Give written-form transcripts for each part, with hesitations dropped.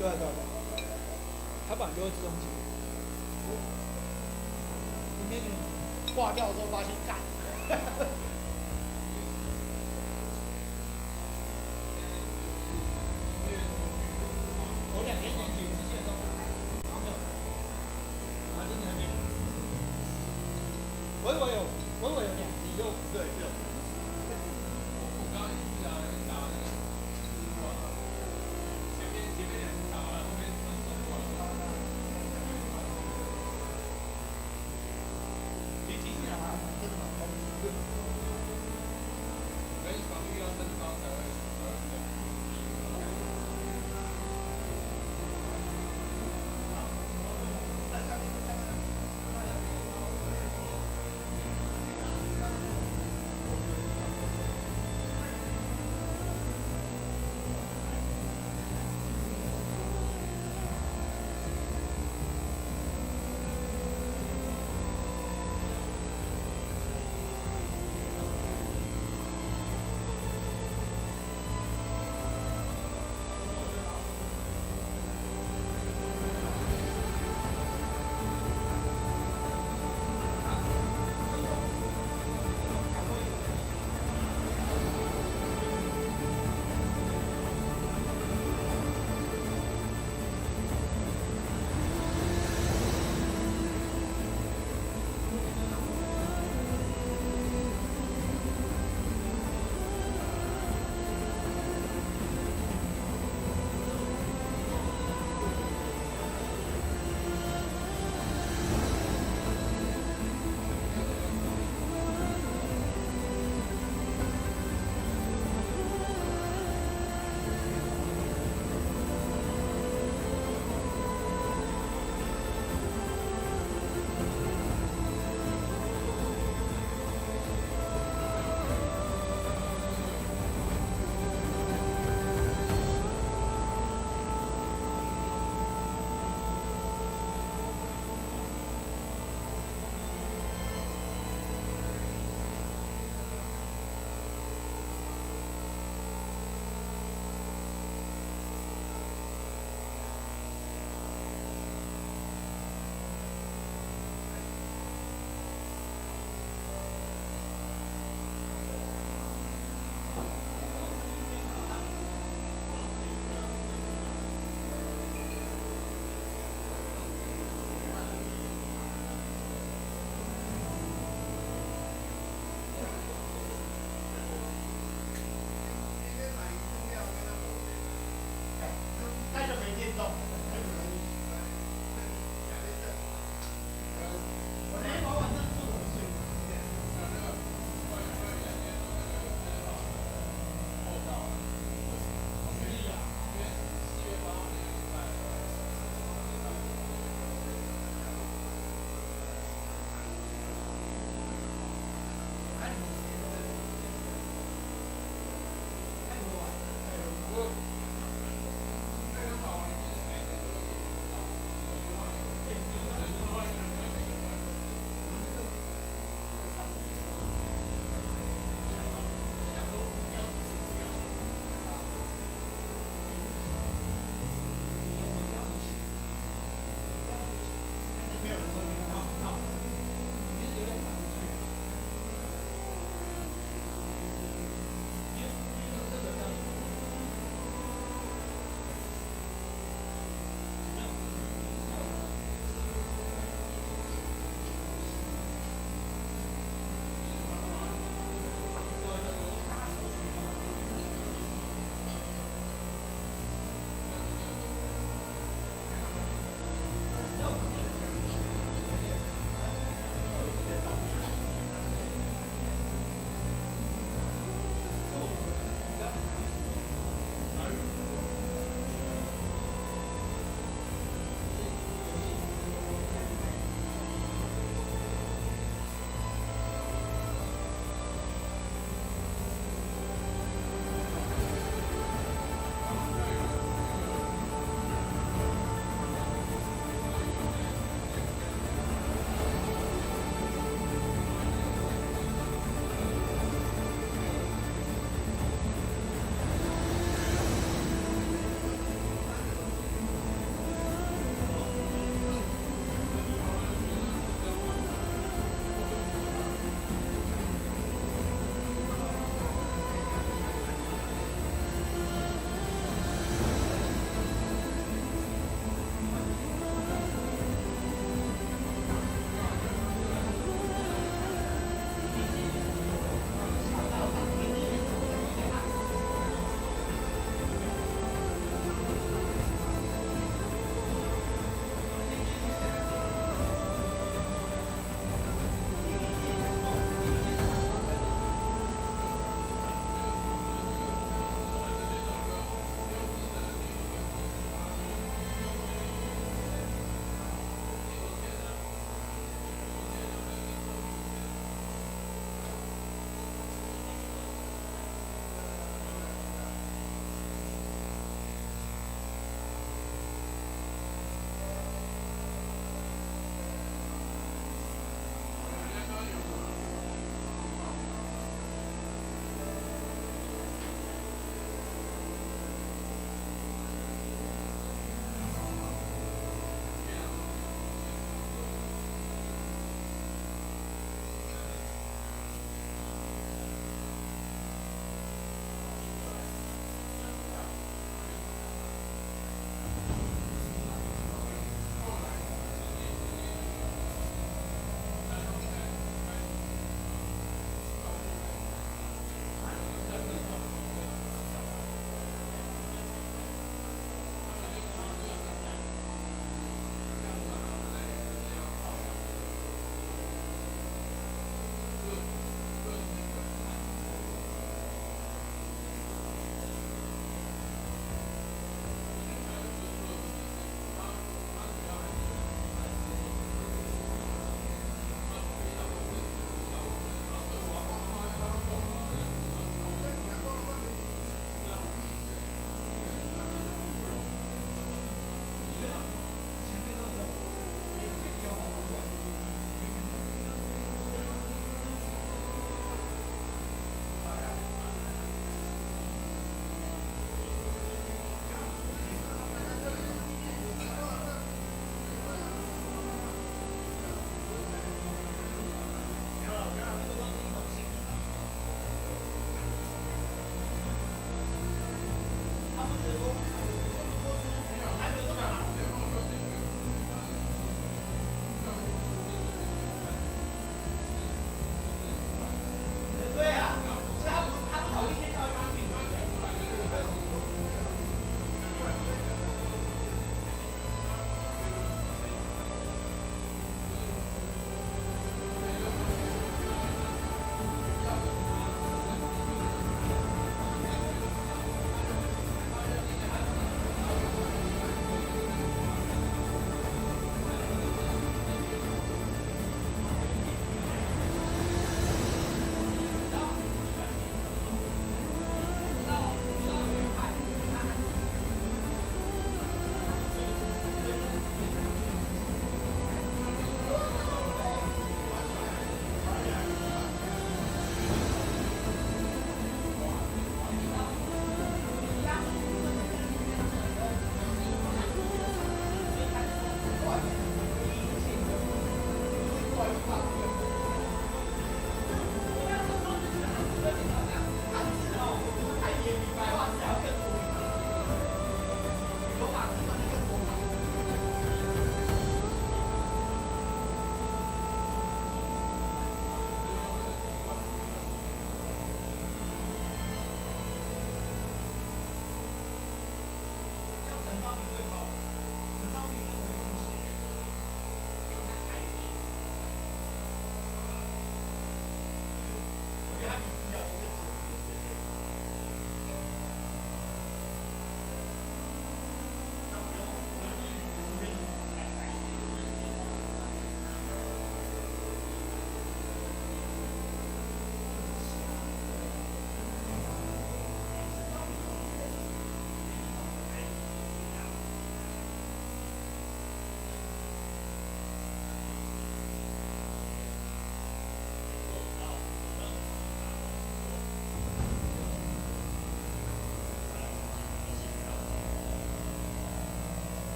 對啊對啊，它本來就會自動記錄，以免你掛掉之後發現幹。我2天前解機器的時候，然後沒有，然後真的還沒。我以為有2題又不對，對。我剛剛也是啊，打那個，前面兩次打完，後面分分過了。其實機器人還真的蠻聰明的。可以防禦要升高才會比較低。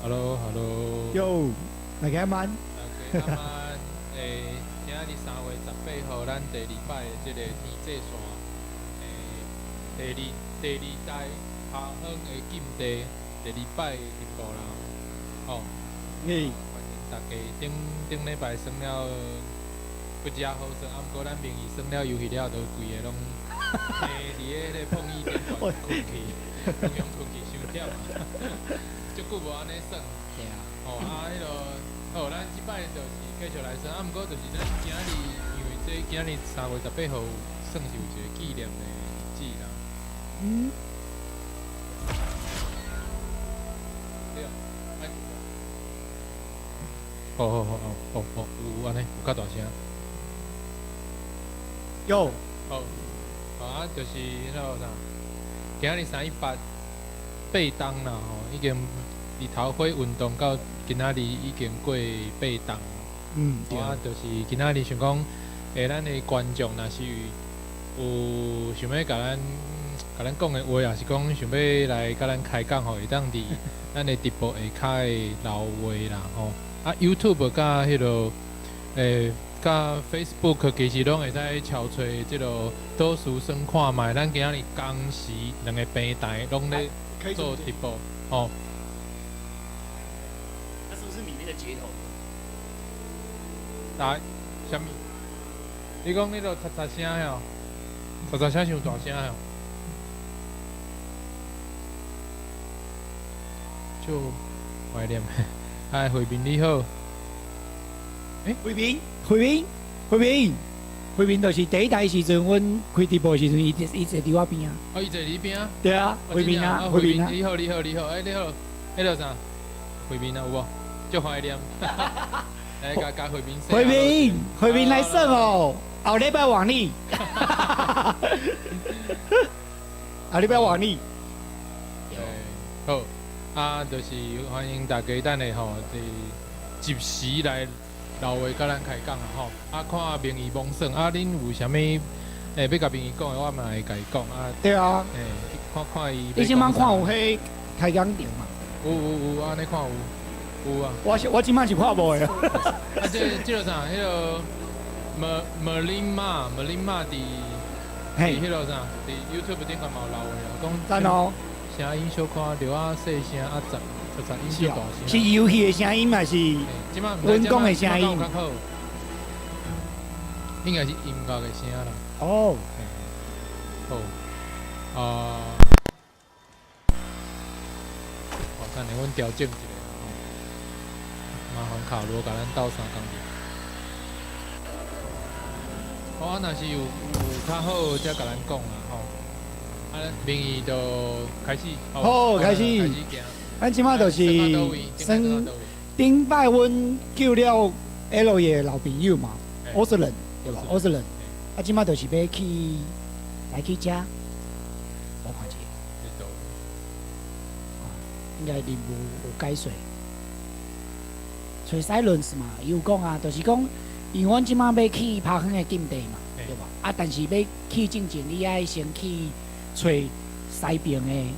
Hello，Hello。喲，大家晚。大家晚。今仔日3月18號，咱第二擺的這個天際線，第二代拍園的禁地，第二擺的直播啦。吼。歡迎大家頂頂禮拜耍了不食好耍，啊，毋過咱明義耍了遊戲了，都規个攏佇咧彼個碰椅頂懸睏去，攏用睏去傷忝啊，足久無按呢耍。對啊。吼啊，彼个好，咱這擺就是繼續來耍，啊，毋過就是咱今仔日，因為這今仔日3月18號算是有一個紀念的日子啦。對啊。好好好好好好，有按呢，有較大聲。有。好，好啊，就是彼个啥，今仔日318八冬啦吼，已經日頭花運動到今仔日已經過八冬。啊，就是今仔日想講，咱的觀眾若是有想欲共咱講的話，抑是講想欲來共咱開講吼，會當佇咱的直播下跤的留話啦吼。啊，YouTube 佮彼个佮 Facebook 其實攏會使敲揣這个倒數算看覓。咱今仔日同時兩个平台攏咧做直播，吼。那是不是你那個接頭？來，啥物？你講彼个嚓嚓聲吼，嚓嚓聲傷大聲吼，就懷念。哎，慧敏你好。慧敏，慧敏，慧敏，慧敏，就是第一台時陣，阮開直播的時陣，伊坐佇我邊啊。哦，伊坐你邊啊？對啊，慧敏啊，慧敏啊。你好，你好，你好，哎，你好，彼个啥？慧敏啊，有無？足懷念。來，共共慧敏。慧敏，慧敏來耍哦，後禮拜換你。後禮拜換你。好。啊，就是歡迎大家等下吼，這及時來留話佮咱開講啊吼。啊，看明義罔耍，啊，恁有啥物欲共明義講的，我嘛會共伊講啊。對啊。看看伊。你這擺看有彼開講著嘛？有有有，按呢看有，有啊。我這擺是看無的。啊，這个啥？彼个 Merlin 媽，Merlin 媽佇彼个啥？佇 YouTube 頂懸嘛有留話啊，講。讚哦。聲音小可著仔細聲啊，雜雜雜音小大聲。是遊戲的聲音還是？阮講的聲音。應該是音樂的聲啦。哦。好。啊。好，等下阮調整一下，麻煩卡羅共咱鬥相共者。好啊，若是有較好，才共咱講啦吼。啊，明義就開始。好，開始。咱這擺就是先頂擺阮救了 L 的老朋友嘛，歐斯人對吧？歐斯人，啊，這擺就是欲去來去遮，我看者。應該任務有解說。揣 Silence 嘛，伊有講啊，就是講，因為阮這擺欲去拍園的禁地嘛，對吧？啊，但是欲去進前，你愛先去揣西邊的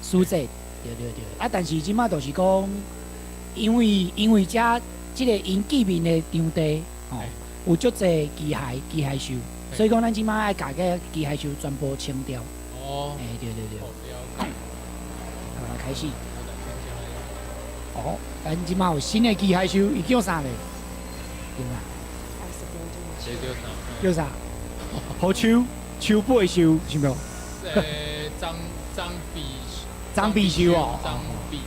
使者，對對對。啊，但是這擺就是講，因為遮這个𪜶見面的場地，吼，有足濟機械獸，所以講咱這擺愛共這機械獸全部清掉。哦。欸，對對對。好，來開始。哦，咱這擺有新的機械獸，伊叫啥咧？對啦。這叫啥？叫啥？好樹，樹背獸，是無？張張臂張臂獸哦。張臂。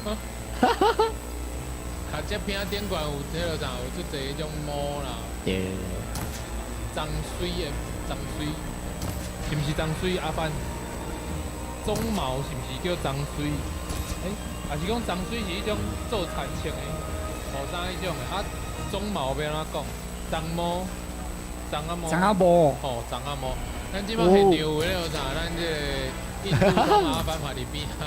哈哈哈！卡這片頂懸有彼个啥，有足濟彼種毛啦。對。張水的張水，是毋是張水阿凡？鬃毛是毋是叫張水？欸，抑是講張水是彼種做田穿的，雨衫彼種的啊？鬃毛欲按怎講？鬃毛，鬃仔毛。鬃仔毛。吼，鬃仔毛。咱這擺現場有彼个啥？咱這个印度的阿凡嘛佇邊仔，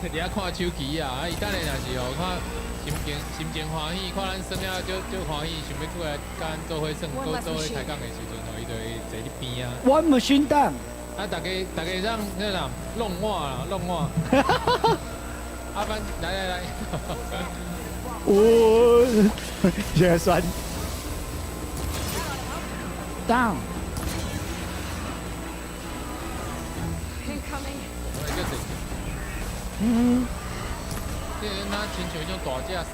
佇遐看手機啊！啊，伊等下若是吼看心情歡喜，看咱耍了足足歡喜，想欲過來共咱做伙耍，閣做伙開講的時陣吼，伊就會坐佇邊仔。 One machine down。啊，大家大家讓彼个弄我啦，弄我。阿班，來來來，我現在酸。Down。 Incoming. 我來叫這。嗯。這個若親像彼種大隻山山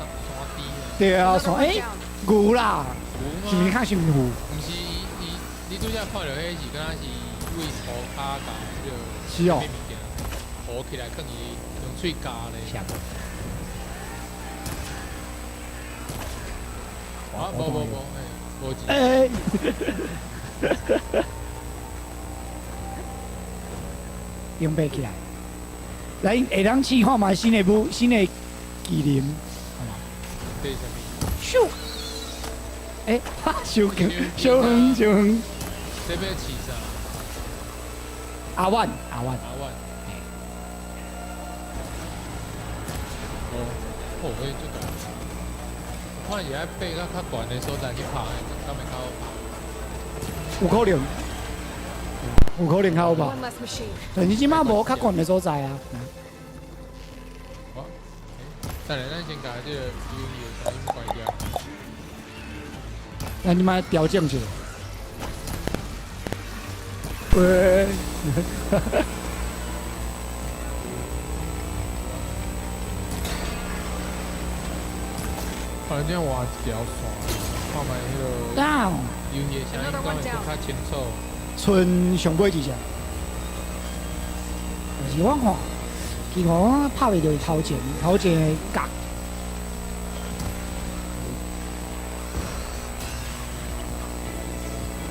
豬啊。對啊，山欸牛啦，牛嗎？是毋是較像牛？毋是，伊你拄才看著彼是敢若是對塗跤共彼個是哦物件，糊起來，囥伊用喙咬咧。是啊。啊，無無無，嘿，無錢。欸。用爬起來，來會當試看覓新的武、新的技能，好嗎？對啥物？咻！欸，哈，傷遠，傷遠，傷遠。這欲試啥？阿萬，阿萬。阿萬。哦，哦，彼足大。我看是愛爬到較懸的所在去拍，敢會較好拍？有可能，有可能較好拍。 One less machine. 但是這擺無較懸的所在啊。好，等下咱先共這個遊戲的聲音關掉。咱這擺調整一下。喂。反正換一條線，看覓彼个 Down。遊戲的聲音敢會閣較清楚。賰上尾一隻。但是我看，其實我拍袂著伊頭前，頭前的角。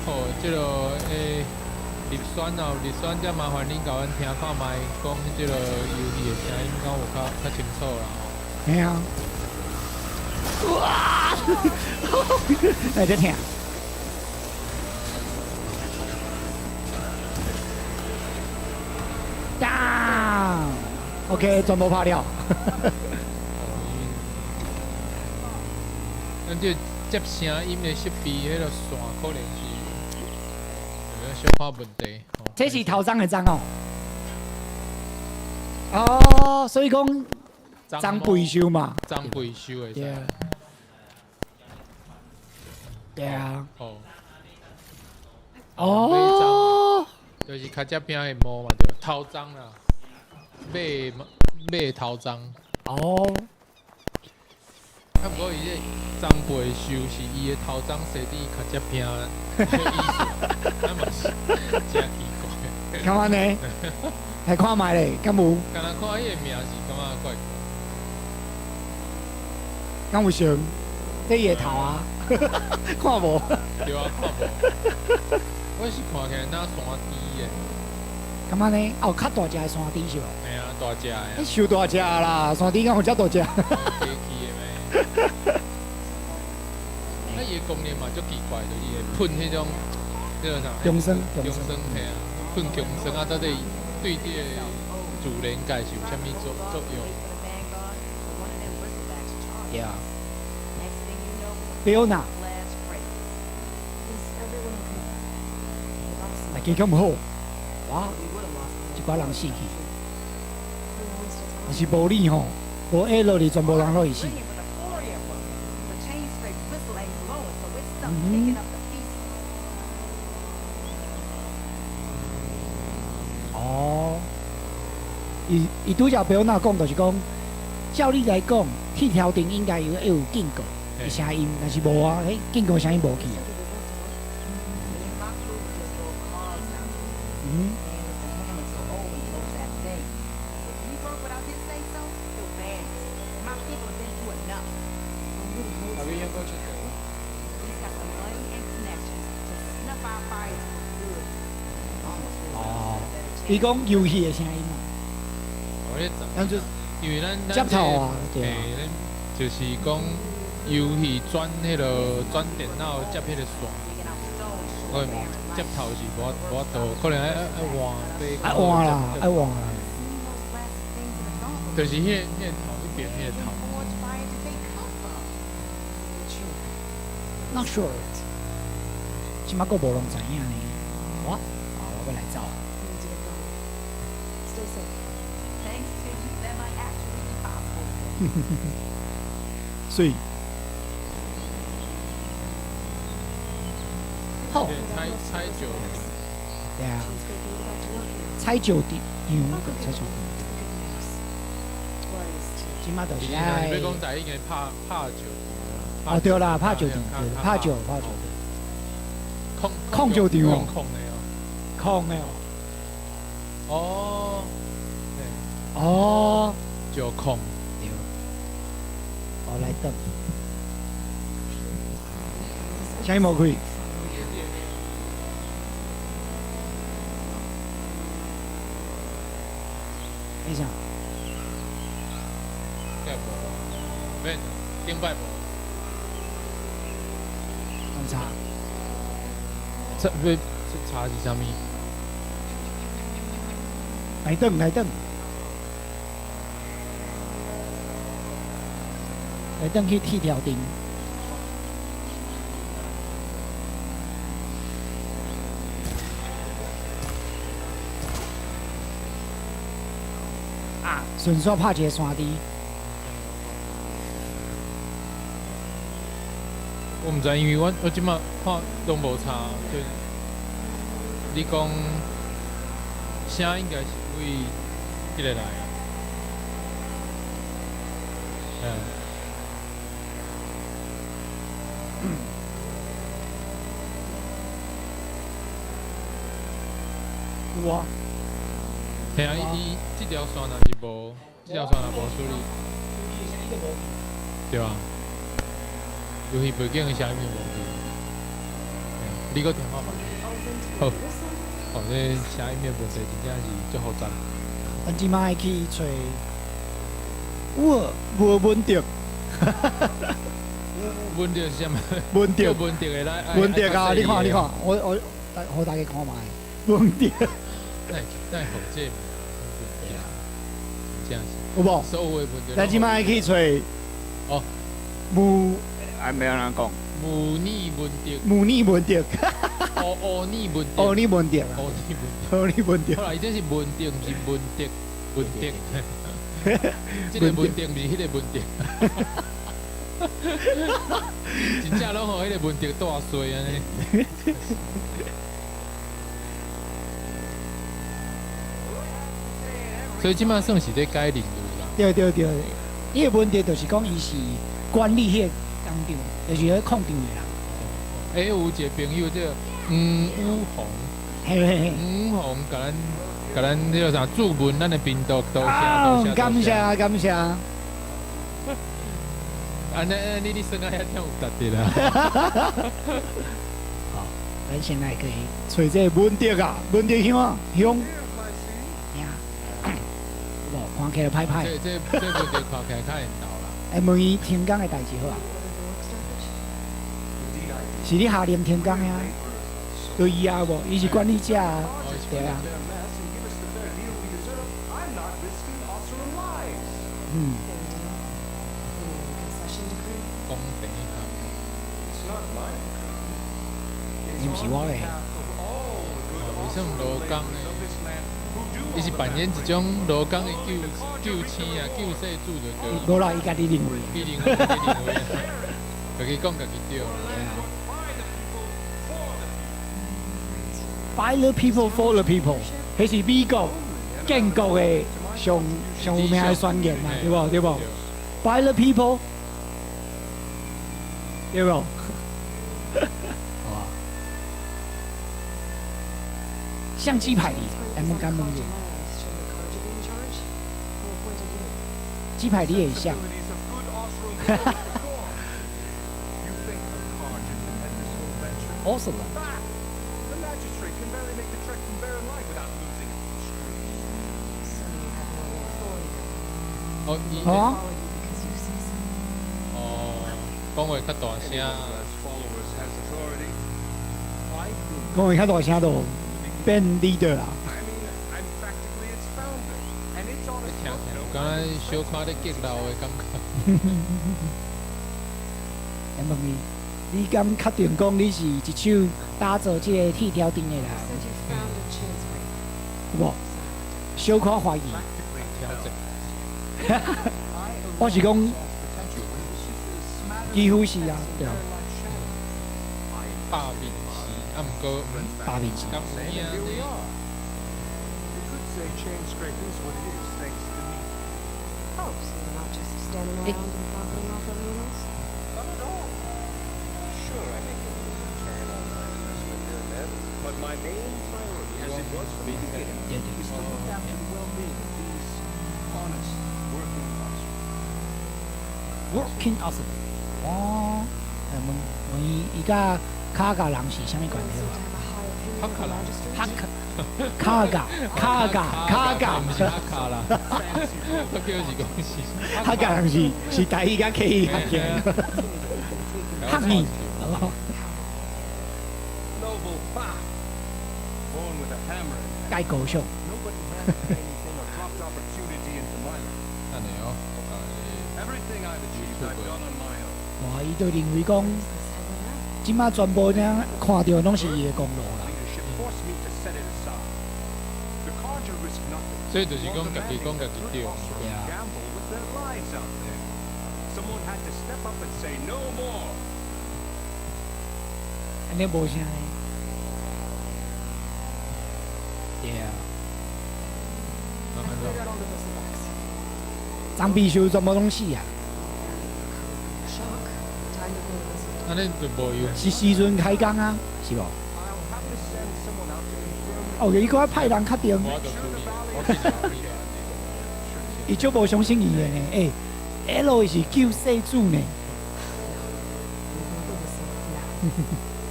好，這个欸，立選哦，立選，才麻煩恁共阮聽看覓，講這个遊戲的聲音敢有較較清楚啦吼。嘿啊。哇！來這聽。Down。OK，全部拍了。咱這接聲音的設備，彼个線可能是有小可問題。這是頭鬃的鬃哦。哦，所以講長背獸嘛。長背獸會使。對啊。對啊。哦。哦。就是較這邊的毛嘛，對，頭鬃啦，馬馬頭鬃。哦。啊，毋過伊這長背獸是伊的頭鬃生佇較這邊，這意思，啊嘛是誠奇怪。敢按呢？來看覓咧，敢有？敢若看伊的名是感覺怪怪。敢有像？這伊的頭啊？看無？對啊，看無。我是看起來若山豬的。敢按呢？哦，較大隻的山豬是無？嘿啊，大隻的。你傷大隻啦，山豬敢有遮大隻？機器的咩？啊，伊的功能嘛足奇怪，就是會噴彼種，彼个啥？強酸，強酸嘿啊，噴強酸啊，到底對這个自然界是有啥物作用？對啊。對哪？來加較毋好，哇！一寡人死去，若是無你吼，無下落去，全部人攏會死。嗯。哦。伊伊拄才表哪講，就是講，照理來講，鐵條頂應該有會有警告的聲音，但是無啊，彼警告聲音無去啊。嗯。哦，伊講遊戲的聲音嘛。咱就因為咱接頭啊，對啊，咱就是講遊戲轉彼个轉電腦接彼个線，我接頭是無無法度，可能愛愛換。愛換啦，愛換啦。就是彼个彼个頭，彼邊彼個頭。 Not sure，這擺閣無人知影呢。我啊，我欲來走。媠。好。采采石。對啊。採石場，採石場。這馬就是愛。你欲講台語應該拍拍石。哦，對啦，拍石場，拍石拍石。空空石場哦。空的哦。空的哦。哦。哦。石空。對。我來等。啥物無開？等一下。免，頂擺無。檢查。這欲查是啥物？來等來等。來轉去鐵條頂。啊，順手拍一个山豬。我毋知，因為我這馬看攏無差，就你講聲應該是為彼个來啊。嗯。有啊。嘿啊，伊伊這條線若是無，這條線若無處理，對啊。遊戲背景的聲音無去，你閣聽看覓？好，哦，這聲音的問題真正是足複雜。阮這馬愛去揣，有無文德？文德是啥物？文德，文德的來。文德啊！你看，你看，我予大家看覓。文德。那那好這物真正是。有無？所有的問題。咱這馬愛去揣。哦。母。啊，欲按怎講？母女文德。母女文德。哦哦，女文德。哦，女文德。哦，女文德。哦，女文德。好啦，伊這是文德，毋是文德，文德。這个文德毋是彼个文德。真正攏予彼个文德帶衰按呢。所以這馬算是咧改領域啦。對對對，伊个問題就是講，伊是管理彼个工廠，就是彼礦場的人。欸，有一个朋友叫黃宇紅，嘿嘿嘿，黃宇紅共咱共咱彼个啥注文咱的頻道，多謝多謝。感謝感謝。按呢，你算啊遐忝有值得啦。好，咱先來去揣這個文德啊，文德鄉啊鄉。無看起來歹歹。這這這問題看起來較緣投啦。來問伊停工的代誌好啊？是你下令停工的啊？就伊啊無，伊是管理者啊，對啊。嗯。講等一下。伊毋是我咧。伊算勞工的，伊是扮演一種勞工的救救星啊，救世主就對。無啦，伊家己認為。伊認為，伊認為，家己講家己對。 By the people, for the people，彼是美國建國的上上有名的宣言嘛，對無？對無？By the people，對無？好啊。相機排你，來問敢問者？雞排你會像？Awesome。哦，伊哦，哦，講話較大聲。講話較大聲就變 leader 啦。聽聽，有敢若小可咧激鬧的感覺。來問伊，你敢確定講你是一手打造這個鐵條釘的人？有無？小可懷疑。調整。我是講幾乎是啊，對啊。百面是，啊，毋過百面是。敢有影呢？ You could say Chainscrape is what it is thanks to me. Oh, so you're not just standing around and profiting off everyone else? Not at all. Sure, I make a little turn on my investment here and there, but my main priority, as it was from the beginning, 對對。 is to look after the well-being of these honest working officers. Working awesome。哦，問問伊伊佮卡甲人是啥物關係？哈卡啦，哈卡卡甲卡甲卡甲，毋是哈卡啦，我叫是講是哈卡人是是台語佮客語合起來。客語。 Noble fact. Born with a hammer in hand. 蓋高尚。 Nobody handed me anything or dropped opportunity into my lap. 等下哦，我共你 Everything I've achieved, I've done on my own. 哇！伊就認為講，這馬全部這看著攏是伊的功勞啦。 Leadership forced me to set it aside. The Carja risk nothing. 所以就是講家己講家己對。對啊。 Gamble with their lives out there. Someone had to step up and say no more. 按呢無啥呢。對啊。 I cleared out all the bristlebacks. 張必修全部攏死啊！ Shock. Time to blow the whistle. 按呢就無用。是時陣開工啊，是無？ I'll have to send someone out to confirm 哦，伊閣派人確定，我就處理，我去處理。伊足無相信伊的呢。欸，L 是救世主呢。 Blow the whistle now.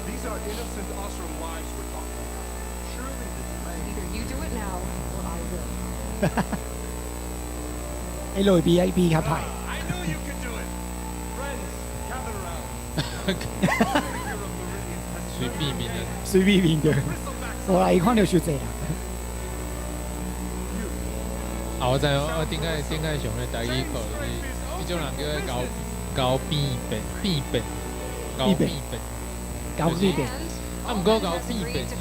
These are innocent Oseram lives we're talking about. Surely the delay. Either you do it now, or I will. L 比比較歹。 I knew you could do it. Friends, gather round. Figure of Meridian has 隨便面的。隨便面對。 bristlebacks. 無啦，伊看著傷濟啦。啊，我知影，我頂擺頂擺上咧台語課，就是這種人叫做猴猴變變變變，猴變變。猴變變。啊，毋過猴變變是，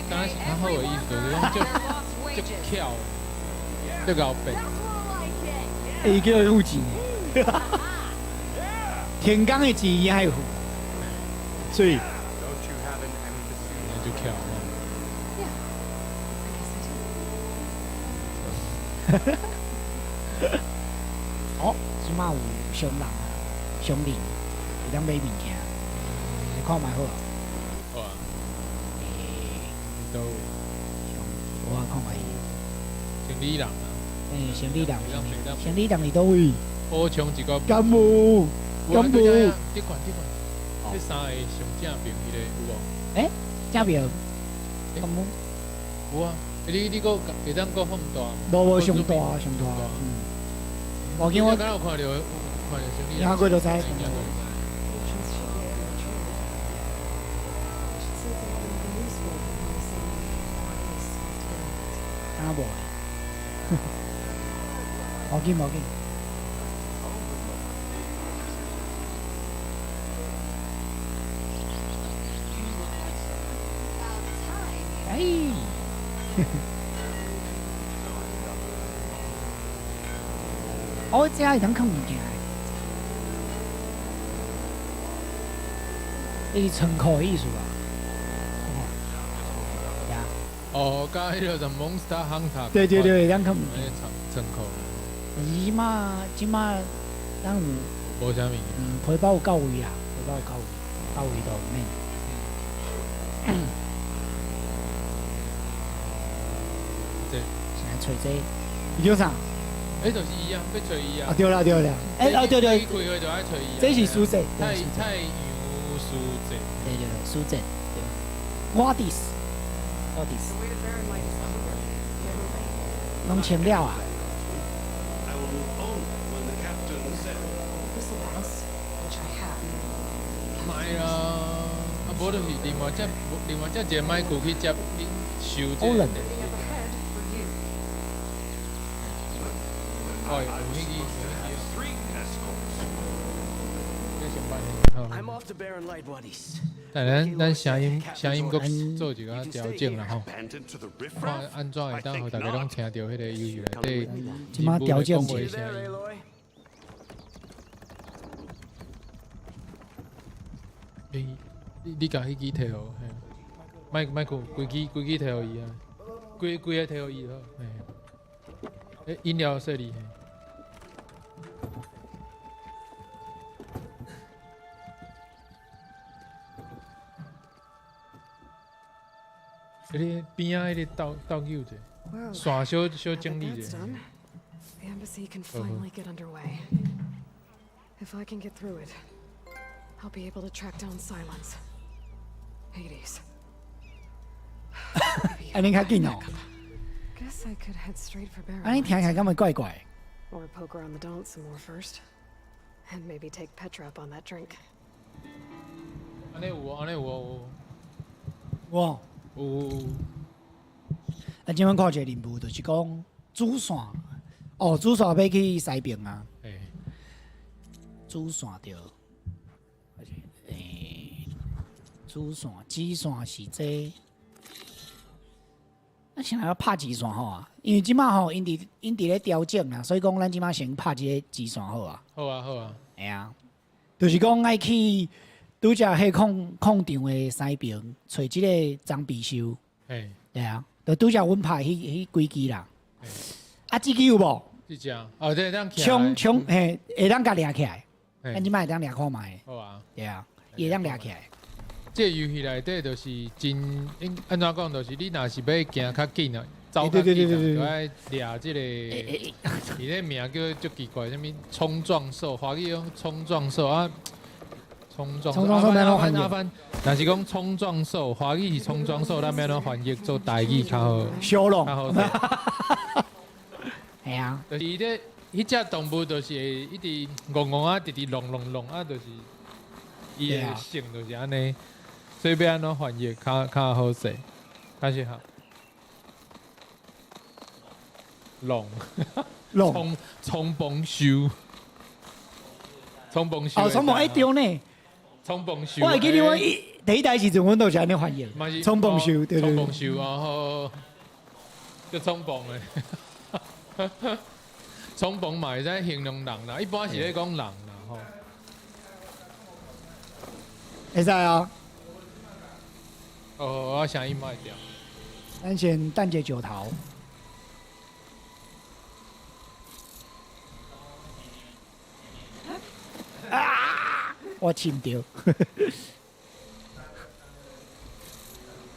敢若是較好的意思，就是講足足巧的，足猴變。欸，伊叫伊付錢。天工的錢伊愛付，所以 Don't you have an embassy? 就巧。 Yeah. I guess I do. 哦，這馬有商人、商人會當買物件，你看覓好啊？好啊。欸，佗位？我看覓。生理人啊。欸，生理人，生理人佇佗位？補充一個。敢無？敢無？這款這款，這三个上正邊彼個有無？欸，正邊？敢無？有啊，你你閣會當閣放大？無無上大上大，嗯。我見我。敢有看著看著生理人。聽過就知。 Merchants should be able to trade. I should see if they have anything useful before I send Juarez to get on it. 敢無？無緊無緊。哎！哦，這會當囥物件的，這是倉庫的意思吧？呀。哦，佮彼個就 Monster Hunter。對對對，當囥物件。倉庫。但是這馬這馬，咱有。無啥物件。嗯，皮包有夠位啦，皮包有夠位，夠位就毋免。對。現在揣這個，伊叫啥？欸，就是伊啊，欲揣伊啊。啊對啦對啦，欸哦對對。開會就愛揣伊啊。這是書籍。太太陽書籍。對對，書籍。對。我的是，我的是。 The way to Barren Light is clear. Get moving. 攏清了啊。 I will move only when the captain says. Bristlebacks, which I have. 莫啦，啊無就是另外隻另外隻一個麥克去接恁收這個。 Waiting up ahead for you. 哦，有彼個有彼個。 Three escorts. 你上班的。 I'm off to Barren Light, Wadis. 但咱咱聲音聲音閣做一個調整啦吼， Abandoned to the 看 riffraff? 按怎會當予大家攏聽著彼個遊戲內底這馬調整講話一聲音。欸，你共彼支提予，嘿，莫莫閣規支規支提予伊啊，規規个提予伊就好，嘿。欸，飲料細膩，嘿。彼个邊仔彼個鬥鬥牛者， Well, 線小小 now that 整理 that's 者。 done, the embassy can finally get underway. If I can get through it, I'll be able to track down Sylens. Hades. Maybe 按呢較緊哦。 Guess I could head straight for 按呢 Barren 聽起來敢會怪怪？ Or poke around the Daunt some more first. And maybe take Petra up on that drink. 按呢有哦，按呢有哦，有。有有有。啊，這擺看一个任務，就是講主線，哦，主線欲去西爿啊。欸。主線著，欸，主線、主線是這，咱先來拍主線好啊，因為這擺吼，𪜶佇咧調整啊，所以講咱這擺先拍這个主線好啊。好啊，好啊。嘿啊，就是講愛去拄才彼礦礦場的西爿，揣這个長臂獸。嘿。對啊，就拄才阮拍彼幾支啦。啊，這支有無？這隻哦，這會當衝衝嘿，會當共掠起來。咱這擺會當掠看覓。好啊。對啊，伊會當掠起來。這個遊戲內底就是真，應按怎講，就是你若是欲行較緊啊，走較緊啊，就愛掠這個。伊那名叫足奇怪，啥物衝撞獸，華語講衝撞獸啊，衝撞。衝撞獸欲按怎翻譯？若是講衝撞獸，華語是衝撞獸，咱欲按怎翻譯做台語較好？小龍。較好。嘿啊。就是伊這彼隻動物，就是會一直戇戇啊，直直弄弄弄啊，就是伊的性就是按呢，所以欲按怎翻譯較較好勢，較適合。龍，龍，衝衝鋒獸，衝鋒獸。哦，衝鋒欸對呢。衝鋒獸。我會記得我一第一代時陣，阮都是按呢翻譯。衝鋒獸，對對。衝鋒獸哦，叫衝鋒的。衝鋒嘛會使形容人啦，一般是咧講人啦吼。會使啊。哦，我聲音莫掉。咱先等一下石頭。啊！我飼毋著。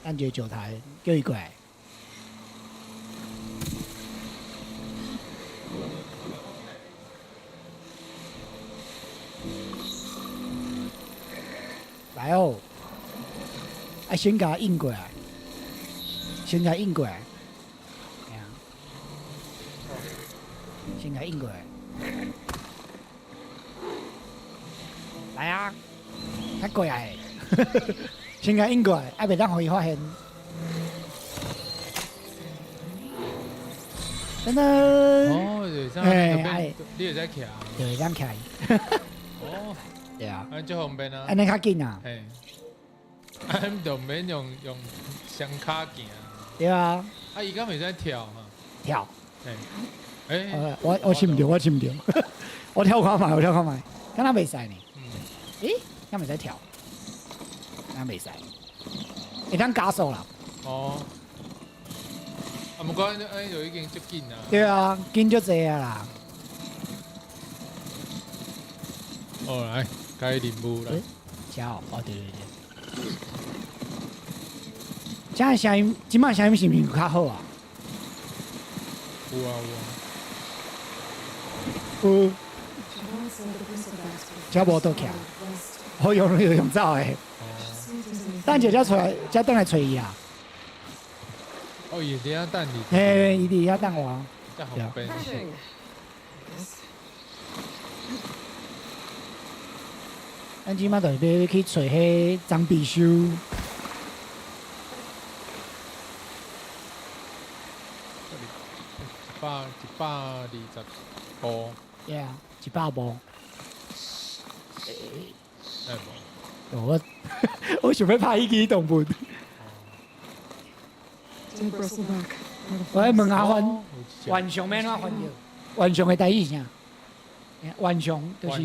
等一下石頭，叫伊過來。來哦！啊，先共引過來，先共引過來，嘿啊，先共引過來，來啊，較過來，先共引過來，啊，袂當予伊發現。噔噔。哦，就是這樣，你會使徛。對，會當徛。哦。對啊。按呢方便啊。按呢較緊啊。嘿。啊，就毋免用用雙跤行。對啊。啊，伊敢袂使跳哈？跳。欸。欸。我飼毋著，我飼毋著。我跳看覓，我跳看覓，敢若袂使呢？嗯。欸，敢袂使跳？敢袂使？會當加速啦。哦。啊，毋過按呢就已經足緊啊。對啊，緊足濟啊啦。哦，來，開任務啦。遮哦，哦對對對。這聲音，這擺聲音是毋是較好啊？有啊有啊。有。這無倒起來，好用用用走的。等一下才出來，才轉來揣伊啊。哦，伊佇遐等你。嘿，伊佇遐等我。遮方便。咱這擺就是欲去揣彼長臂獸。120步。對啊，100步。欸我我想欲拍彼支動物。我愛問阿凡，浣熊欲按怎翻譯？浣熊的台語是啥？浣熊就是。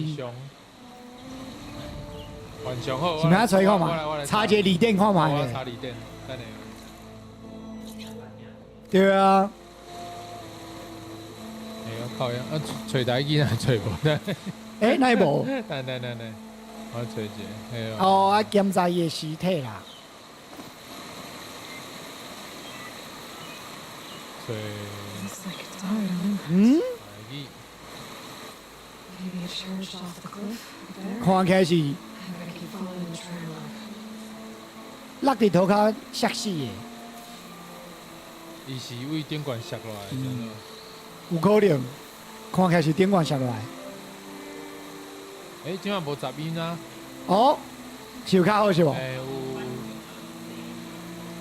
還上好。是毋是揣看覓？查一個字典看覓。我查字典，等下。對啊。哎呀，靠呀！啊，揣台語若揣無？欸，哪會無？等等等等，我揣一下。哦，啊，檢查伊的屍體啦。揣。嗯？看起來是落佇塗跤摔死的。伊是為頂懸摔落來的。有可能，看起來是頂懸摔落來。欸，這馬無雜音啊？哦，是有較好是無？欸，有。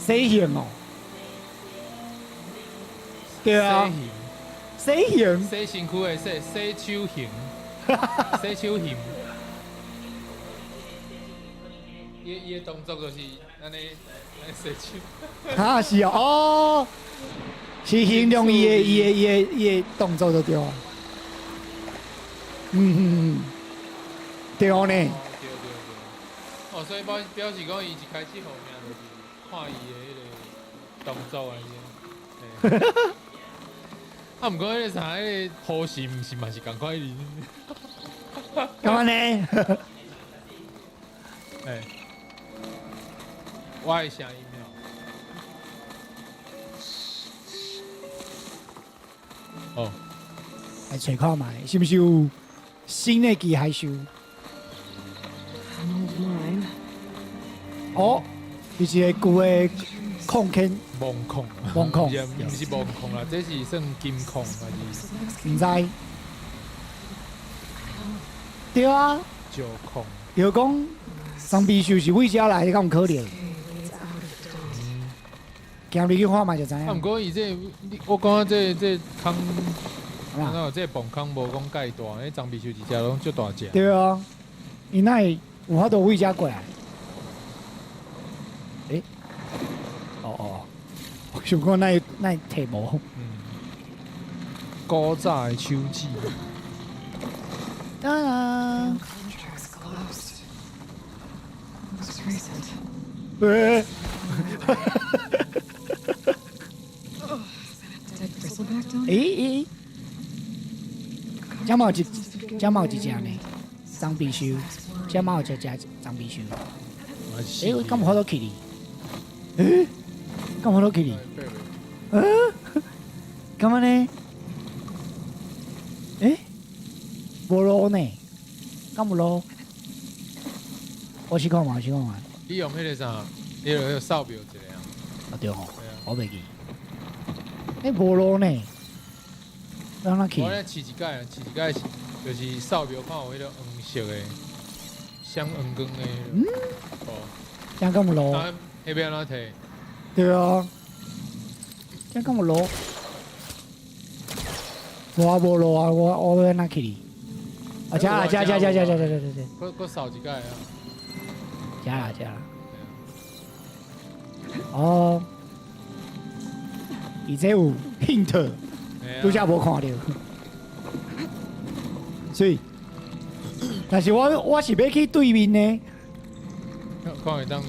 死刑哦。對啊。死刑。洗身軀的洗，洗手型。洗手型。伊伊的動作就是按呢，按呢洗手。啊，是哦，哦，是形容伊的伊的伊的伊的動作就對啊。嗯嗯嗯，對呢。對對對。哦，所以表表示講，伊一開始號名就是看伊的彼個動作安尼。啊，毋過彼個啥，彼個護士毋是嘛是仝款伊。敢按呢？欸，我的聲音哦。哦。來揣看覓，是毋是有新的機械獸？哦，是一個舊的礦坑。墓礦。墓礦。毋是墓礦啦，這是算金礦還是？毋知。對啊。石礦。就講長臂獸是為遮來的，敢有可能？行入去看覓就知影。啊，毋過伊這，我感覺這這空，啊，這墓空無講蓋大，彼長臂獸一隻攏足大隻。對啊，伊哪會有法度為遮過來？欸？哦哦，我想講哪會哪會提無？嗯。古早的手指。當然。欸？欸欸，這嘛有一，這嘛有一隻呢，長臂獸，這嘛有一隻長臂獸。欸，敢有法度去哩？欸，敢有法度去哩？啊？敢按呢？欸？無路呢？敢有路？我試看覓，我試看覓。你用彼個啥？你用彼個掃描一下啊？啊對吼，我袂記。欸，無路呢？按怎去？我咧試一擺，試一擺就是掃描看有彼個黃色的，閃黃光的。嗯。哦。這敢有路？啊，彼邊按怎提？對啊。這敢有路？無啊，無路啊！我我欲按怎去哩？啊，遮啦，遮遮遮遮遮遮遮遮。閣閣掃一擺啊！遮啦遮啦。哦。伊這有 hint，拄才無看著。所以，但是我我是欲去對面呢。看會當。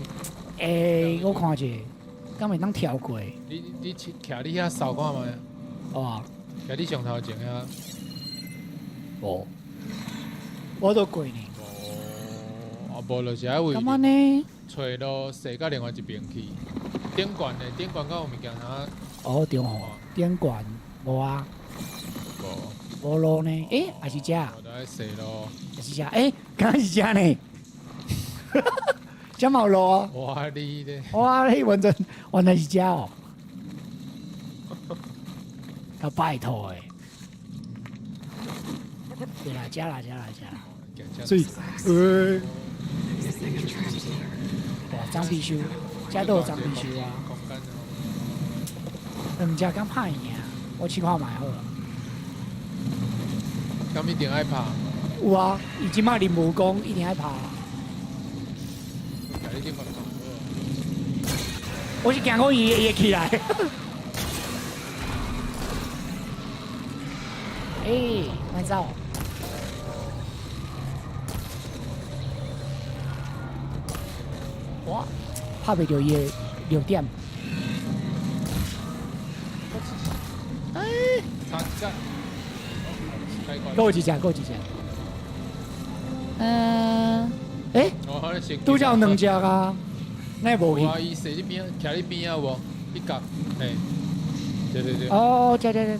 欸，我看者，敢會當跳過？你你徛你遐掃看覓？哦。徛你上頭前遐。無。我都過呢。哦，啊無就是愛為。敢按呢？揣路踅到另外一邊去。頂懸的頂懸，敢有物件通？哦，對吼，頂懸無啊。無。無路呢？欸，還是遮？我都愛踅路。還是遮？欸，敢是遮呢？遮嘛有路啊！哇你咧！哇你完全原來是遮哦！啊拜託的。對啦，遮啦，遮啦，遮啦。所以，欸。哇，長臂獸，遮都有長臂獸啊！兩隻敢拍贏？我試看覓好。敢一定愛拍？有啊，伊這擺任務講一定愛拍。我是驚講伊會起來。欸，莫走！哇，拍袂著伊的弱點。哎，差一隻，閣有一隻，閣有一隻。欸，拄才有兩隻啊，哪會無去？哇！伊踅你邊，徛你邊仔無？彼角，嘿，對對對。哦，這這這。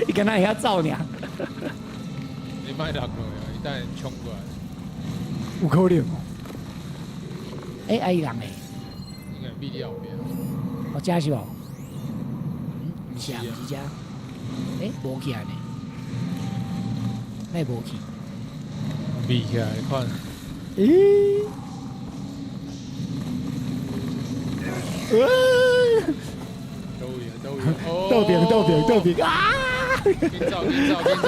伊敢若會曉走爾。你莫落落啊！伊等下衝過來。有可能哦。欸，啊伊人咧？應該佇你後壁。哦，這是無？嗯，毋是啊，毋是這。欸，無起來呢？哪會無去？眯起來款。咦？哇！倒位啊，倒位！倒邊，倒邊，倒邊啊！緊走，緊走，緊走！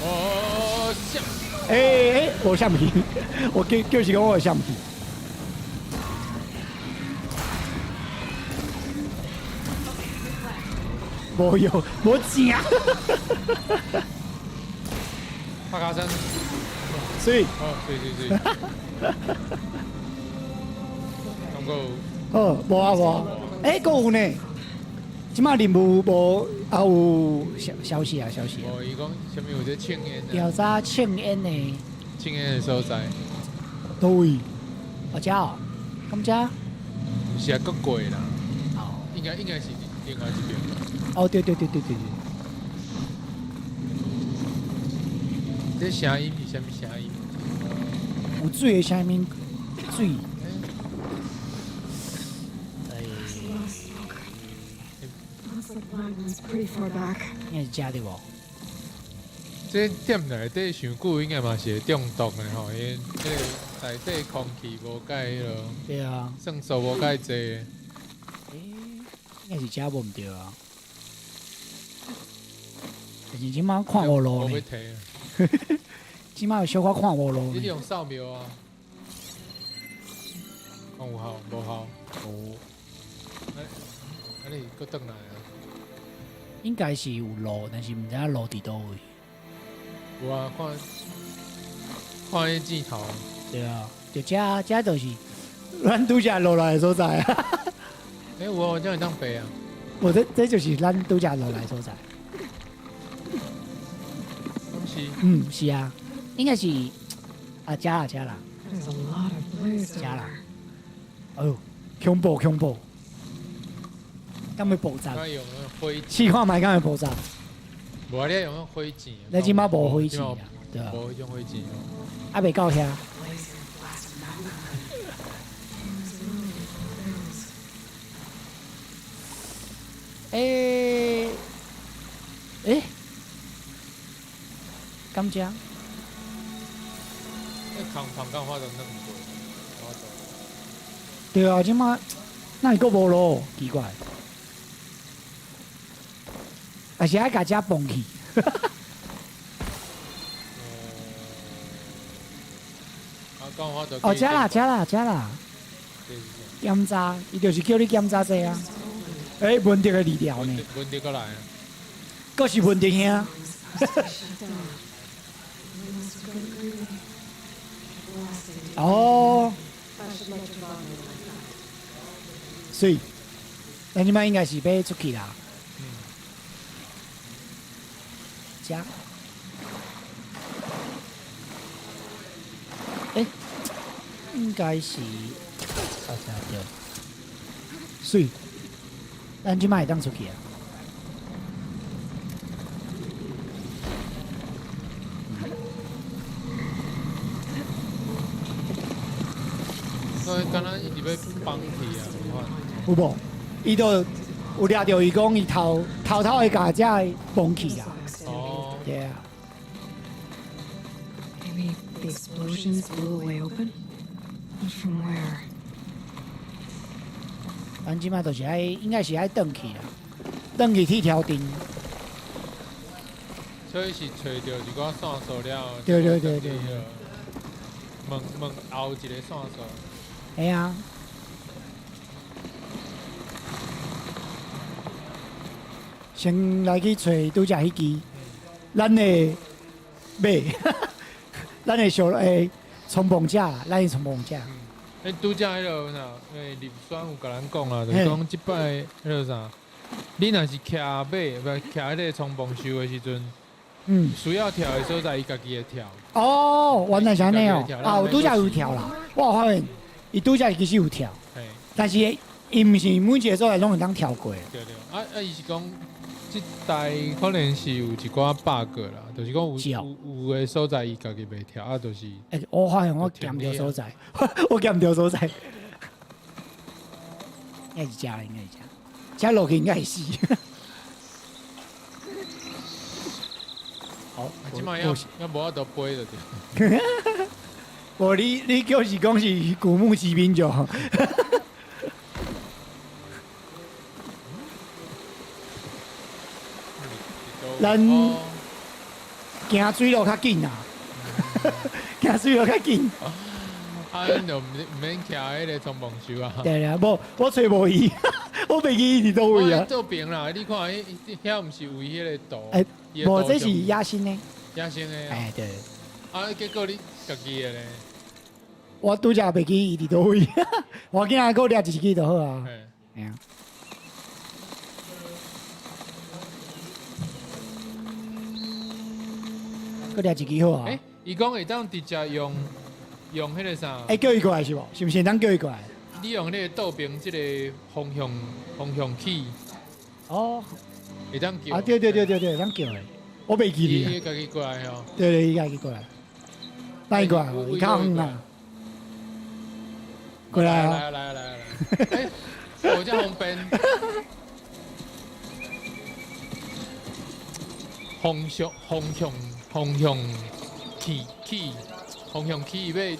哦，闪！欸欸，無閃去，我叫就是講我會閃去。無用，無正。拍卡聲。水。哦，水水水。通過。好，無啊無。欸，閣有呢。這擺任務無啊有消消息啊消息。哦，伊講啥物有這青煙。調查青煙的。青煙的所在。佗位？哦，遮哦，敢遮？毋是啊，閣過啦。哦。應該是另外一邊。哦，對對對對對對。這聲音是啥物聲音？有水的聲音，水。應該是遮對無？這店內底傷久，應該嘛是會中毒的吼。伊彼個內底空氣無蓋彼落，對啊，算數無蓋濟。欸，應該是遮無毋對啊。但是這擺看無路呢。這擺有小可看無路。你用掃描啊？看有效無效？無。啊你閣轉來啊？應該是有路，但是毋知影路佇佗位。有啊，看看彼箭頭。對啊，就遮遮就是咱拄才落來的所在啊。欸，有啊，這會當爬啊。無，這就是咱拄才落來的所在。敢是？嗯，是啊，應該是啊，遮啦遮啦。遮啦。哎喲，恐怖恐怖！敢會爆炸？試看覓敢會爆炸？無啊，你用那火箭。你這擺無火箭啊？對啊。無彼種火箭。還袂到遐。欸欸，敢遮？那空棚敢發就軟過，對啊，這擺哪會閣無路？奇怪。還是愛共遮崩去？哦，遮啦，遮啦，遮啦。檢查，伊就是叫你檢查這啊。欸，文德的治療呢？文德閣來啊！閣是文德兄。哦。水，咱這擺應該是欲出去啦。遮。欸，應該是，啊，對。水，咱這擺會當出去啊。所以敢若一直欲放去啊，有無？伊就有掠著伊講，伊偷偷偷的共遮封起啦。哦。對啊。 Maybe the explosions blew a way open? But from where? 咱這擺就是愛，應該是愛轉去啦，轉去鐵條頂。所以是揣著一寡線索了。對對對對。問問後一個線索。嘿啊。先來去揣拄才彼支，咱的馬，咱的小衝鋒者啦，咱的衝鋒者。欸，拄才彼落啥？欸，林雙有共咱講啦，就是講這擺彼落啥？你若是騎馬，不騎彼个衝鋒獸的時陣，需要跳的所在，伊家己會跳。哦，原來是按呢哦。啊，有拄才有跳啦。我有發現，伊拄才其實有跳，但是伊毋是每一个所在攏會當跳過。對對，啊啊，伊是講，這代可能是有一寡 bug 啦，就是講有有的所在伊家己袂跳，啊，就是。欸，我發現我踮著所在，我踮著所在，應該是這，應該是這，這落去應該會死。好，這擺猶猶無法度飛就對。無你叫是講是古墓奇兵就。咱行水路較緊啊，行水路較緊。啊，恁就毋免徛彼个衝鋒獸啊。對啊，無我揣無伊，我袂記伊佇佗位啊。做平啦，你看，彼遐毋是為彼個圖。欸，無，這是野生的。野生的。欸，對。啊，結果你家己的咧？我拄才袂記伊佇佗位，我今仔閣掠一支就好啊。嘿啊。閣掠一支好啊。欸，伊講會當直接用彼个啥？欸，叫伊過來是無？是毋是會當叫伊過來？你用那个倒爿這个方向器。哦。會當叫。啊，對對對對對，會當叫的。我袂記得。伊家己過來吼。對對，伊家己過來。等伊過來，伊較遠啊。過來啊！來啊來啊來啊來！欸，我遮方便。方向方向方向器器方向器欲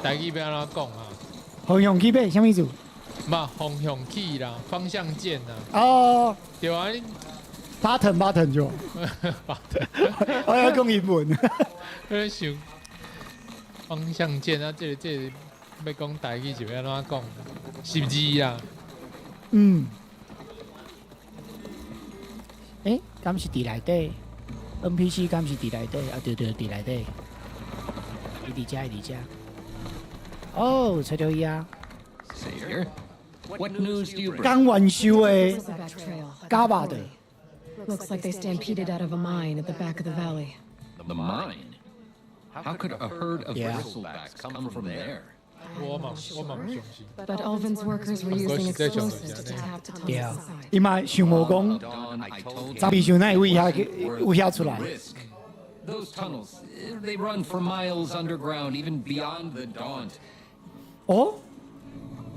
台語欲按怎講啊？方向器欲啥物意思？嘛，方向器啦，方向鍵啦。哦。對啊，你。 button button 就。 button。我要講英文。我想方向鍵啊，這個欲講台語就欲按怎講？是字啊。嗯。欸，敢是佇內底？NPC 敢是佇內底？啊，對對，佇內底。伊佇遮，伊佇遮。哦，揣著伊啊！講元獸的加巴的。 Looks like they stampeded out of a mine at the back of the valley. The mine? How could a herd of bristlebacks come from there? 我嘛我嘛毋相信。 But Ulvund's workers were using explosives to tap the 對啊 tunnels inside. 伊嘛想無講，雜皮想哪會為遐去為遐出來？ Those tunnels, they run for miles underground, even beyond the Daunt. 哦？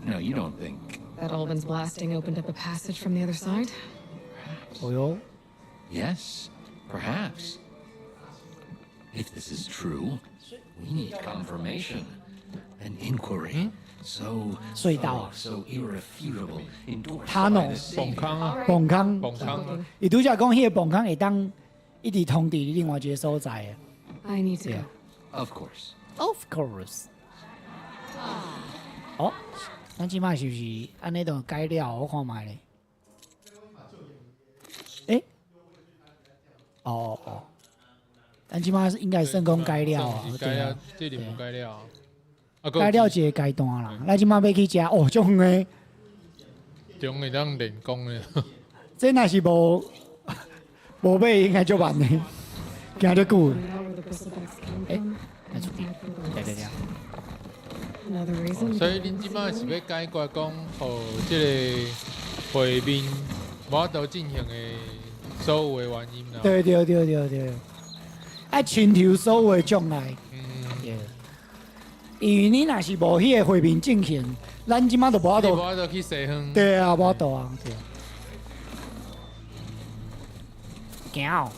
No, you don't think. That Ulvund's blasting opened up a passage from the other side? 哦喲。 Yes, perhaps. If this is true, we need confirmation. An inquiry. So 隧道 thorough, so irrefutable, endorsed 塔 by 諾 the 崩 savior. 空啊！崩空。崩空。伊拄才講彼个崩空會當一直通佇另外一个所在。 I need to go. Of course. Of course。哦，咱這擺是毋是按呢就改了？我看覓咧。欸？哦哦，咱這擺應該算講改了啊，對啊，這裡無改了。改了一个階段啦。咱這擺欲去食，哦，足遠的。中會當練功的。這若是無馬，應該足慢的，行足久。欸，來出去，對對對。所以恁這擺是欲解決講，予這個會面無法度進行的所有的原因啦。對對對對對，愛清除所有的障礙。對。因為你若是無彼个會面進行，咱這擺就無法度。無法度去西方。對啊，無法度啊，對。行哦，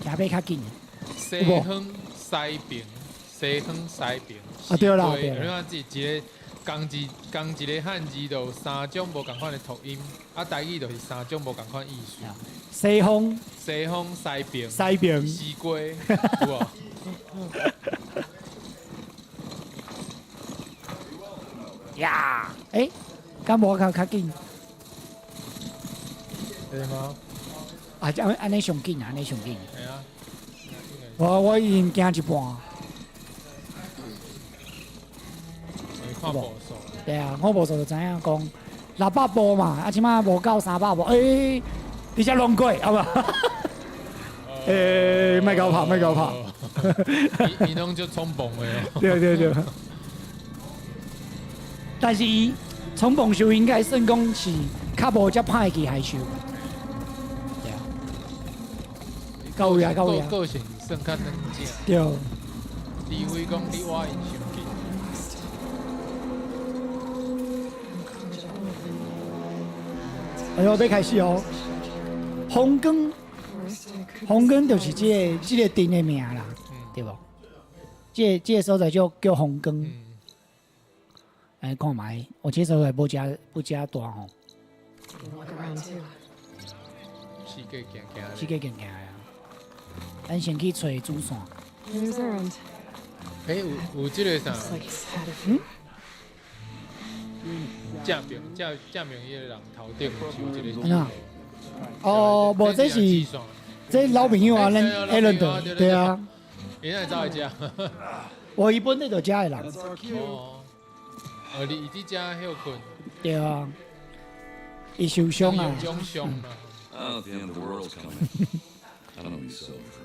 行欲較緊。西方西平，西方西平。啊對啦，對你看這一个仝一仝一个漢字，就有三種無仝款的讀音，啊，台語就是三種無仝款意思。西方。西方西平。西平。西瓜，有無？呀，欸，敢無較較緊？對嗎？啊，按按呢上緊啊，按呢上緊。係啊。我已經行一半。看步數。對啊，我步數就知影講600步嘛，啊，這擺無夠300步，欸，直接亂過，好無？欸，莫共我拍，莫共我拍。伊攏足衝動的哦。對對對。但是伊衝鋒獸應該算講是較無遮歹去害羞。對啊。到位啊，到位啊。個性算較軟正。對。除非講你倚𪜶傷近。哎呦，欲開始哦！紅光，紅光就是這個鎮的名啦，對無？這個所在叫紅光。來看覓，我這所在無遮不遮大吼。四界行行。四界行行啊！咱先去揣主線。欸，有這個啥？嗯？正面正正面彼個人頭頂是有一個。按怎？哦，無，這是這老朋友啊，咱艾倫德，對啊。伊哪會走來遮？我伊本來就遮的人。哦，哦，你伊佇遮歇睏。對啊，伊受傷啊。有傷嘛？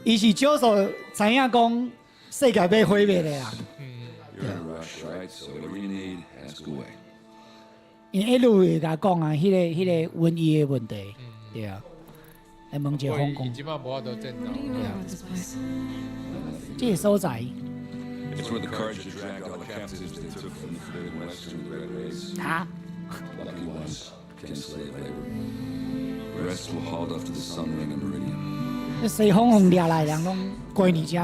伊是少數知影講世界欲毀滅的啊。因一路會共講啊，彼個瘟疫的問題，對啊，來問一下風光。這擺無法度戰鬥。對啊。這個所在。哈？西方風掠來人攏關佇遮。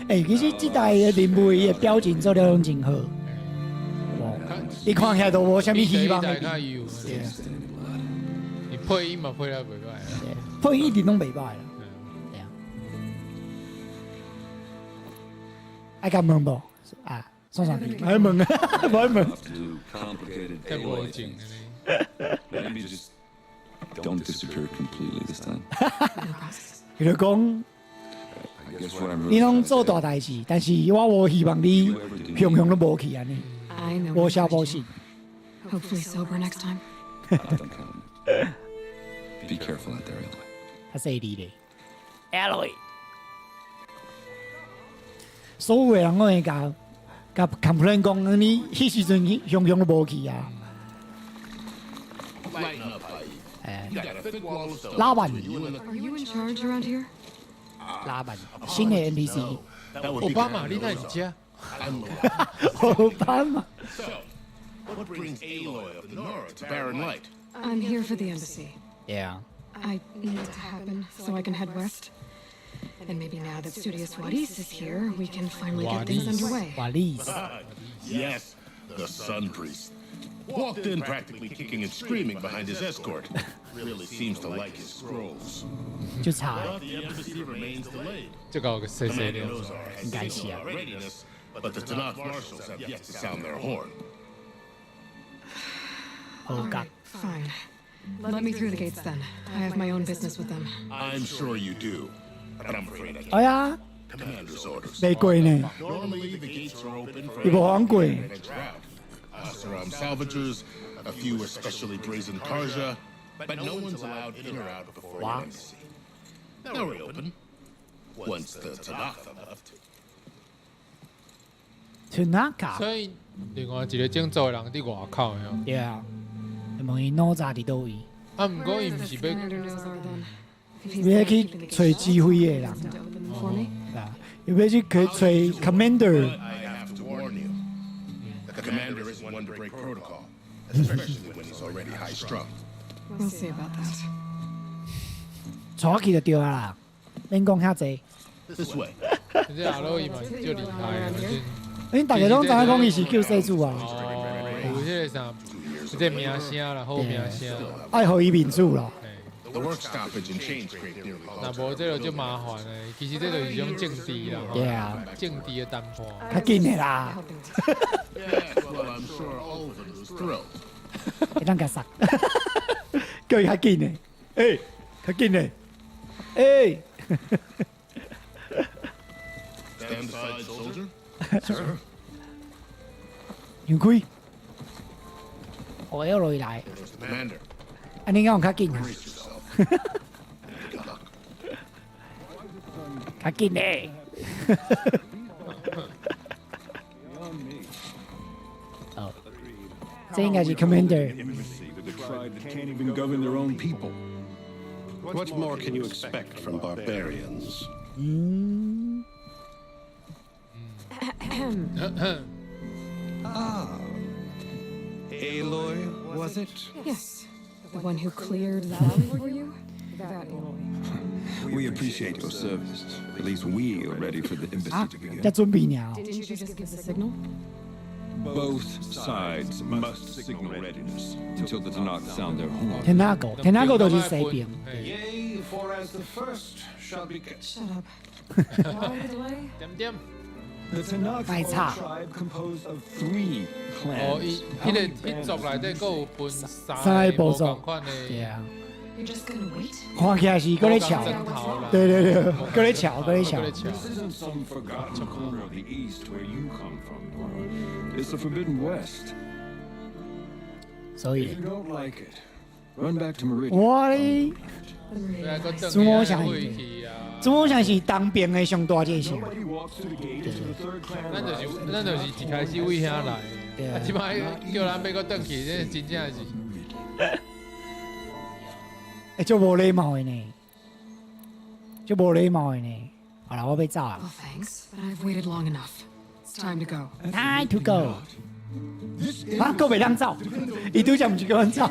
欸，其實這代的人物伊的表情做了攏真好，你看起來都無啥物希望的。對。伊配音嘛配了袂歹。配音一直攏袂歹啦。對啊。愛共問無？啊，創啥？愛問啊，無愛問。較無情。伊就講。你攏做大代誌，但是我無希望你雄雄攏無去按呢，無消無息。較細膩咧，Aloy，所有的人攏會共共 complain 講，你彼時陣雄雄攏無去啊。哎，老闆。拉板新的 NPC，奧巴馬，你哪會知？奧巴馬。 I'm here for the embassy. Yeah. I need it to happen so I can head west. And maybe now that Studious Wadis is here, we can finally get things underway. Wadis. Yes, the Sun Priest. Walked in practically kicking and screaming behind his escort. Really seems to like his scrolls. 就差。 But the embassy remains delayed. 這個細細的。應該是啊。 But the Tenakth marshals have yet to sound their horn. 好夾。 Fine. Let me through the gates then. I have my own business with them. I'm sure you do, but I'm afraid I can't. 哎呀。 Commander's orders. 袂過呢。 Normally the gates are open for 伊無放過。 Oseram salvagers, a few especially brazen Carja, but no one's allowed in or out before the embassy. They'll reopen once the Tenakth have left. Tenakth。所以另外一個種族的人佇外口的哦。對啊，問伊哪吒佇佗位？啊，毋過伊毋是欲，欲去揣指揮的人。啊，伊欲去揣 commander。 The commander isn't one to break protocol, especially when he's already high strung. We'll see about that. 帶我去就對啊啦，免講遐濟。 This way. 這阿魯伊嘛足厲害的，恁大家攏知影講伊是救世主啊。哦，有彼個啥，這個名聲啦，好名聲。愛予伊面子啦。The work stoppage in Chainscrape nearly 若 halted 無 our 這就足 building 麻煩的。其實這就是一種政治啦，對啊，政治的談判。較緊的啦。 Yes, well, I'm sure Ulvund was thrilled. 會當共殺，叫伊較緊的，欸，較緊的，欸。 Stand aside, soldier. Sir. 讓開，我要落來。 Commander. 按呢敢有較緊啊？ Brace yourself. Good luck. 較緊的。哦，這應該是 Commander。 Embassy with a tribe that can't even govern their own people. What more can you expect from barbarians? 嗯。 Ah. Aloy, was it? Yes, the one who cleared the alley for you? That Aloy. We appreciate your service. At least we are ready for the embassy 啊 to begin. 才準備爾。 Didn't you just give the signal? Both sides must signal readiness until the Tenakth sound their horn. 天哪狗，天哪狗就是西邊。 Yea, for as the first shall be. Shut up. Why the delay? 點點。 The Tenakth 賣 are a 吵。 tribe composed of three 哦， clans. 伊彼個彼族內底閣有分三三個個無部族仝款的。對啊。 You're just gonna wait? 看起來是閣咧吵，對對對，閣咧吵，閣咧吵。 This isn't some forgotten corner of the East where you come from, Nora. It's the Forbidden West. 所以 If you don't like it, run back to Meridian. 我咧，主主魔像主魔像是東邊的上大這城。咱就是咱就是一開始為遐來的，啊，這擺叫咱欲閣轉去，這真正是。欸，足無禮貌的呢，足無禮貌的呢。好啦，我欲走啊。 Well, thanks, but I've waited long enough. It's time to go. Time to go。啊，閣袂當走，伊拄才毋是叫阮走。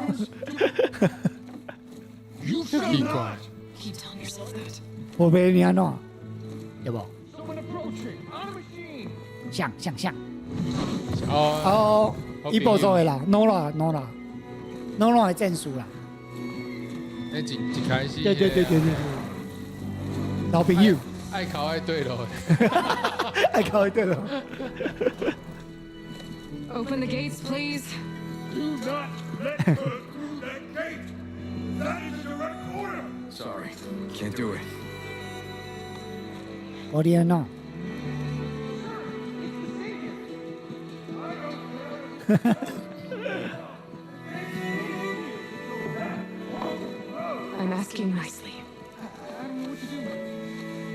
奇怪。 Keep telling yourself that. 無袂你按怎？對無？像像像。哦。哦，伊部族的啦，Nora Nora Nora 的戰士啦。那一一開始。對對對對對。老朋友。愛哭愛對路。愛哭愛對路。 Open the gates, please. Do not let her through that gate! That is a direct order! Sorry, can't do it. 無你按怎？ I'm asking nicely.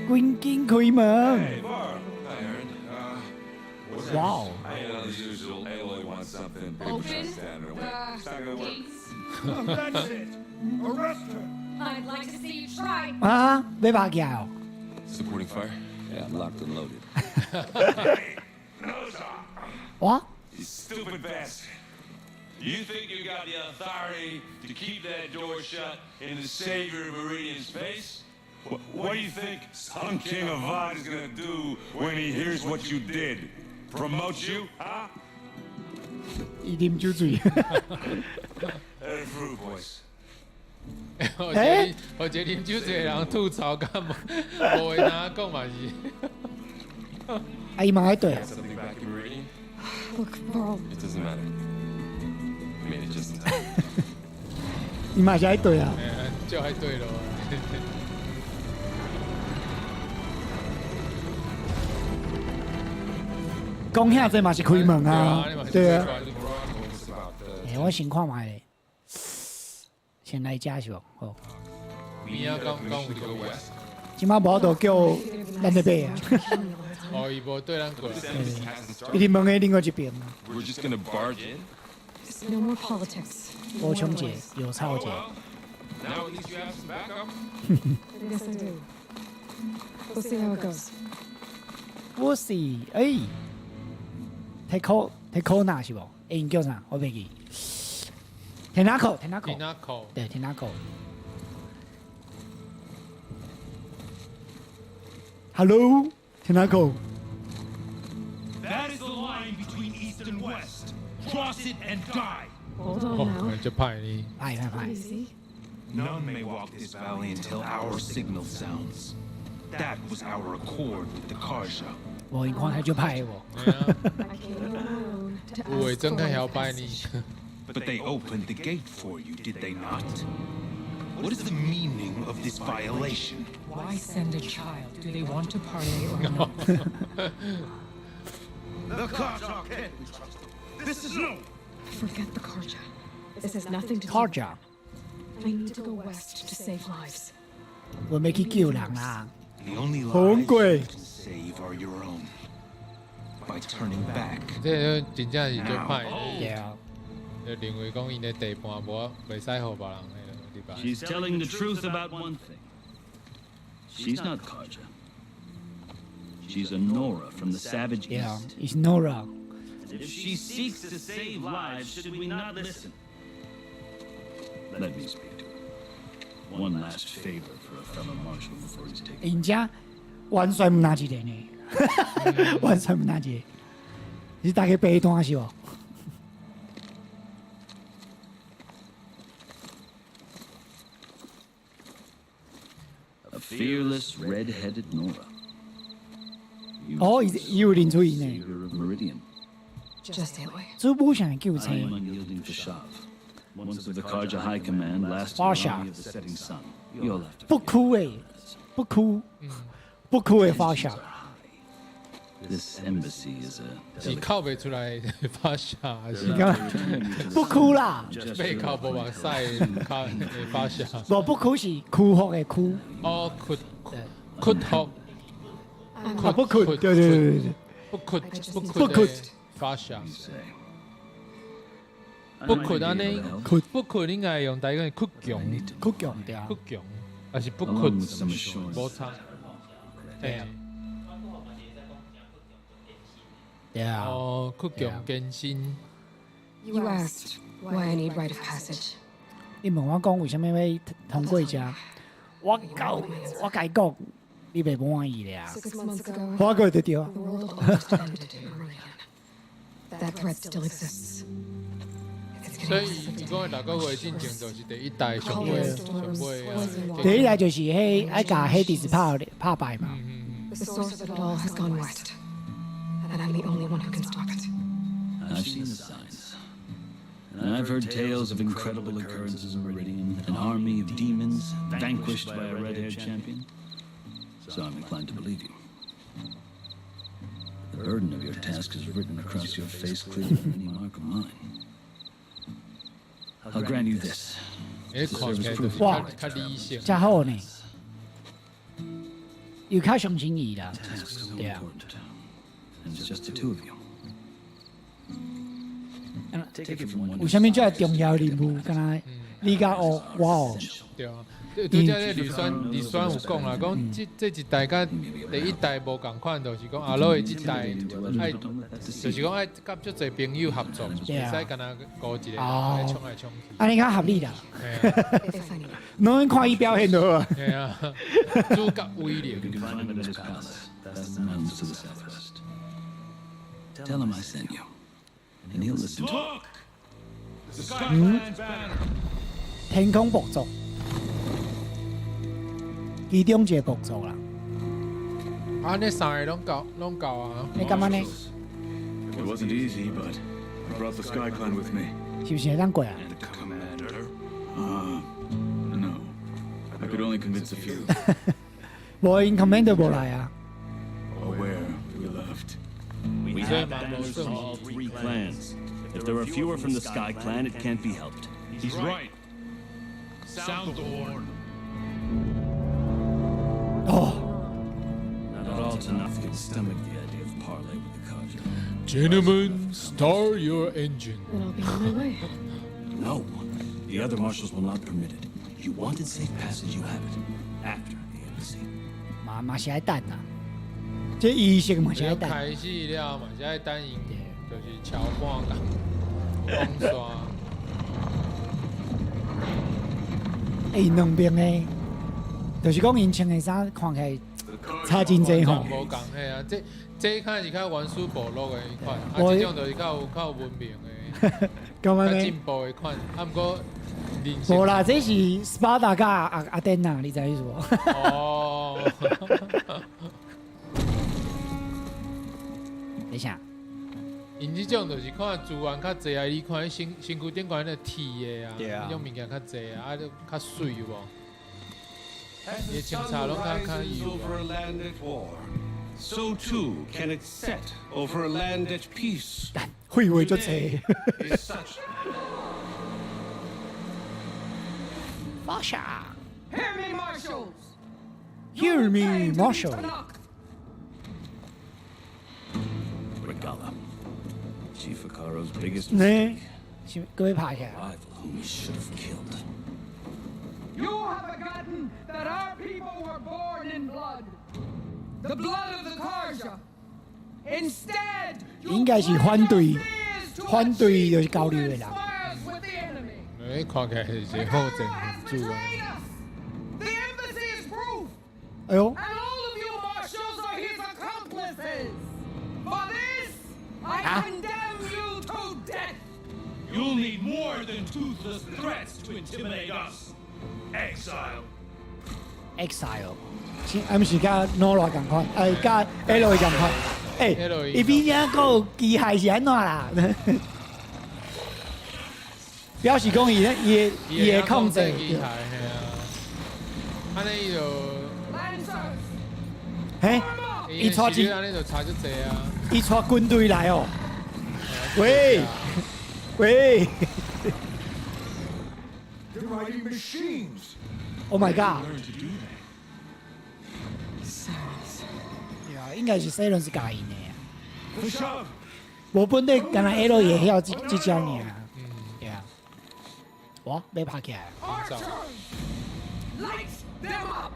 趕緊開門！哇哦！ I know the usual. Aloy wants something. People try to stand in her way. It's not gonna work. That's it! Arrest her! I'd like to see you try. 啊，欲拍起來哦！ Supporting fire? Yeah, I'm locked and loaded. 哇！ You stupid bastard. You think you got the authority to keep that door shut in the savior of Meridian's face? What do you think Sun King Avad is gonna do when he hears what you did? Promote you, huh? 伊啉酒醉。 Let it through, boys. 我覺得我覺得啉酒醉的人吐槽，敢無無話通講嘛是。啊，伊嘛愛對啊。 Something back in Meridian? Look, Varl, It doesn't matter. We made it just in time. 伊嘛是愛對啊。就愛對咯。講遐濟嘛是開門啊，對啊。欸，我先看覓咧，先來食是無？好。邊仔講講有個 west。這擺無法度叫咱咧買啊。哦，伊無對咱過來。伊佇門的另外一邊。 We're just gonna barge in? No more politics. 郭瓊姐，有超姐。 Now at least you have some backup. Yes, I do. We'll see how it goes. 我是欸，提可提可納是無？欸，𪜶叫啥？我袂記。Tenako，Tenako， Tenako，對，Tenako。Hello，Tenako。 That is the line between East and West. Cross it and die. Hold on now. 就歹呢。歹歹歹。 Easy. None may walk this valley until our signal sounds. That was our accord with the Carja. 無𪜶看起來就歹無。 I came here on my own to 有的 ask 真 for 較 right 曉 of 歹 passage. 呢。 But they opened the gate for you, did they not? What is the meaning of this violation? Why send a child? Do they want to parley or not? The Carja can't be trusted. This is no. Forget the Carja. This has nothing to do. Carja， I need to go west to save lives. 我欲去救人啦。 The only 好 lives 貴 you can save are your own. By turning back. 這個真正是足歹的。對啊。就認為講𪜶的地盤無袂使予別人的，對吧？ She's telling the truth about one thing. She's not Carja. She's a Nora from the savage 對啊 east. ，is Nora。 And if she seeks to save lives, should we not listen? Let me speak to her. One last favor for a fellow marshal before he's taken. 𪜶遮元帥毋若一個呢，元帥毋若一個，是大家白單是無？ A fearless, red-headed Nora. You 哦，伊伊有認出伊呢。 Savior of Meridian. Just Aloy. 主母啥會救 I 青 am？Unyielding Fashav. Once of the Carja High Command, last of the Fashav. army of the Setting Sun. You'll have to 不屈的，不屈，不屈的發酵。 This embassy is a 是哭袂出來的發酵，還是你講不屈啦？被哭無目屎的哭的發酵。無不屈是屈服的屈。哦，屈屈服。啊不屈，對對對對對。不屈不屈不屈的發酵。不屈按呢？不屈應該用台語講屈強。屈強對啊。屈強，還是不屈？無差。對啊。對啊。哦，屈強堅心。 You asked why I need right of passage. 你問我講為啥物欲通過遮？我夠我共伊講，你袂滿意咧啊！ 6 months ago, 我過就對啊 the world almost ended in Meridian. That threat still exists. It's 所 getting 以 worse 伊 every 講 day. 六個月進前就是第一代上尾上尾啊。第一代就是彼愛共彼直拍拍敗嘛。 The source of it all has gone west, and I'm the only one who can stop it. I've seen the signs. And I've heard tales of incredible occurrences in Meridian, an army of demons vanquished by a red-haired champion. So I'm inclined to believe you. The burden of your task is written across your face clearer than any mark of mine. I'll grant you this. 欸，看起來就是哇較較理性。真好呢，又較相信伊啦。對啊。 And it's just the two of you. Take it from one 為啥物這重要任務？敢若你佮我，我哦。對啊，對，拄才咧呂宣有講啦，講這這一代佮第一代無仝款，就是講阿羅的這代愛，就是講愛佮足濟朋友合作，袂使干焦孤一個人咧衝來衝去。按呢較合理啦。攏看伊表現就好啊。對啊，主角威廉。 You can find him at his palace, past the mountains to the southwest. Tell him I sent you, and he'll listen to you. Look! The Sky 嗯 Clan's banner. 天空部族，其中一個部族啦。啊，那三个攏夠，攏夠啊。你感覺呢？ It wasn't easy, but I brought the Sky Clan with me. 是毋是會當過啊？ And the commander? No. I could only convince a few. 無𪜶 commander 無來啊。 Aware we left. We 所以 have 嘛無 banners 算 from all three clans. If there are fewer from the Sky Clan, it can't be helped. He's right. Sound the horn. 哦。 Not at all Tenakth can stomach the idea of parley with the Carja. Gentlemen, start your engine. Then I'll be on my way. No, the other marshals will not permit it. You wanted safe passage, you have it. After the embassy. 嘛嘛是愛等啊，這儀式嘛是愛等。開始了嘛是愛等𪜶，就是敲半共講煞。欸，兩邊的，就是講𪜶穿的衫看起來差真濟吼。無仝嘿啊，這這較是較原始部落的彼款，啊，我這種就是較有較有文明的，感覺呢較進步的款。啊，毋過人生无啦，这是斯巴达佮阿典娜，你知影意思无？哦。等一下。𪜶这种就是看资源较济啊，你看彼身身躯顶悬彼个铁的啊，彼种物件较济啊，啊，就较媠有无？ As 伊 the 的清 sun 茶拢较较 rises 油 over a land at war, so too can it set over a land at peace. 废话足济。 Is such 发下。 Hear me, marshals! Hear me, Marshal. Regalla. Chief Hekarro's biggest 呢 mistake.？是各位拍起来。 Rival whom he should have killed. You have forgotten that our people were born in blood. The blood of the Carja. Instead, 应该是反对，反对就是交流的人。你看起来是一个好政府啊。 the embassy is proof. 哎呦， And all of you marshals are his accomplices. For this, I Ah. condemn you to death. You'll need more than toothless threats to intimidate us. Exile. Exile，是啊，毋是佮诺罗仝款，哎，佮 Aloy 仝款。哎，伊比遮阁有机械是按怎啦？表示讲伊伊的伊会控制。机械，嘿啊。按呢伊就，嘿，伊带一，按呢就差足济啊。伊带军队来哦。喂喂 They're riding machines. ，Oh my god！ Learn to do that. Sirens. 对啊，应该是 Sylens 教𪜶的啊。 Fashav, 无本底敢若 Aloy 会晓这这招尔。对啊。哇，欲拍起来。 Light them up.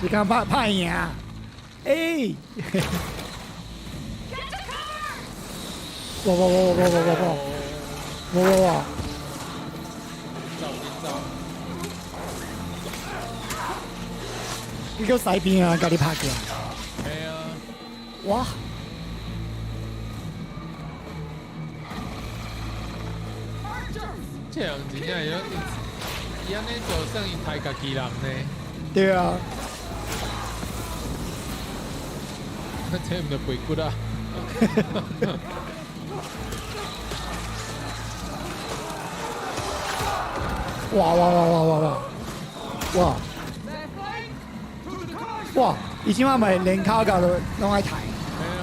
是讲拍拍赢。欸！哇哇哇哇哇哇哇哇哇哇！走紧走。你叫西边啊，共你拍起来。嘿啊。哇！这人真正会晓，伊按呢做算伊刣家己人呢。对啊。这毋著背骨啊！哇哇哇哇哇哇！哇！哇！伊这摆嘛连跤到都拢爱刣。嘿啊。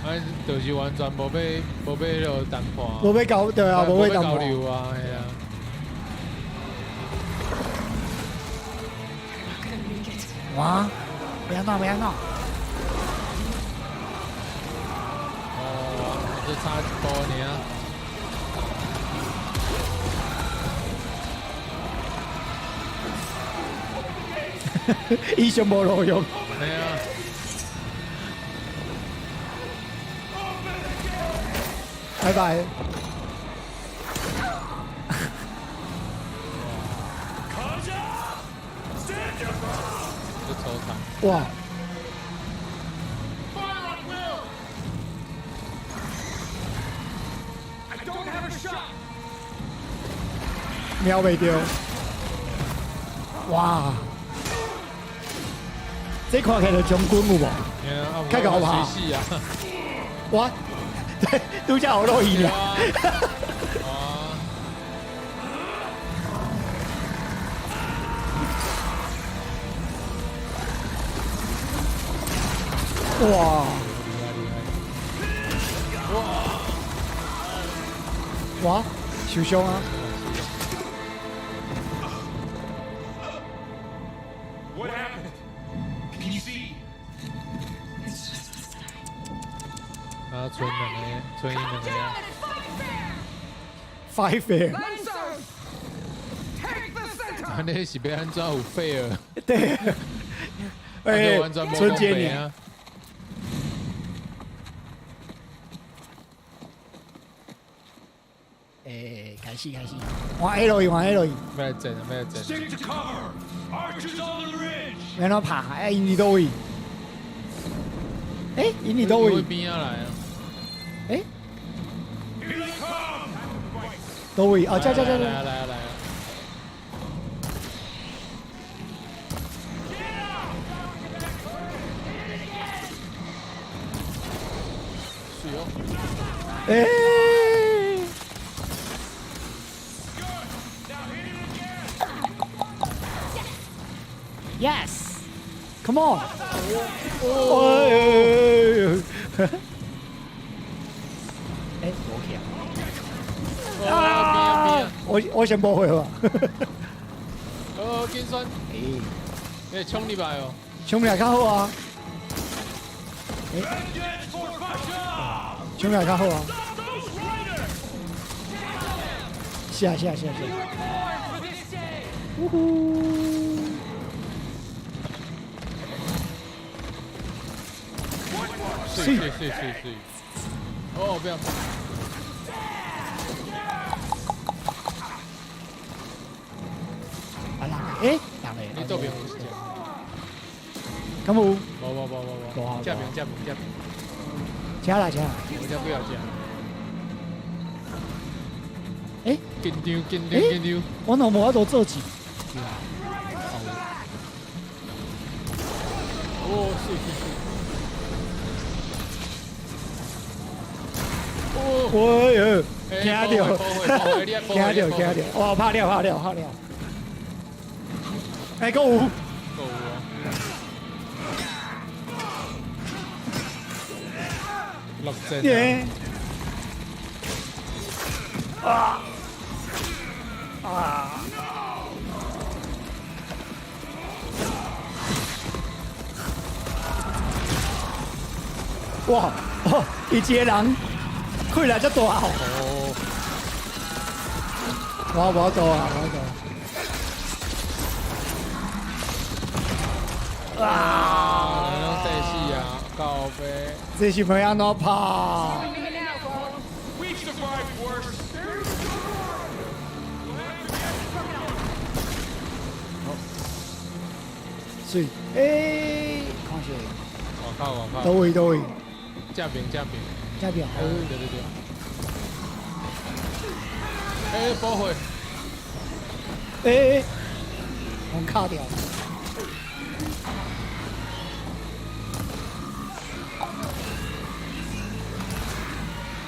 啊，就是完全无欲无欲彼落谈判。无欲交对啊，无欲谈交判。流啊，嘿啊。哇！欲按怎欲按怎？哦，就差一步尔。伊上无路用。嘿啊。拜拜。就抽他。哇！ I don't have a shot. 瞄袂著。哇！这看起来就将军有无？较𠢕拍。随死啊！哇！对，拄才学落去啦。哇！哇！受伤啊！ What happened? Can you see? It's just a sign. 啊，剩两个，剩伊两个啊。 Fight fair。 Lancers, take the center. 按呢是欲按怎有 fair？对。欸，完全无春节公平啊！欸，开始开始，换 Aloy 换 Aloy。欲来战啊！欲来战。 Stick to cover. Archers on the ridge. 欲按怎拍？欸，𪜶伫佗位？欸，𪜶伫佗位？边仔来啊？欸？ Here they come. 佗位？哦，遮遮遮。来啊来啊来啊！水哦！欸！Yes, come on！哦！欸，无去啊！啊！我先无回啊。哦，紧选。欸，冲入来哦！冲入来较好啊！欸，冲入来较好啊！是啊是啊是啊是啊！呜呼！水水水水水！哦，不要！啊人欸，人欸，你倒边有一只？敢有？无无无无无，这边这边这边。吃啦吃啦。我这不要吃。欸，紧张紧张紧张！我哪无法度做钱？哦，是是是。哦，哎呦，惊著，惊著惊著，哇，拍了拍了拍了！欸，阁有，阁有啊！落阵啊！啊！哇！哦，伊一个人气力遮大哦！我无做啊，无做。啊！拢在死啊，靠北。这是欲按怎拍？水，欸，看下。外口外口。佗位佗位？这边这边。这边。对对对。欸，保护。欸，我卡掉。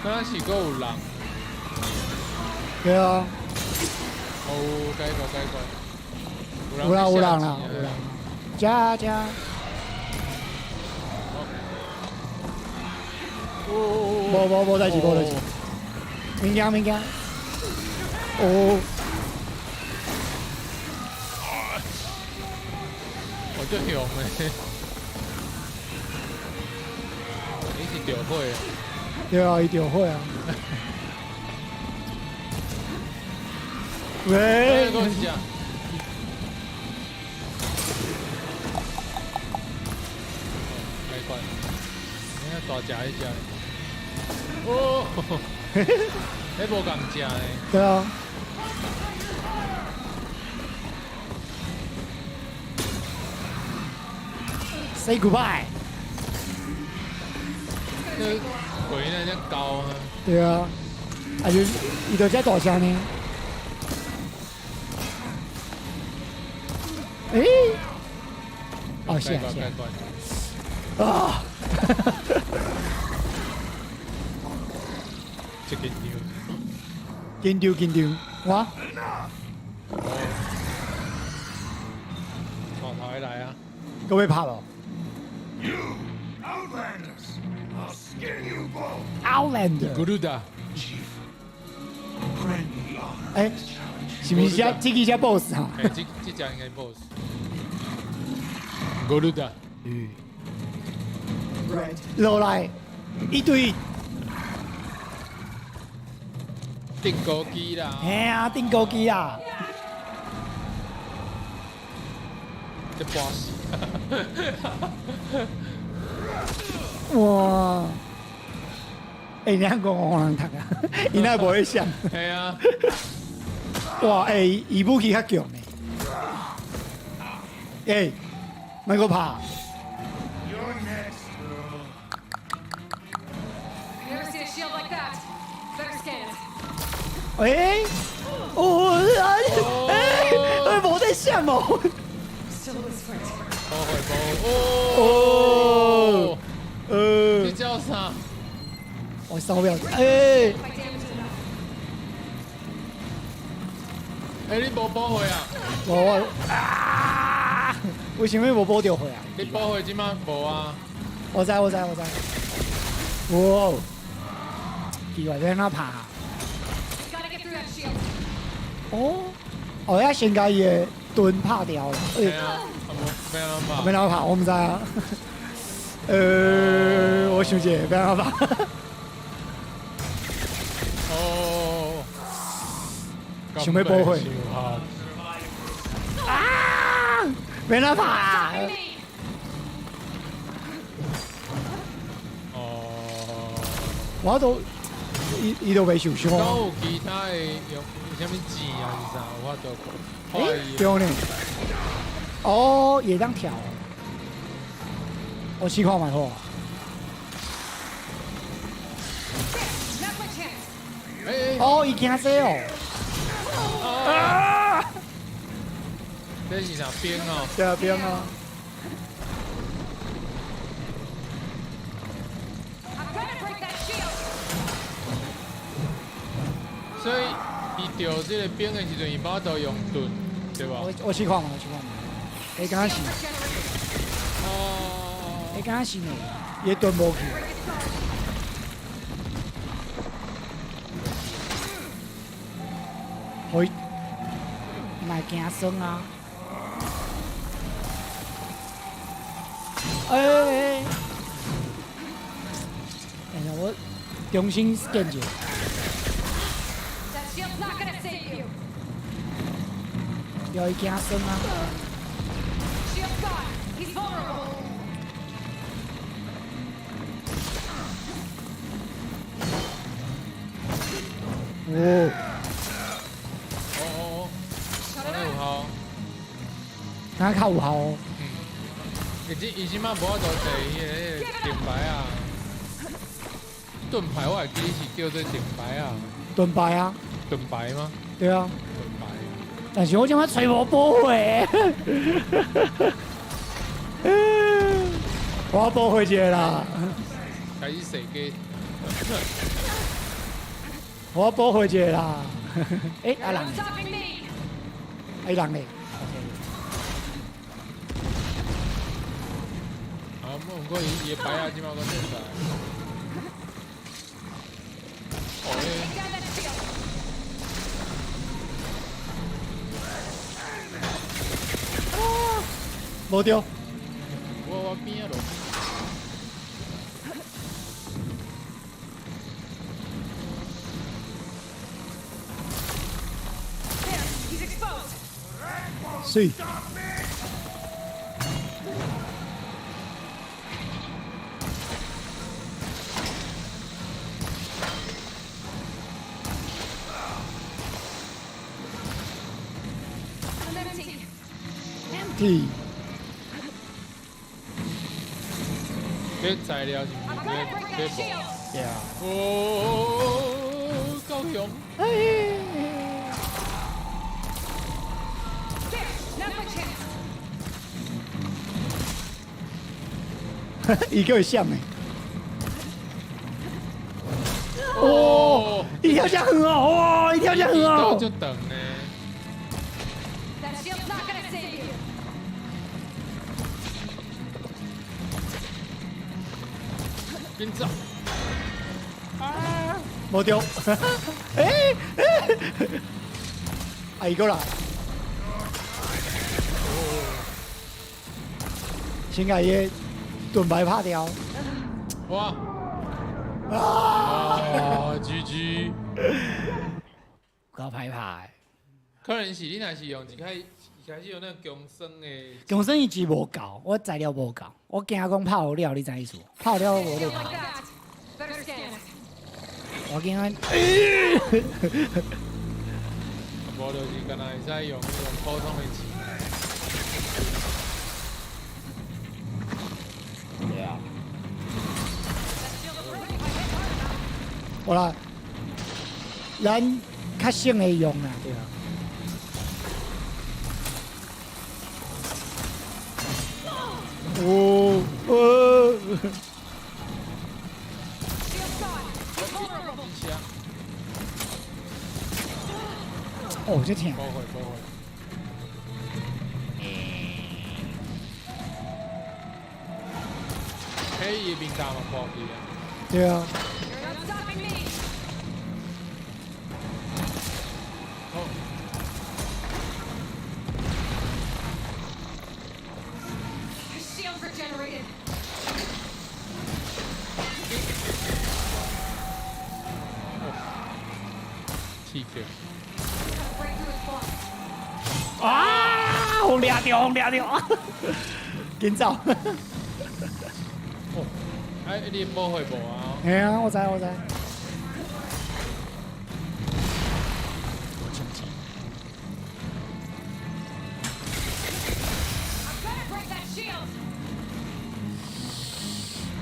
敢若是阁有人。对啊。哦，该过该过。有人有人啦，有人。加加。无无无代志无代志。免惊免惊。哦。我足凶的。你是著火？对啊，伊著火啊。喂。阁一只。该关。你看大只彼只。哦。彼无共食呢。对啊。Say goodbye。这鬼那只高啊。对啊，啊就伊就遮大声呢。欸？哦，是啊是啊。啊！这紧张。紧张紧张，我。大头的来啊！阁欲拍无 You Outlanders, I'll skin you both. Outlander。 Garuda。欸，是毋是这这支才 boss 啊？欸，这这只应该 boss。Garuda。嗯。落来一堆。定高机啦。嘿啊，定高机啦。这 boss。哇！欸，你按讲予人读啊，伊哪无去想？嘿啊！哇，欸，伊武器较强呢。欸，莫阁拍。 You're next, girl. I've never seen a shield like that. Better scan it. 欸，哦，哎，哎，無得閃哦。保護保護哦，這叫啥？我手錶，欸，欸，你無保護啊？無啊！為什麼無保著血啊？你保護這馬無啊？我知我知我知。哇！奇怪，欲按怎拍？哦，哦，遐先共伊的盾拍掉了。欸，欲按怎拍？欲按怎拍？我毋知啊。我想者欲按怎拍？哦，想欲保血。啊！欲按怎拍？哦，我都伊都袂受傷。敢有其他的用啥物錢啊？是啥？有法度看伊。對呢。哦，會當跳。我試看覓好。哦，伊驚這哦。啊！這是啥冰哦？對啊，冰啊。所以，伊著這个冰的時陣，伊無法度用盾，對吧？我試看覓，我試看覓。伊敢若是？哦。伊敢若是呢？伊的盾無去。予伊嘛會驚酸啊！欸欸！等下我重新 scan 一下。予伊驚酸啊！哦！哦哦，按呢有效。敢較有效哦。嗯。伊這擺無法度提彼个盾牌啊。盾牌我會記是叫做盾牌啊。盾牌啊。盾牌嗎？對啊。盾牌。但是我這擺揣無保血。我保血一下啦。開始射擊。我保血一下啦。欸，啊人呢？啊人呢？啊，毋過伊的牌仔這擺閣存在。哦，無著。我邊仔落。水。Empty。這材料是毋是這無？對啊。哦，夠凶。伊叫伊閃的。哦，伊跳遮遠哦，哇，伊跳遮遠哦。足長呢。緊走！啊！無著。欸欸！啊，伊閣來。先共伊的盾牌拍掉。哇！啊！GG。夠歹拍。可能是你若是用一開始用那個強酸的。強酸伊是無夠，我材料無夠，我驚講拍予了，你知意思無？拍予了我無得拍。我驚啊！無就是敢若會使用彼種普通的錢。對啊。好啦，咱較省會用啦，對啊。哦哦。哦，這疼。不會不會。嘿，伊面罩嘛破去啊。對啊。啊！予掠著，予掠著，緊走！哦，哎，你保護無啊？嘿啊，我知我知。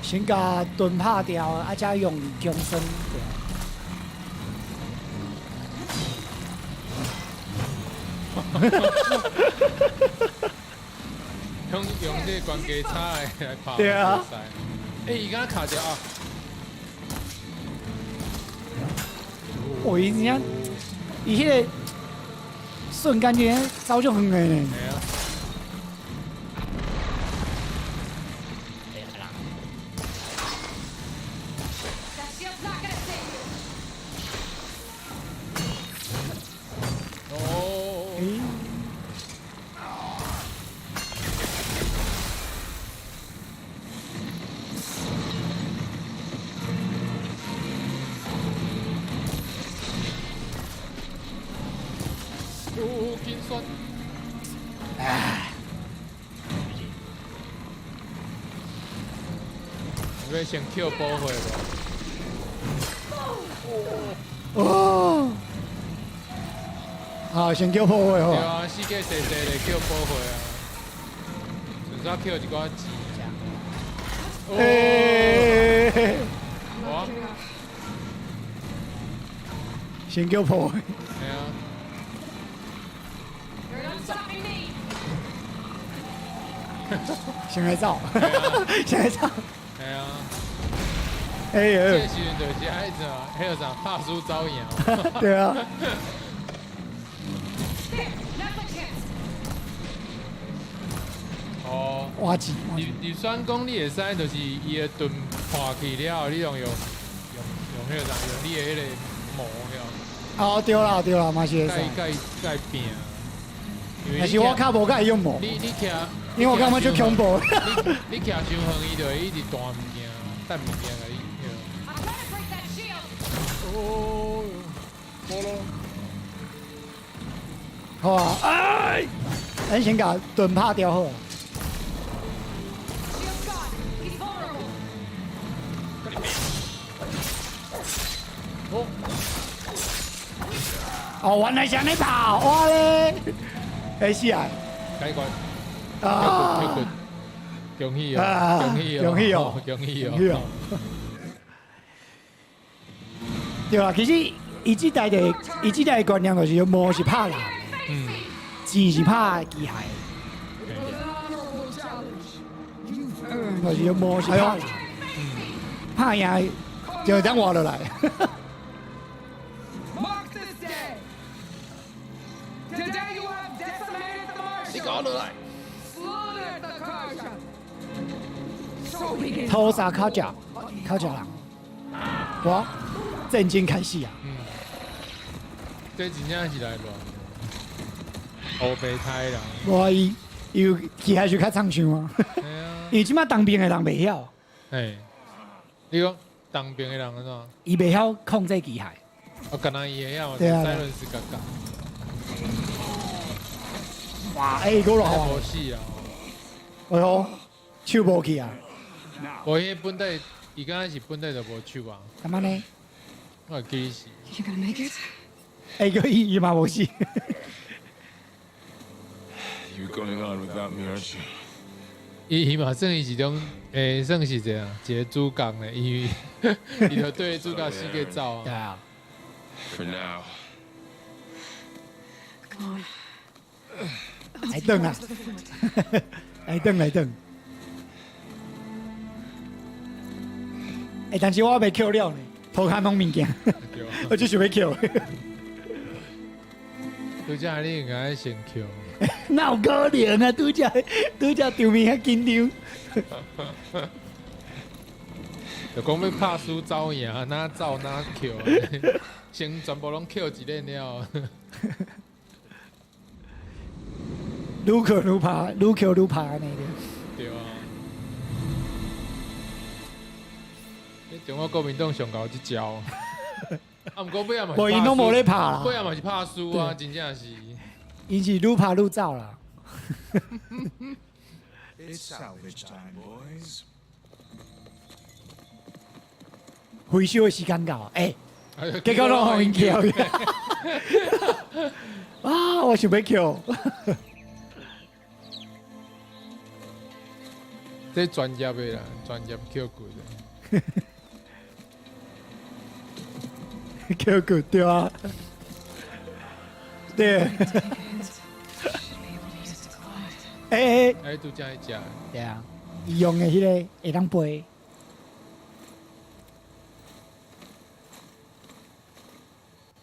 先共盾拍掉，啊，才用強身。用用這個關機叉來來拍。對啊。欸，伊敢卡著啊？哦，伊真正，伊彼個瞬間間走足遠的呢。對啊。先捡保血无？哦，好，先捡保血吼。对啊，四界济济咧捡保血啊，顺续捡一寡钱。欸！哇！先捡保血。系啊。先来走，先来走。系啊。哎呦！這個時陣就是愛怎，彼个啥，拍輸走贏。對啊。哦。挖錢。就算講你會使，就是伊的盾破去了後，你用用用用彼個啥，用你的彼個魔遐。哦，對啦對啦，嘛是會使。佮佮拼。但是我較無佮伊用魔。你徛，因為我感覺足恐怖。你徛傷遠，伊就會一直彈物件，彈物件共你。哦，無咯。好啊，哎，咱先共盾拍掉好。哦，原來是按呢跑，哇咧，會死啊！解決。啊！恭喜哦！恭喜哦！恭喜哦！恭喜哦！對啊，其實伊這代的，伊這代的觀念就是魔是拍人，錢是拍機械。就是魔是拍人，拍贏就會當活落來。你搞落來。屠殺卡甲，卡甲人，哇！戰爭開始啊！嗯，這真正是來亂，烏白胎啦。無伊伊有機械就較暢順啊。因為這擺當兵的人袂曉。嘿，你講當兵的人按怎？伊袂曉控制機械。哦，敢若伊會曉，對啊。賽倫是家教。哇！欸，閣落無死啊！哎喲，手無去啊！無，彼本底，伊敢若是本底就無手啊。幹嘛呢？我會記是。 You gonna make it? 欸，閣伊伊嘛無死。 You're going on without me, aren't you? 伊伊嘛算伊一種，欸，算是這樣一個主角呢，因為伊就對主角四界走啊。對啊。 For now. Come on. 來轉啊！來轉來轉。欸，但是我未抾了呢，塗跤攏物件，我只想欲抾。拄才你應該先抾。哪有可能啊？拄才拄才場面遐緊張。就講欲拍輸走贏，哪走哪抾，先全部攏抾一个了。愈抾愈拍，愈抾愈拍按呢。對啊。你中國國民黨上𠢕這招。啊，毋過尾仔嘛是無𪜶攏無咧拍啦。尾仔嘛是拍輸啊，真正是。𪜶是愈拍愈走啦。 It's salvage time, boys. 回收的時間到，欸，結果攏予𪜶抾。啊！我想欲抾。這專業的啦，專業抾骨的。抾骨對啊。對。欸欸。欸，拄才彼隻。對啊，伊用的彼个會當飛。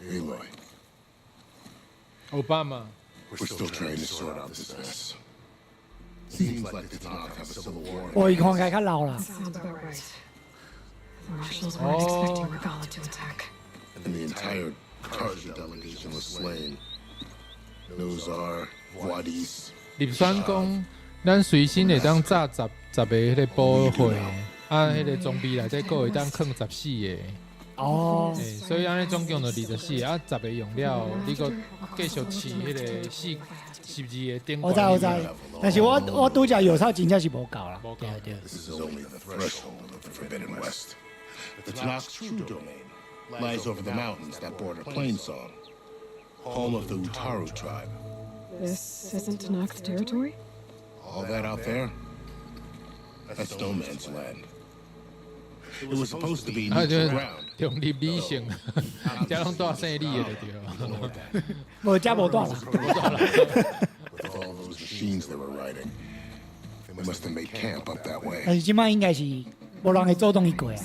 Aloy. 奧巴馬。 We're still trying to sort out this mess. Seems like the Tenakth have a civil war. 哦，伊看起來較老啦。 Sounds about right. The marshals weren't expecting Regalla to attack. And the entire Carja delegation was slain. Nozar, Vuadis. 立選講，咱隨身會當紮十十个彼個寶貨，啊，彼個裝備內底閣會當囥14個。哦。欸，所以按呢總共就24個，啊，十個用了，你閣繼續飼彼個四12個頂。我知我知，但是我我拄才藥草真正是無夠啦。無夠。對。 This is only the threshold of the Forbidden West. The Tenakth's true domain lies over the mountains that border Plainsong, home of the Utaru tribe. This isn't Tenakth territory? All that out there? That's no man's land. It was supposed to be 啊，就 neutral ground. 中立理性，這攏帶姓李的就對了。無，這無帶啦。無帶啦。 With all those machines they were riding, they must have made camp up that way. 但是這擺應該是無人會主動去過啊。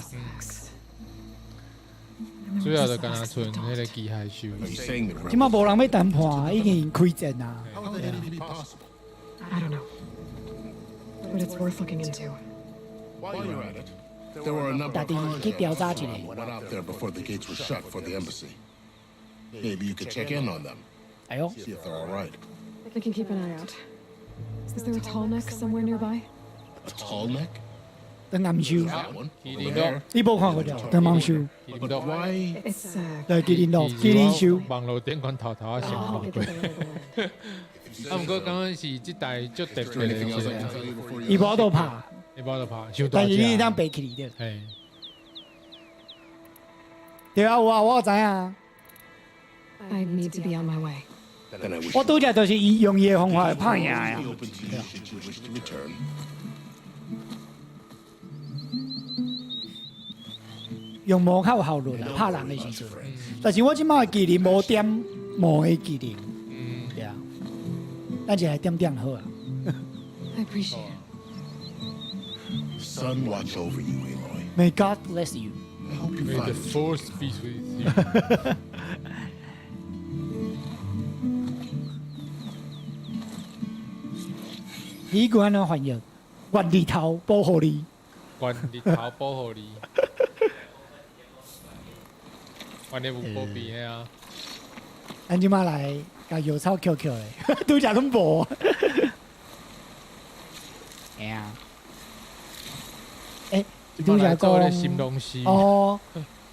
主要就敢若賰彼個機械獸。這擺無人欲談判，已經開戰啊。 I don't know. But it's worth looking into. While you're at it, there were a number of 家己去調查一下。 went out there before the gates were shut for the embassy. Maybe you could check in on them. 哎喲。 See if they're all right. I can keep an eye out. Is there a tall neck somewhere nearby? A tall neck? 長頷獸。 That one? 麒 Over 麟 there? 你無看過著？長頷獸。 But why? It's 對，麒麟鹿，麒麟獸。網路頂懸頭頭仔先看過。啊，毋過感覺是這代足特別的一個。伊無法度拍。伊無法度拍，傷大隻。但是你會當爬起來著。嘿。對啊，有啊，我知影。 I need to be on my way. Then I wish 我拄才就是伊用伊的方法拍贏的啊。 open to you should you wish to return. 用魔較有效率啦，拍人的時陣。但是我這擺的技能無點魔的技能，對啊，咱就來點點好啊。 I appreciate it. Sun watch over you, Aloy. May God bless you. I hope you May the find force be with you. 彼句按怎翻譯？願日頭保護你。願日頭保護你。願你有保庇的啊。咱這擺來共藥草抾抾的，拄才攏無。會啊。欸，拄才講新東西。哦，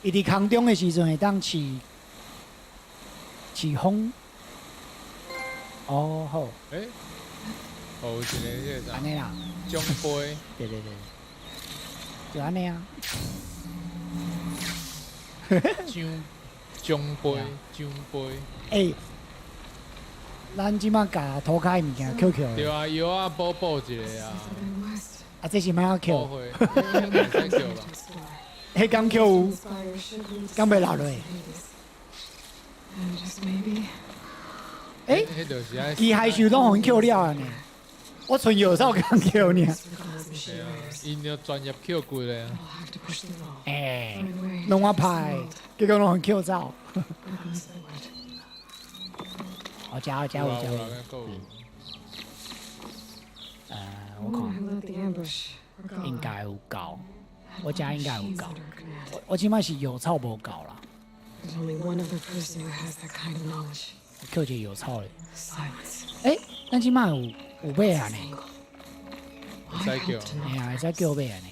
伊佇空中的時陣會當飼飼風。哦，好。欸，哦，有一個彼個啥？按呢啦。獎杯。對對對。就按呢啊。獎獎杯，獎杯。欸，咱這擺共塗跤的物件抾抾。對啊，藥仔補補一下啊。啊，這是欲按怎抾？應該會使抾吧？彼敢抾有？敢袂落落？ And just maybe, 欸，彼就是爱机械兽拢予𪜶抾了啊呢，我賰药草共抾尔。嘿啊，𪜶就专业抾骨的啊。欸，攏我拍的，結果攏予𪜶抾走。我遮有遮有遮有。我看應該有夠，我遮應該有夠。我這擺是藥草無夠啦。我抾一个藥草咧。欸，咱這擺有買啊呢？會使叫。嘿啊，會使叫買啊呢。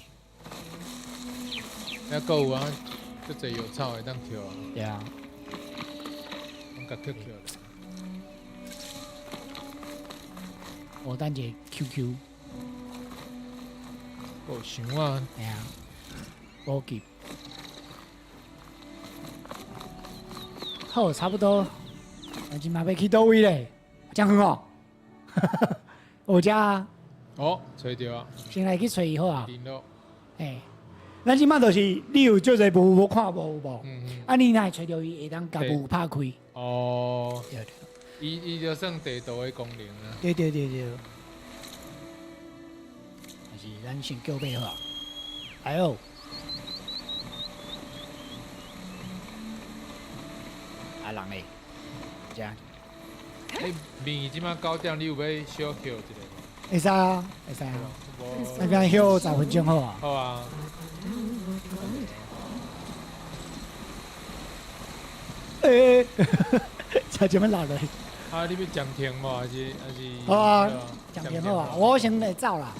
抑閣有啊，足濟藥草會當抾啊。對啊。攏共抾抾咧。我等一下 QQ。夠想啊。嘿啊。無急。好，差不多。咱這擺欲去佗位咧？遮遠哦。有遮啊。哦，揣著啊。先來去揣伊好啊。聯絡。欸，咱這擺就是你有足濟霧無看無有無？啊，你若會揣著伊，會當共霧拍開。哦。對對。伊就算地圖的功能啊。對對對對。還是咱先叫馬好啊。哎喲。啊，人咧？遮。欸，明伊這擺9點，你有欲小歇一下無？會使啊，會使啊。那邊歇10分鐘好啊。好啊。欸，差一欲落來。啊，你欲暫停無？還是？好啊，暫停好啊，我先來走啦。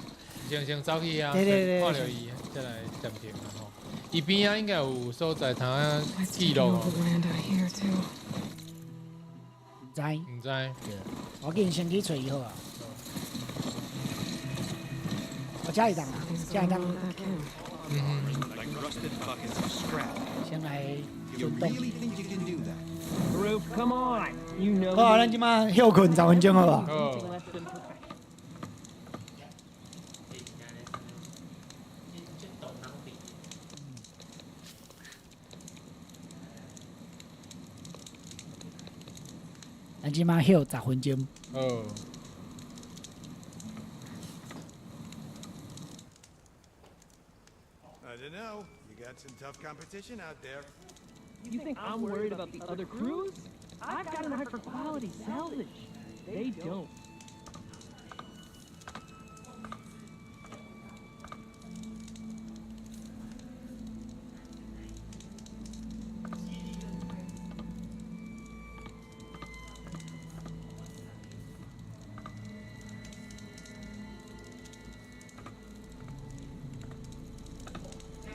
先走去啊，對對對，看著伊，再來暫停啊吼。伊邊仔應該有所在通記錄哦。毋知。毋知。我緊先去揣伊好啊。我遮會當啊，遮會當。先來運動。好啊，咱這擺歇睏10分鐘好無？好。咱這擺歇10分鐘。好。 I don't know. You got some tough competition out there. You think I'm worried about the other crews? I've got an eye for quality salvage. They don't.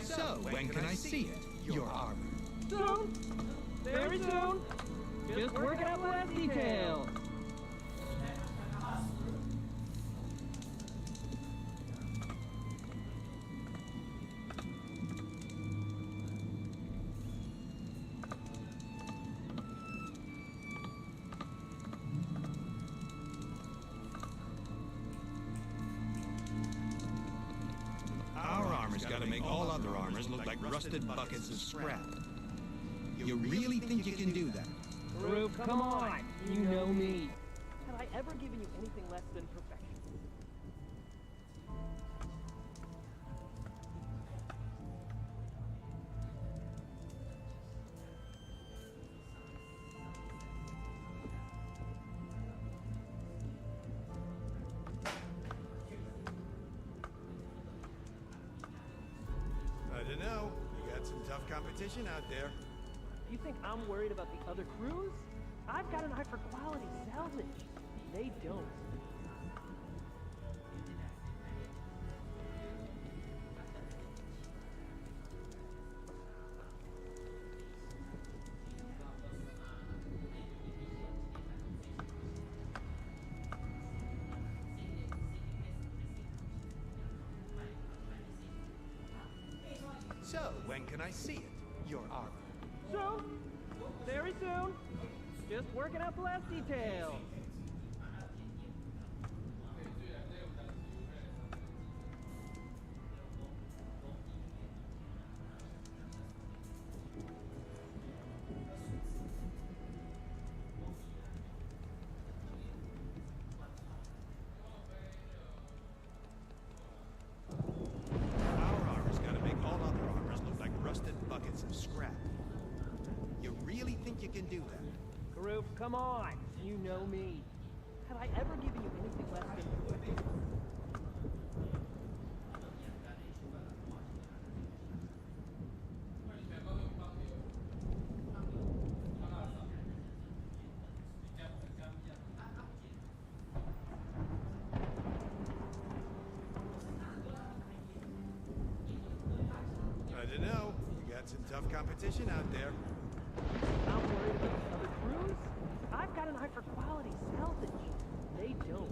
So, when can I see it? Your armor. Soon. Very soon. Just working out the last details. Our armor's got to make all other armors look like rusted buckets of scrap. You really think you can do that? Farouk, come on. You know me. Have I ever given you anything less than perfection? I don't know. You got some tough competition out there. You think I'm worried about the other crews? I've got an eye for quality salvage. They don't. So, when can I see it? Your armor. Soon. Very soon. Just working out the last details. you can do that? Karuk, come on. You know me. Have I ever given you anything less than perfection? I don't know. You got some tough competition out there. I'm worried about the other crews. I've got an eye for quality salvage. They don't.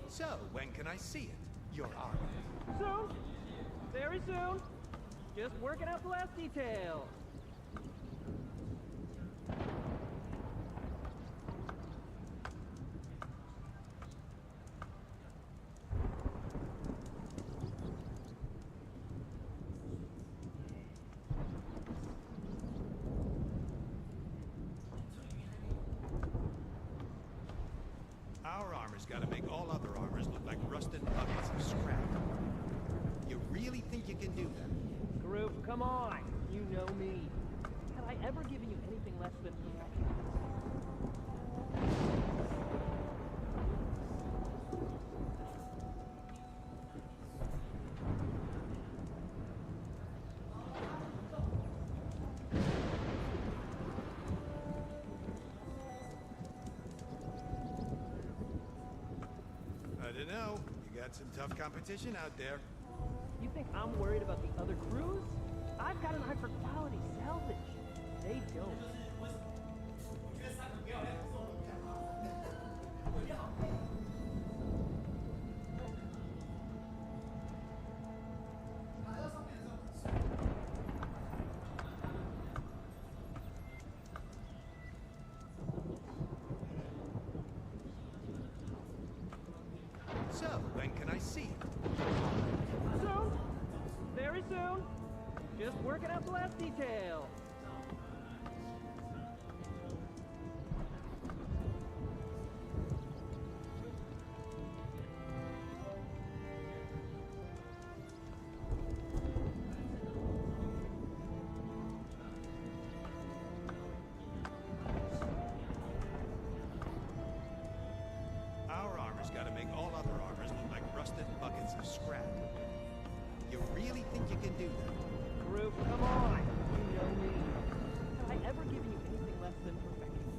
So, when can I see it? Your armor. Soon. Very soon. Just working out the last details. Our armor's got to make all other armors look like rusted buckets of scrap. You really think you can do that? Karuk, come on. You know me. Have I ever given you anything less than perfection? I don't know. You got some tough competition out there. You think I'm worried about the other crews? I've got an eye for quality salvage. They don't. So, when can I see it? Soon. Very soon. Just working out the last details. Our armor's got to make all other armors look like rusted buckets of scrap. You really think you can do that? Karuk, come on. You know me. Have I ever given you anything less than perfection?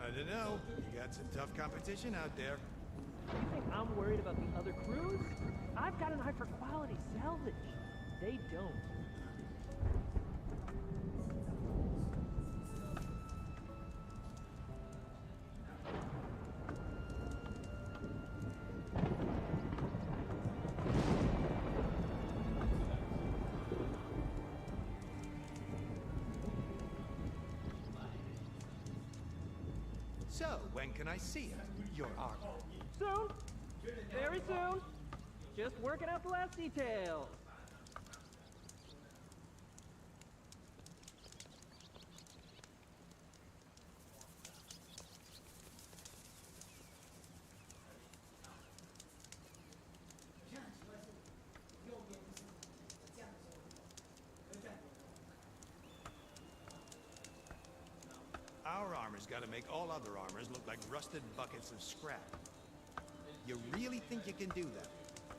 I don't know. You got some tough competition out there. You think I'm worried about the other crews? I've got an eye for quality salvage. They don't. So, when can I see it? Your armor. Soon. Very soon. Just working out the last details. Our armor's got to make all other armors look like rusted buckets of scrap. You really think you can do that?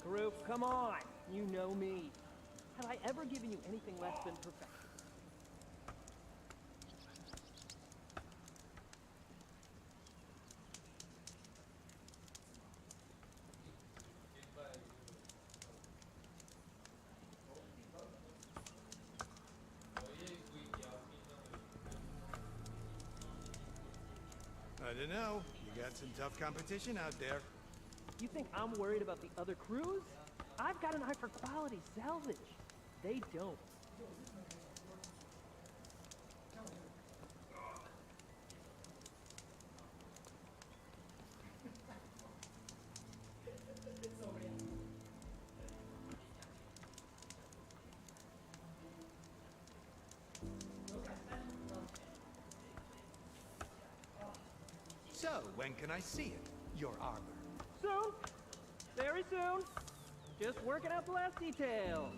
Karuk, come on. You know me. Have I ever given you anything less than perfection? I don't know. You got some tough competition out there. You think I'm worried about the other crews? I've got an eye for quality salvage. They don't. So, when can I see it? Your armor. Soon. Very soon. Just working out the last details.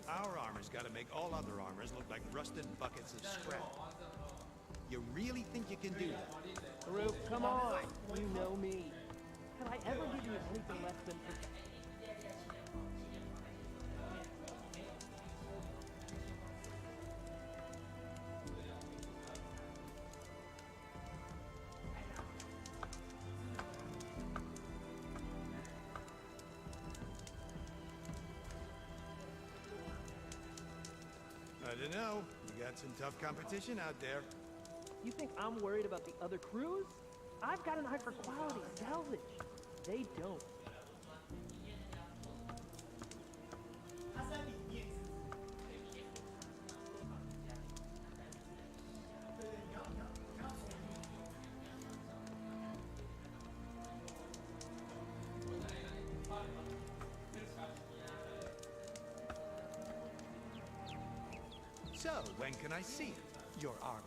Our armor's got to make all other armors look like rusted buckets of scrap. You really think you can do that? Farouk, come on. You know me. Have I ever given you anything less than perfection? I don't know. You got some tough competition out there. You think I'm worried about the other crews? I've got an eye for quality salvage. They don't. So, when can I see it? Your armor.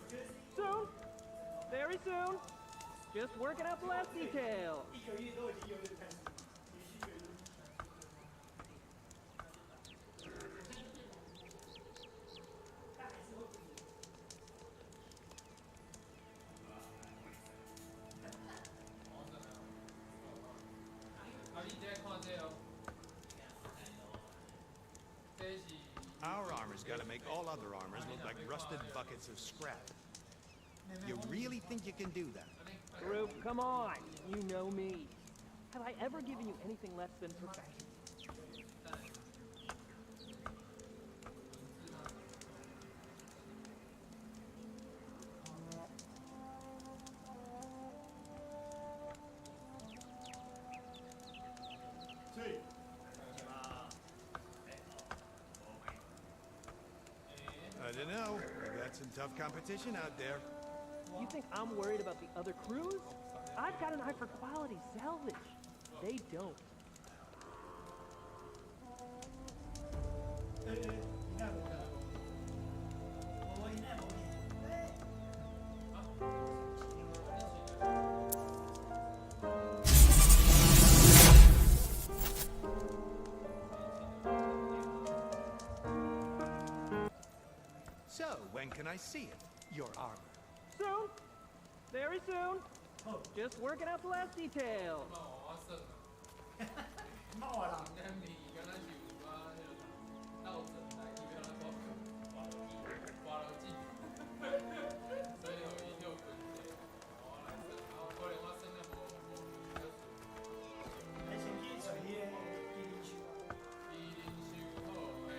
Soon. Very soon. Just working out the last details. 啊，你這看這哦，這是 Our armor's got to make all other armors look like rusted buckets of scrap. You really think you can do that? Farouk, come on. You know me. Have I ever given you anything less than perfection? I don't know. You got some tough competition out there. You think I'm worried about the other crews? I've got an eye for quality salvage. They don't. So, when can I see it? Your armor. Soon. Very soon. Just working out the last details. 我算啦。咱咪敢若是有啊，彼个斗阵来去欲按怎跋落水，所以予伊歇睏者，我來算，啊，可能我算得無較順。麒麟樹好，嘿。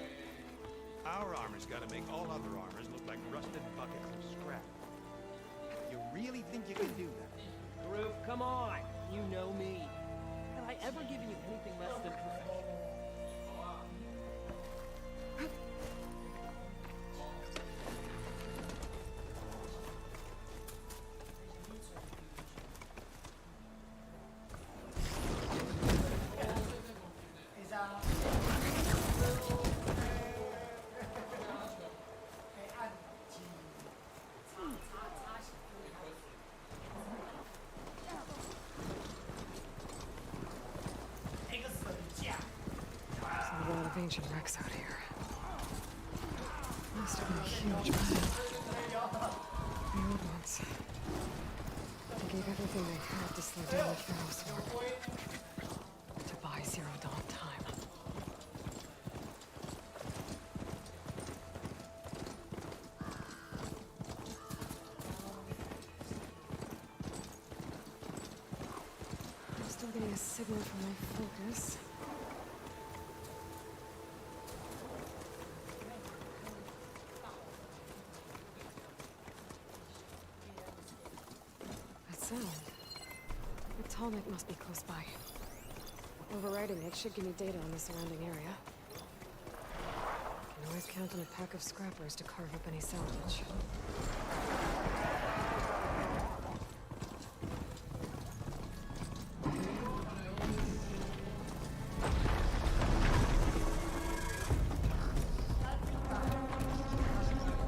Our armor's got to make all other armors look like rusted buckets of scrap. You really think you can do that? Farouk, come on. You know me. Have I ever given you anything less than perfection? There's a lot of ancient wrecks out here. Must have been a huge battle. The old ones. They gave everything they had to slow down the Feros War. To buy Zero Dawn time. Signal from my focus. That sound. The Tallneck must be close by. Overriding it should give me data on the surrounding area. Can always count on a pack of scrappers to carve up any salvage.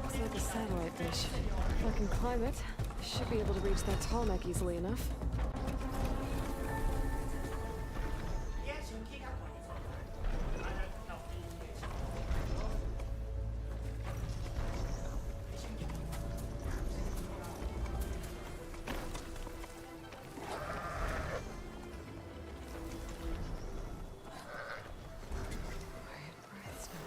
Looks like a satellite dish. If I can climb it, I should be able to reach that Tallneck easily enough. Quiet breaths now.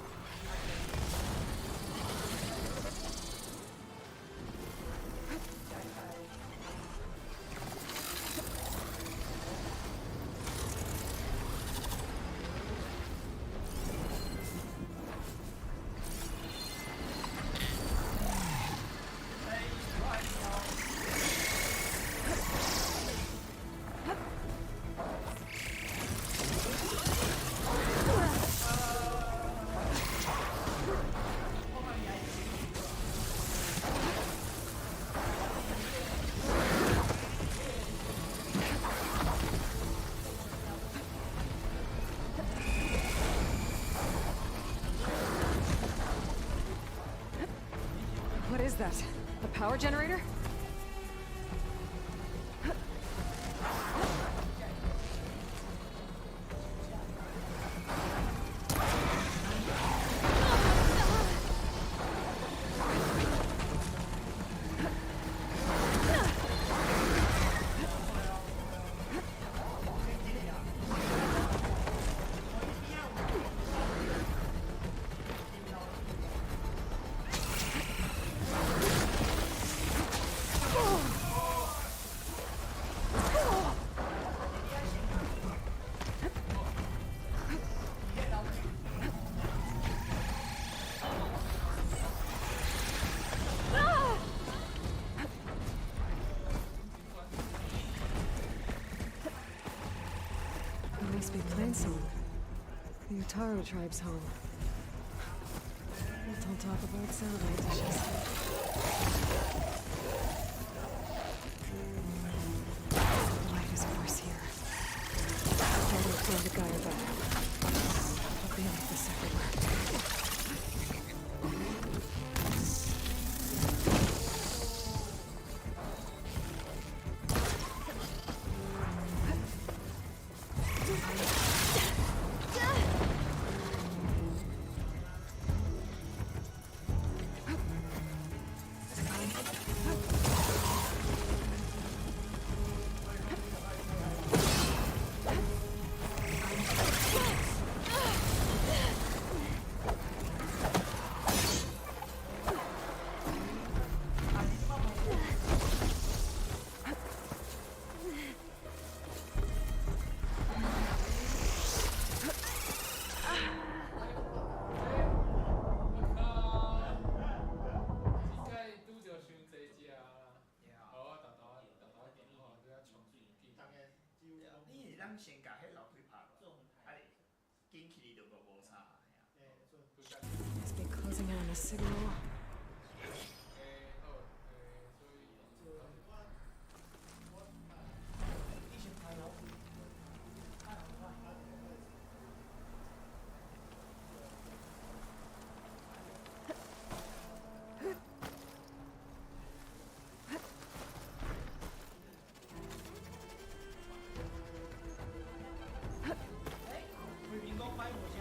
What is that? A power generator? It must be Plainsong. The Utaru tribe's home. Built on top of old satellite dishes. The light is worse here. Better throw the Gyre back. It'll be like this everywhere. 你是咱先共彼樓梯拍落，啊，緊起你就無差。 Must be closing in on the signal. 貴賓講擺無聲。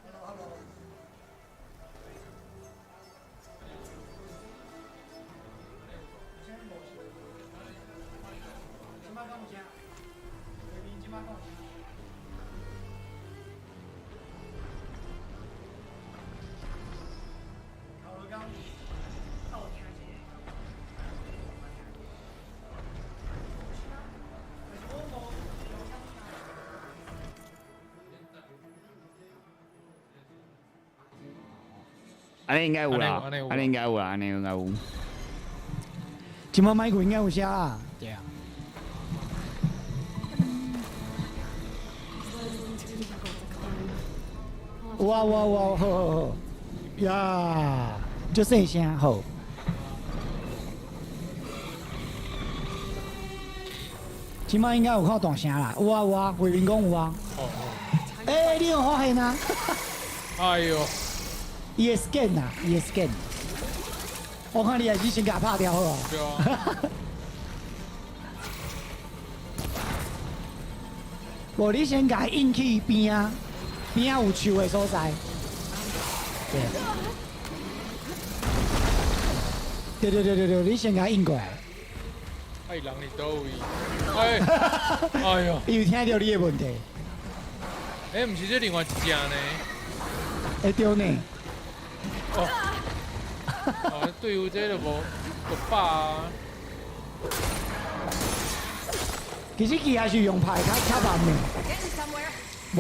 Hello hello。按呢應該有啦，按呢應該有啦，按呢應該有。這擺麥克應該有聲啊。對啊。有啊有啊有啊，好好好。呀，足細聲好。這擺應該有較大聲啦，有啊有啊，畫面講有啊。哦。欸，你有發現啊？哎呦！伊會 scan 啊，伊會 scan。我看你也是先共拍掉好啊。對啊。無，你先共引去邊仔，邊仔有樹的所在。對。對對對對對，你先共引過來。哎，人佇佗位？哎，哎喲！伊有聽著你的問題。欸，毋是這另外一隻呢？會對呢。哦。哦，對付這就無就飽啊。其實伊還是用牌較較慢的。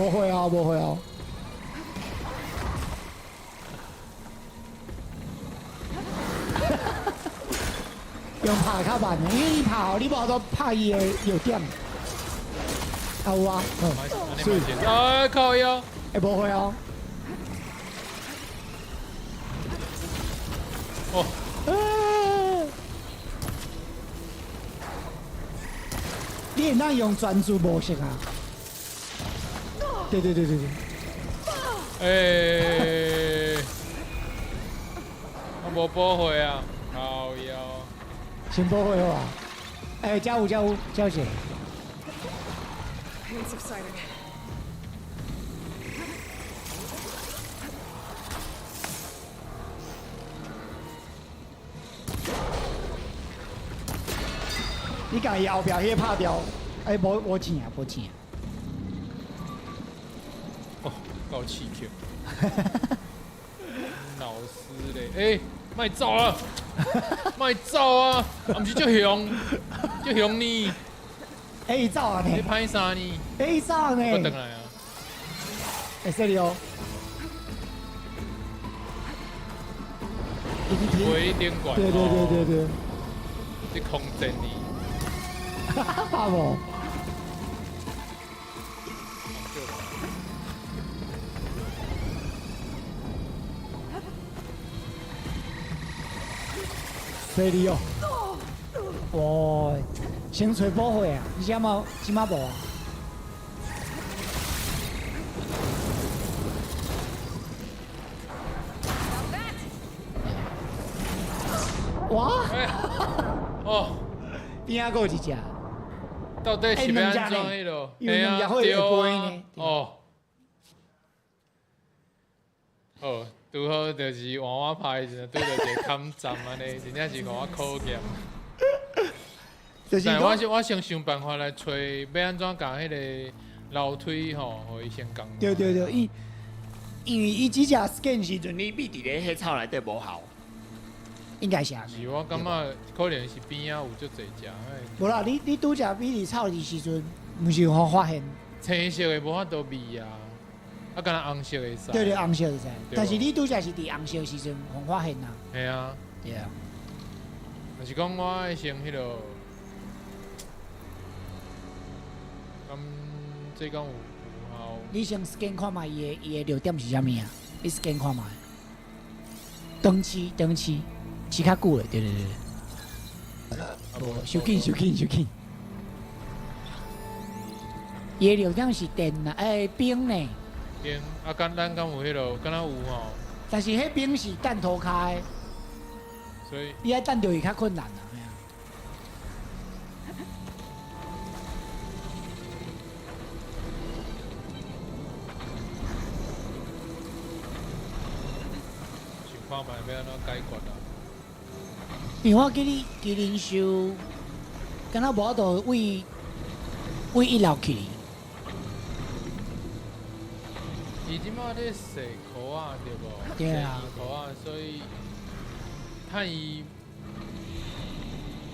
無會哦，無會哦。用拍較慢的，因為你拍哦，你無法度拍伊的弱點。啊有啊，好，水。哎，靠腰。會無會哦。哦。你會當用專注模式啊？對對對對對。欸，我無保血啊，靠腰。先保血好啊。欸，這有這有這有誰？你共伊後壁彼个拍掉，欸，無無錢啊，無錢啊。哦，夠氣球。老師咧，欸，莫走啊！莫走啊！啊，毋是足凶，足凶呢。欸，伊走啊呢？你歹啥呢？欸，伊走啊呢？我轉來啊！會使哩哦。回頂懸。對對對對對。這空戰呢？怕無？犀利哦！哇，先揣保血啊！你這馬這馬無啊？哇！哦，邊仔閣有一隻。到底是欲按怎彼落？有兩隻火會飛呢。哦。哦，拄好就是換我拍的時陣，拄著一个坎站按呢，真正是予我考驗。就是但我先想辦法來揣，欲按怎共彼个樓梯吼，予伊先降。對對對，伊因為伊這隻 scan 時陣，你秘佇咧彼草內底無效。應該是按呢。是我感覺可能是邊仔有足濟隻。無啦，你拄則秘佇草的時陣，毋是予發現。青色的無法度避啊，啊，敢若紅色會使。對對，紅色會使。但是你拄則是佇紅色時陣，予發現啊。嘿啊。對啊。就是講我愛先彼落，咁這敢有有效？你先 scan 看覓伊的弱點是啥物啊？你 scan 看覓。長試長試，試較久的，對對對。無，傷緊傷緊傷緊。伊的弱點是電啊，欸冰呢？冰啊，敢咱敢有彼落，敢若有吼？但是彼冰是等塗跤的，所以你愛等著伊較困難啊。想看覓欲按怎解決啊？因為我記得麒麟獸，敢若無法度對對一樓去。伊這馬咧踅箍仔對無？對啊。踅箍仔，所以趁伊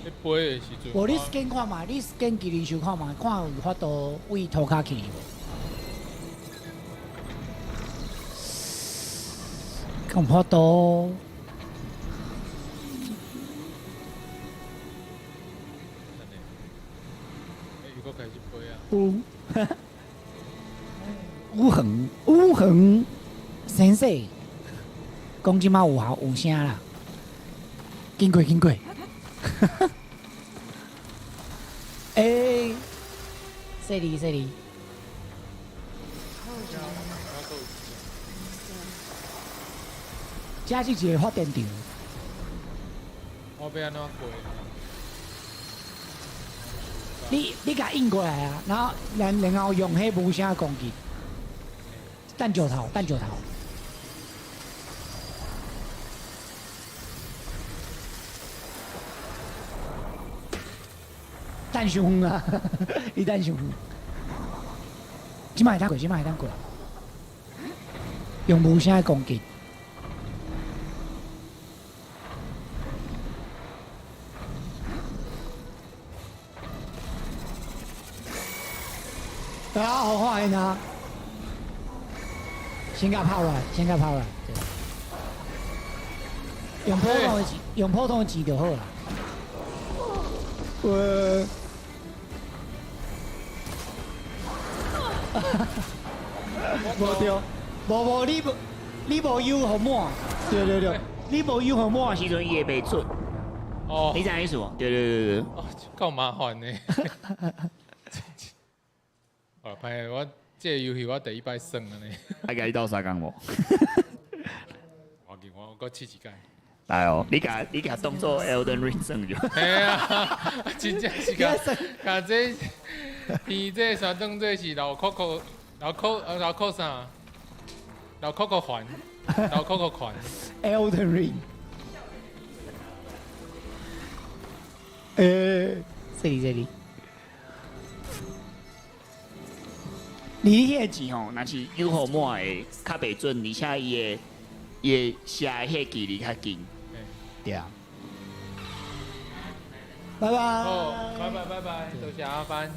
咧飛的時陣。無，你 scan 看覓，你 scan 麒麟獸看覓，看有法度對塗跤去無？敢有法度？等下，欸，又阁开始飞啊！有，有恒有恒先生，讲这马有效有声啦，紧过紧过。欸，细腻细腻。这是一个发电场。我欲按怎过？你共引过来啊，然后然后用彼无声攻击，等石头，等石头。等伤远啊！你等伤远。这马会当过，这马会当过。用无声攻击。啊，好看现啊！先共拍落来，先共拍落来。用普通的钱，用普通的钱就好啦。呃，无对，无无你无你无油予满，对对对，你无油予满时阵，伊会袂出。哦，你知影意思无？对对对对。哦，够麻烦的。哦，歹势，我这个游戏我第一摆耍按呢。爱共你斗相共无？我见我阁试一摆。来哦，你共当做 Elden Ring 耍就。嘿啊，真正是共共这天这相当做是老 Coco 老 Co 老 Co 啥？老 Coco 环，老 Coco 环。 Elden Ring。欸，这里这里。你彼个钱吼，若是油予满会较袂准，而且伊的射的彼个距离较近。对啊。拜拜。好，拜拜拜拜，多谢阿帆。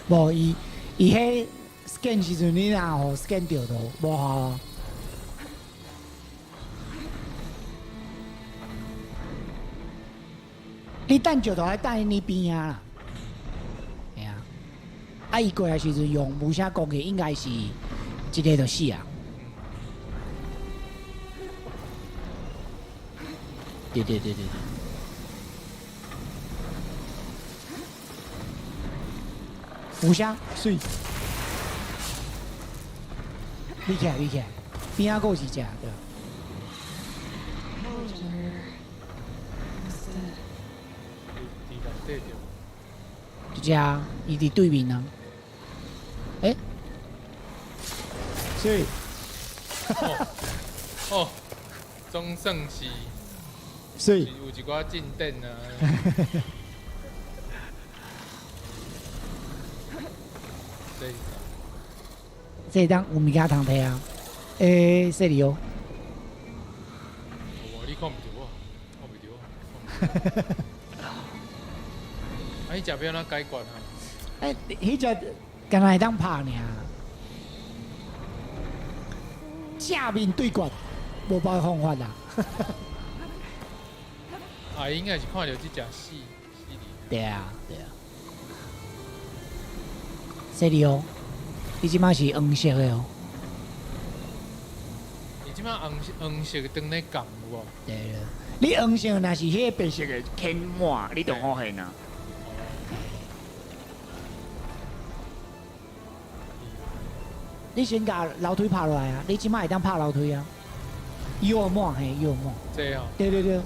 无伊伊彼 scan 时阵，你若予 scan 著就无效啊。你等石头爱等𪜶边仔啦，嘿啊，啊伊过来时阵用无声攻击，应该是一个就死啊。对对对对对。有声媠，你起来，你起来，边仔阁有一只，对。就这啊，伊伫对面啊。欸？媠。哦，总算是。媠。有一寡进展啊。这是啥？这当有物件通提啊？欸，细腻哦。无，你看毋著我，看袂著我。啊，彼只欲按怎解决啊？欸，彼只敢若会当拍尔。正面对决，无别方法啦。啊，应该是看著这只死死哩。对啊，对啊。细腻哦，你这马是黄色的哦。伊这马黄色当咧讲有无？对了，你黄色若是彼个白色的牵满，你就发现啊。你先共楼梯拍落来啊！你这马会当拍楼梯啊？油满嘿，油满。这哦。对对对。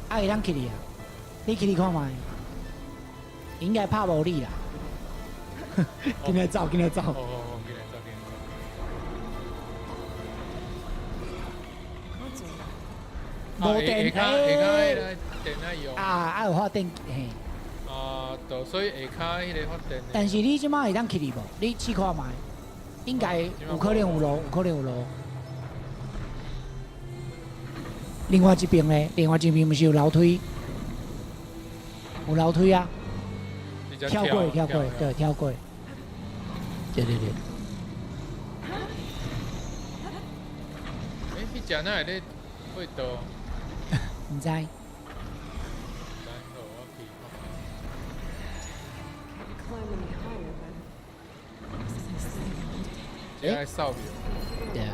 啊，会当起去啊？你起去看觅。应该拍无你啦。紧来走，紧来走。哦哦哦，紧来走，紧来走。无电，下跤下跤彼个电爱用。啊，爱有发电嘿。啊，对，所以下跤彼个发电。但是你这马会当起去无？你试看觅，应该有可能有路，有可能有路。另外一邊咧，另外一邊毋是有樓梯？有樓梯啊！跳過，跳過，對，跳過。對對對。欸，彼只哪會咧過道？毋知。知，好，我去。 Climb any higher, but 這愛掃描。對啊。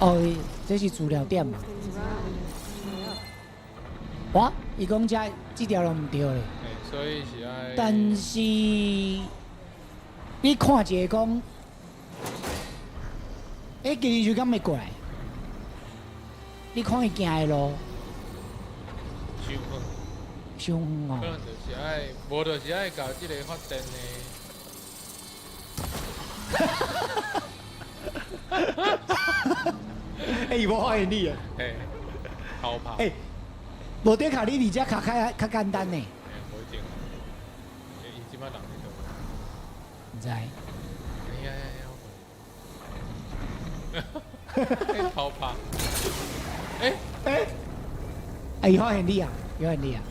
哦，這是資料點嘛？哇！伊講這這條路毋對咧。欸，所以是愛。但是你看一下講，欸，今日就敢會過來？你看伊行的路，傷遠，傷遠哦。可能就是愛，無就是愛共這个發電的。欸，伊無發現你啊？欸，偷拍。欸，無得卡你佇遮卡較較簡單呢。欸，無一定。欸，伊這擺人佇佗？毋知。哎呀呀呀！欸，偷拍。欸欸，啊！伊發現你啊！伊發現你啊！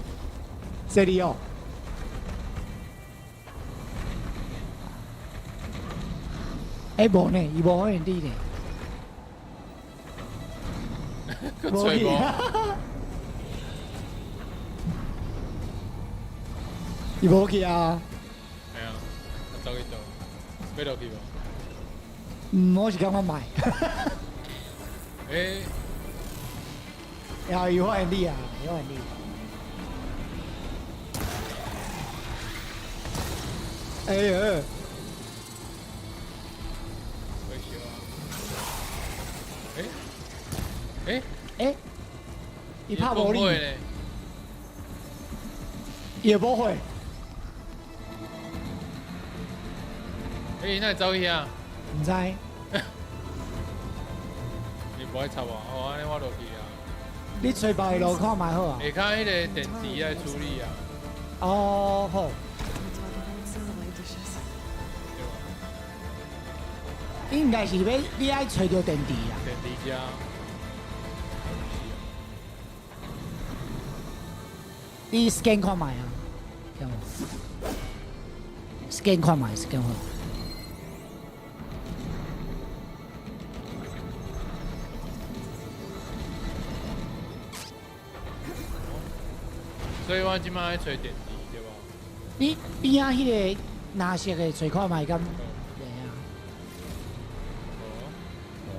這裡哦。欸，無呢，伊無發現你呢。閣揣無。伊無去啊！嘿啊，啊走去佗？欲落去無？嗯，我是感覺莫。欸。啊！伊發現你啊！伊發現你。哎呀！會燒啊！欸欸欸！伊拍無你，伊會無火。欸，伊哪會走去啊？毋知。你無愛插我，哦，按呢我落去啊。你揣別个路看覓好啊。下跤彼个電池愛處理啊。哦，好。應該是欲你愛揣著電池啦。電池遮。你 scan 看覓啊？對無？scan 看覓，scan 看。所以我這擺愛揣電池對無？你邊仔彼个藍色的揣看覓敢？對啊。哦。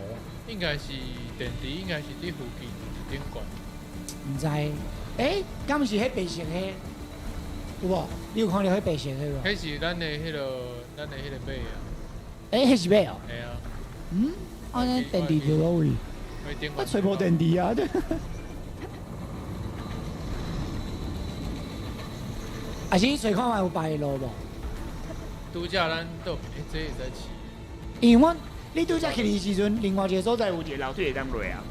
應該是電池，應該是佇附近頂懸。毋知，欸，敢毋是彼白色彼？有無？你有看著彼白色彼無？彼是咱的彼个，咱的彼个馬啊。欸，彼是馬哦。嘿啊。嗯，按呢電池佇佗位？我揣無電池啊！啊是你揣看覓有別个路無？拄才咱倒，欸，這會使試。因為阮你拄才去的時陣，另外一個所在有一個樓梯會當落啊。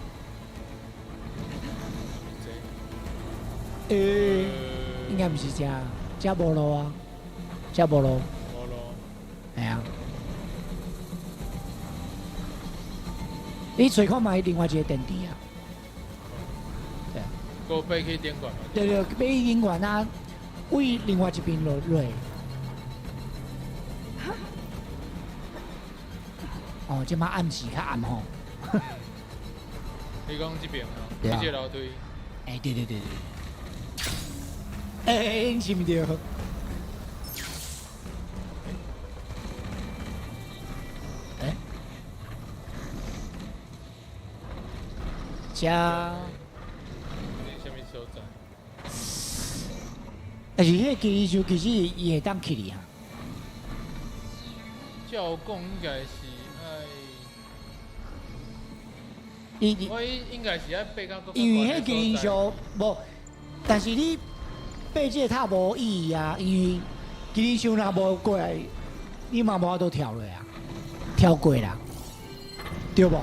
欸，應該毋是這，這無路啊，這無路。無路。嘿啊。你揣看覓另外一個電池啊？對啊。閣爬去頂懸嘛？對對，爬去頂懸啊，位另外一邊落落。哦，這擺暗時較暗吼。你講這邊啊？對啊。這個樓梯。欸，對對對對。欸欸，是毋對？欸？遮。這啥物所在？但是彼个技術其實伊會當去哩啊。照講應該是愛。伊我應該是愛爬到。因為彼个技術無，但是你爬這個塔無意義啊，因為麒麟獸若無過來，你嘛無法度跳落啊，跳過啦，對無？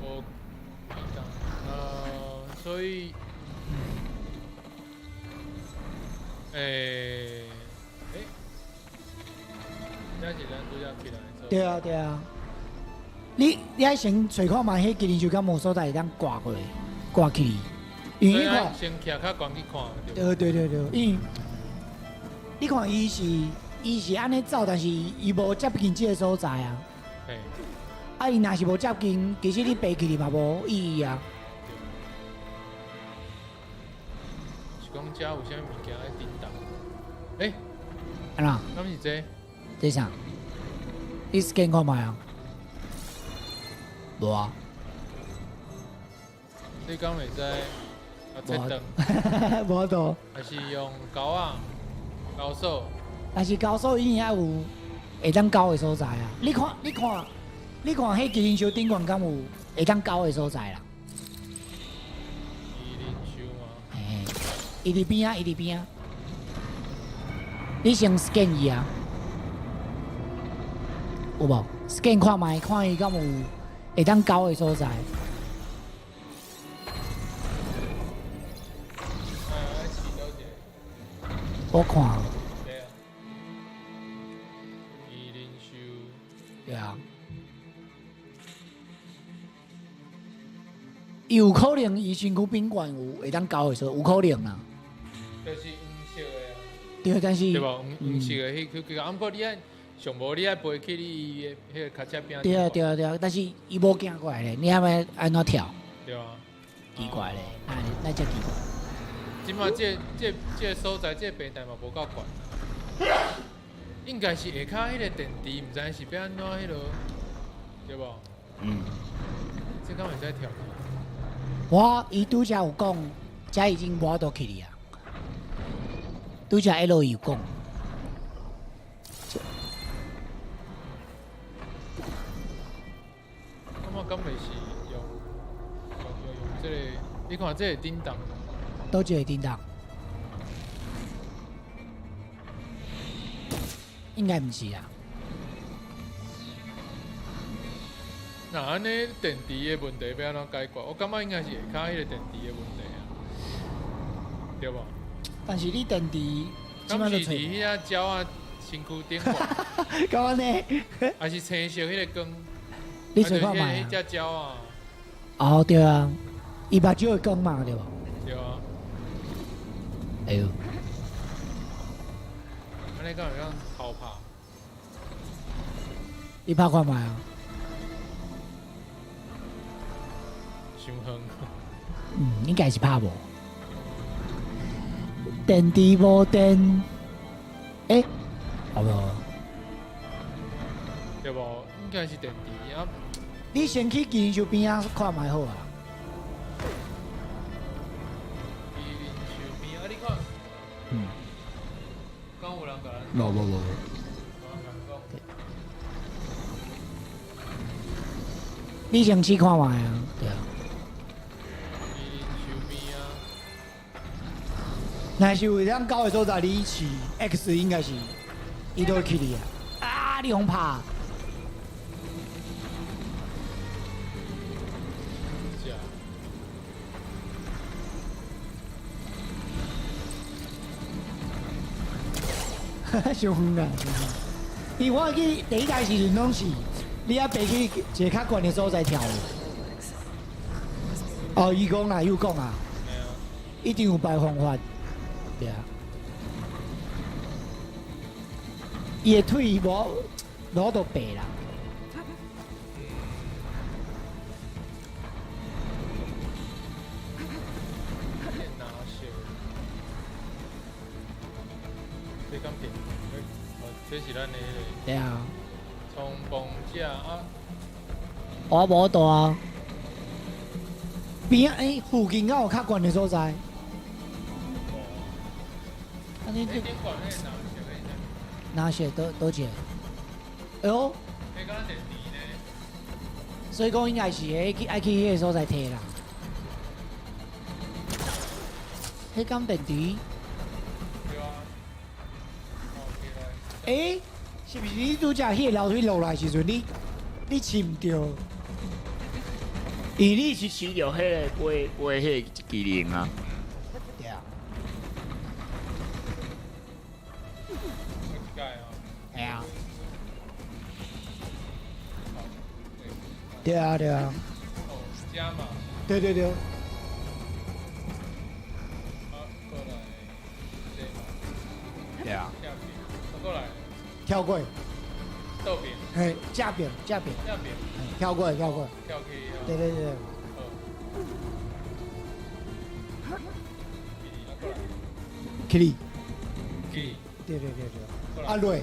無，所以，欸，欸，這是咱拄才起來的。對啊，對啊。你愛先揣看覓，彼麒麟樹敢無所在會當掛過掛起去，因為你看，先徛較懸去看。對對對對，因為你看伊是按呢走，但是伊無接近這个所在啊。啊，伊若是無接近，其實你爬起去嘛無意義啊。是講遮有啥物件咧叮當？欸？按怎？敢是這個？這啥？你 scan 看覓啊？無啊。你敢會知？啊，切斷。無法度。還是用鈎仔？鈎索？但是鈎索一定愛有會當鈎的所在啊！你看，你看，你看，彼麒麟樹頂懸敢有會當鈎的所在啦？麒麟樹嗎？嘿，伊佇邊仔，伊佇邊仔。你先 scan 伊啊，有無？scan 看覓，看伊敢有會當鈎的所在。我看。對啊。麒麟樹。對啊。伊有可能伊身軀頂懸有會當鈎的所在，有可能啦。就是黃色的啊。對，但是對無？黃黃色的彼彼個，啊，毋過你愛上無你愛飛去你伊的彼個跤車邊。對啊對啊對啊，但是伊無行過來咧，你還欲按怎跳？對啊。奇怪咧，那才奇怪。這馬這個所在，這個平台嘛無夠懸。應該是下跤彼個電池，毋知是欲按怎彼落，對無？嗯。這敢會使跳？我伊拄才有講，遮已經無法度去哩啊。拄才 L 有講。感覺敢袂是用這個？你看這個叮當。佗一个叮當？應該毋是啊。那按呢電池的問題欲按怎解決？我感覺應該是下跤彼個電池的問題啊，對無？但是你電池，敢是佇彼隻鳥仔身軀頂懸？敢按呢？還是青色彼個光？你揣看覓啊？彼隻鳥仔。哦，對啊，伊目睭會光嘛，對無？對啊。哎喲。按呢敢會當偷拍？你拍看覓啊？傷遠。嗯，應該是拍無。電池無電，欸，好無？對無？應該是電池啊。你先去麒麟樹邊仔看覓好啊。麒麟樹邊仔，你看。嗯。敢有人共咱？無無無。無人共咱講。你先試看覓啊？對啊。麒麟樹邊仔。若是有當高的所在，你試 X 應該是伊都會去你啊！啊，你予拍！傷遠啊！因為我記第一代時陣攏是，你愛爬去一个較懸的所在跳。哦，伊講啦，又講啊，一定有別方法。對啊，伊的腿無都白啦。這敢電？哦，這是咱的彼個。對啊。衝鋒者啊！我無蹛啊。邊仔欸，附近敢有較懸的所在？欸，頂懸彼個藍色藍色佗一個？哎喲！彼敢若電池呢？所以講應該是愛去彼个所在提啦。彼敢電池？對啊。欸，是毋是你拄才彼个樓梯落來時陣，你飼毋著？因為你是飼著彼个飛飛彼个機能啊。對啊。係啊。對啊對啊。哦，加嘛。對對對。啊，過來，這嘛。對啊。下邊，過來。跳過。倒邊。嘿，正邊正邊。正邊。跳過跳過。跳去。對對對。好。起哩。起。對對對對。啊落，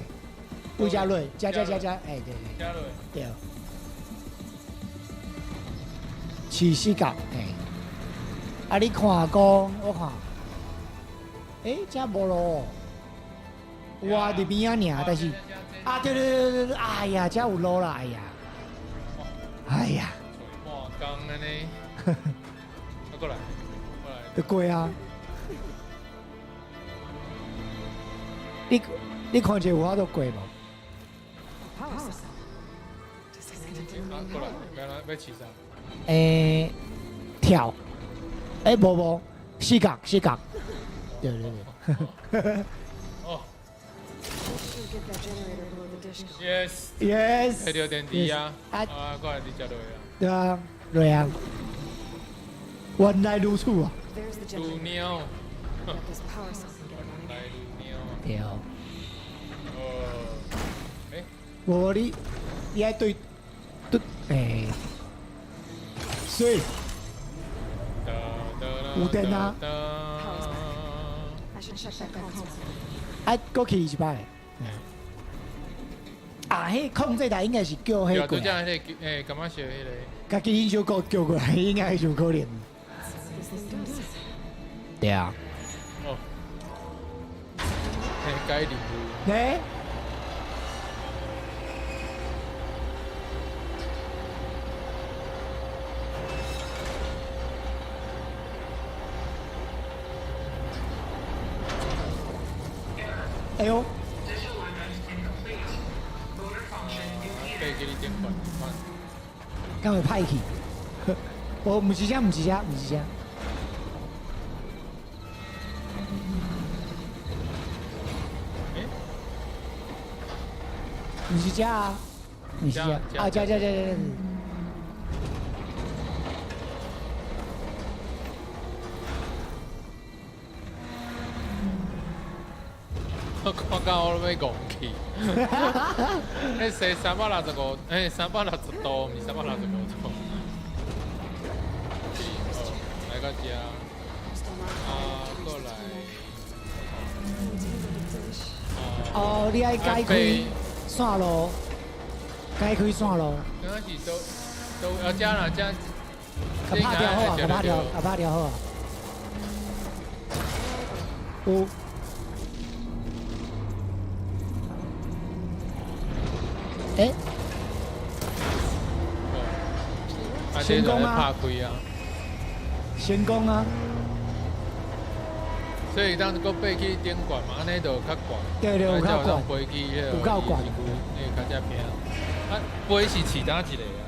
有加落，加加加加，哎對對。加落。對。起四角，哎。啊你看講，我看，欸，這無路。有啊，佇邊仔爾，但是，啊對對對對對，哎呀，這有路啦，哎呀，哎呀。半工按呢。啊過來，過來。就過啊。你看者有法度過無？啊，過來，欲按怎欲試啥？欸，跳，欸，無無，四角四角，對對對。哦。Yes。 Yes。摕著電池啊！啊，過來直接落啊。對啊，落啊。原來如此啊。如鳥。原來如鳥。對。哦。欸。無你，你愛對對欸，水。有電啊。啊，閣去一擺。啊，彼控制台應該是叫彼個。對，就這個，欸，感覺是彼個。家己小可叫過來，應該上可能。對啊。哦。嘿，改任務。欸？哎呦！敢會歹去？哦，毋是這，毋是這，毋是這。欸？毋是這啊，毋是這，啊，這這這這。我看到我都欲戇去。彼踅365，欸，360度，毋是365度。來到這，啊，過來。哦，你愛解開線路，解開線路。敢是都都啊，這啦這。共拍掉好啊，共拍掉，共拍掉好啊。有。欸？成功啊！成功啊！所以當閣爬去頂懸嘛，按呢就較懸。對對，有較懸。飛去彼個，有夠懸。那個較才平。啊，飛是飼佗一個啊？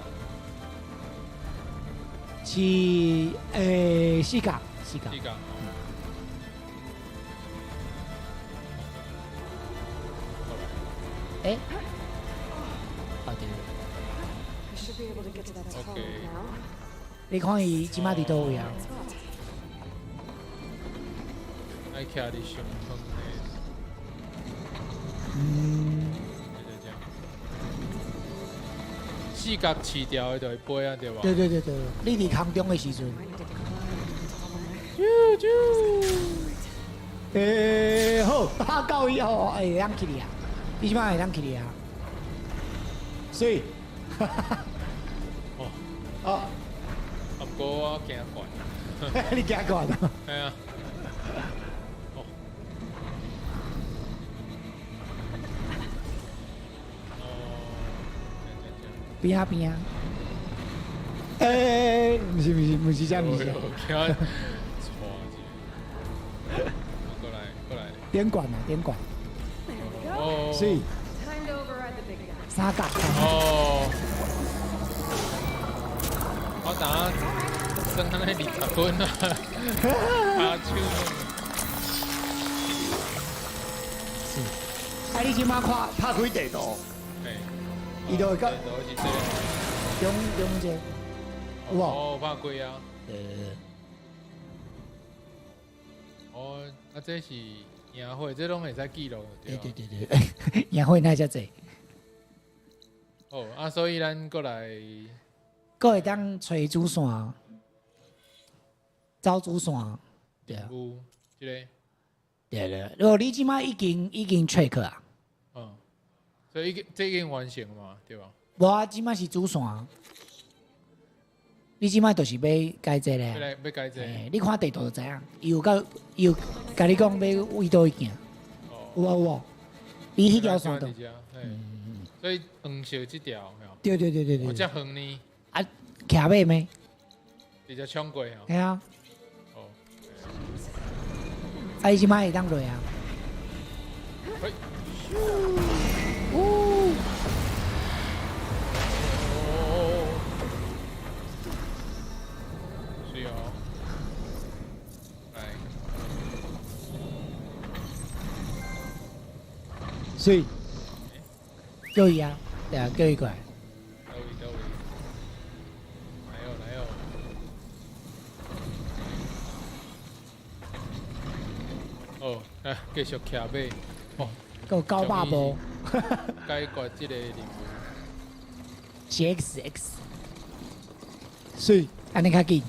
飼欸四角，四角。四角。欸？啊對。你看伊這擺佇佗位啊？愛徛佇上遠的。嗯。四角飼掉的就會飛啊，對無？對對對對，你佇空中的時陣。啾啾。欸好，啊到以後會當起哩啊，你這擺會當起哩啊。水。哈哈哈。哦。哦。啊，毋過我驚懸。你驚懸啊？係啊。哦。哦。邊啊邊啊。欸，毋是毋是毋是這，毋是這。驚錯一下。過來過來。頂懸啊，頂懸。哦。水。三角。哦。我當算按呢20分啊，跤手。是。啊，你這擺看拍開地圖，伊就會甲，中中这，有无？哦，拍开啊。对对对。哦，啊，这是营火，这拢会使记录。对对对对，营火哪遮济？哦，啊，所以咱过来，阁会当揣主线，走主线，对啊。有这个。对对，如果你这马已经 check 啊。嗯，所以已经这已经完成嘛，对吧？无啊，这马是主线。你这马就是要改这个。要来欲改这个。你看地图就知影，伊有够伊有共你讲欲为佗位行。有啊有啊，伊彼条线路。所以黄色这条，对对对对对。哦，遮远呢。啊，骑马咩？直接冲过哦。嘿啊。哦。啊，伊这马会当落啊。嘿。呜。哦。是哦。来。水。叫伊啊，对啊，叫伊过来。佗位佗位。来哦来哦。哦，来继续骑马。哦。阁有900步。解决这个任务。是 X X。水，按呢较紧。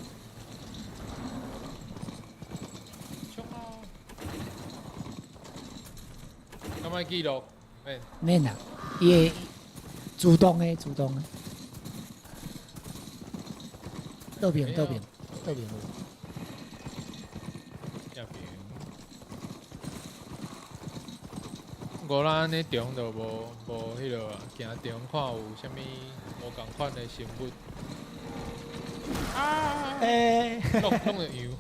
冲啊！敢爱记录？免。免啦，伊会主动的，主动的。倒边，倒边，倒边。正边。无咱按呢中就无无彼落啊，行中看有啥物无仝款的生物。啊！欸！拢拢会游。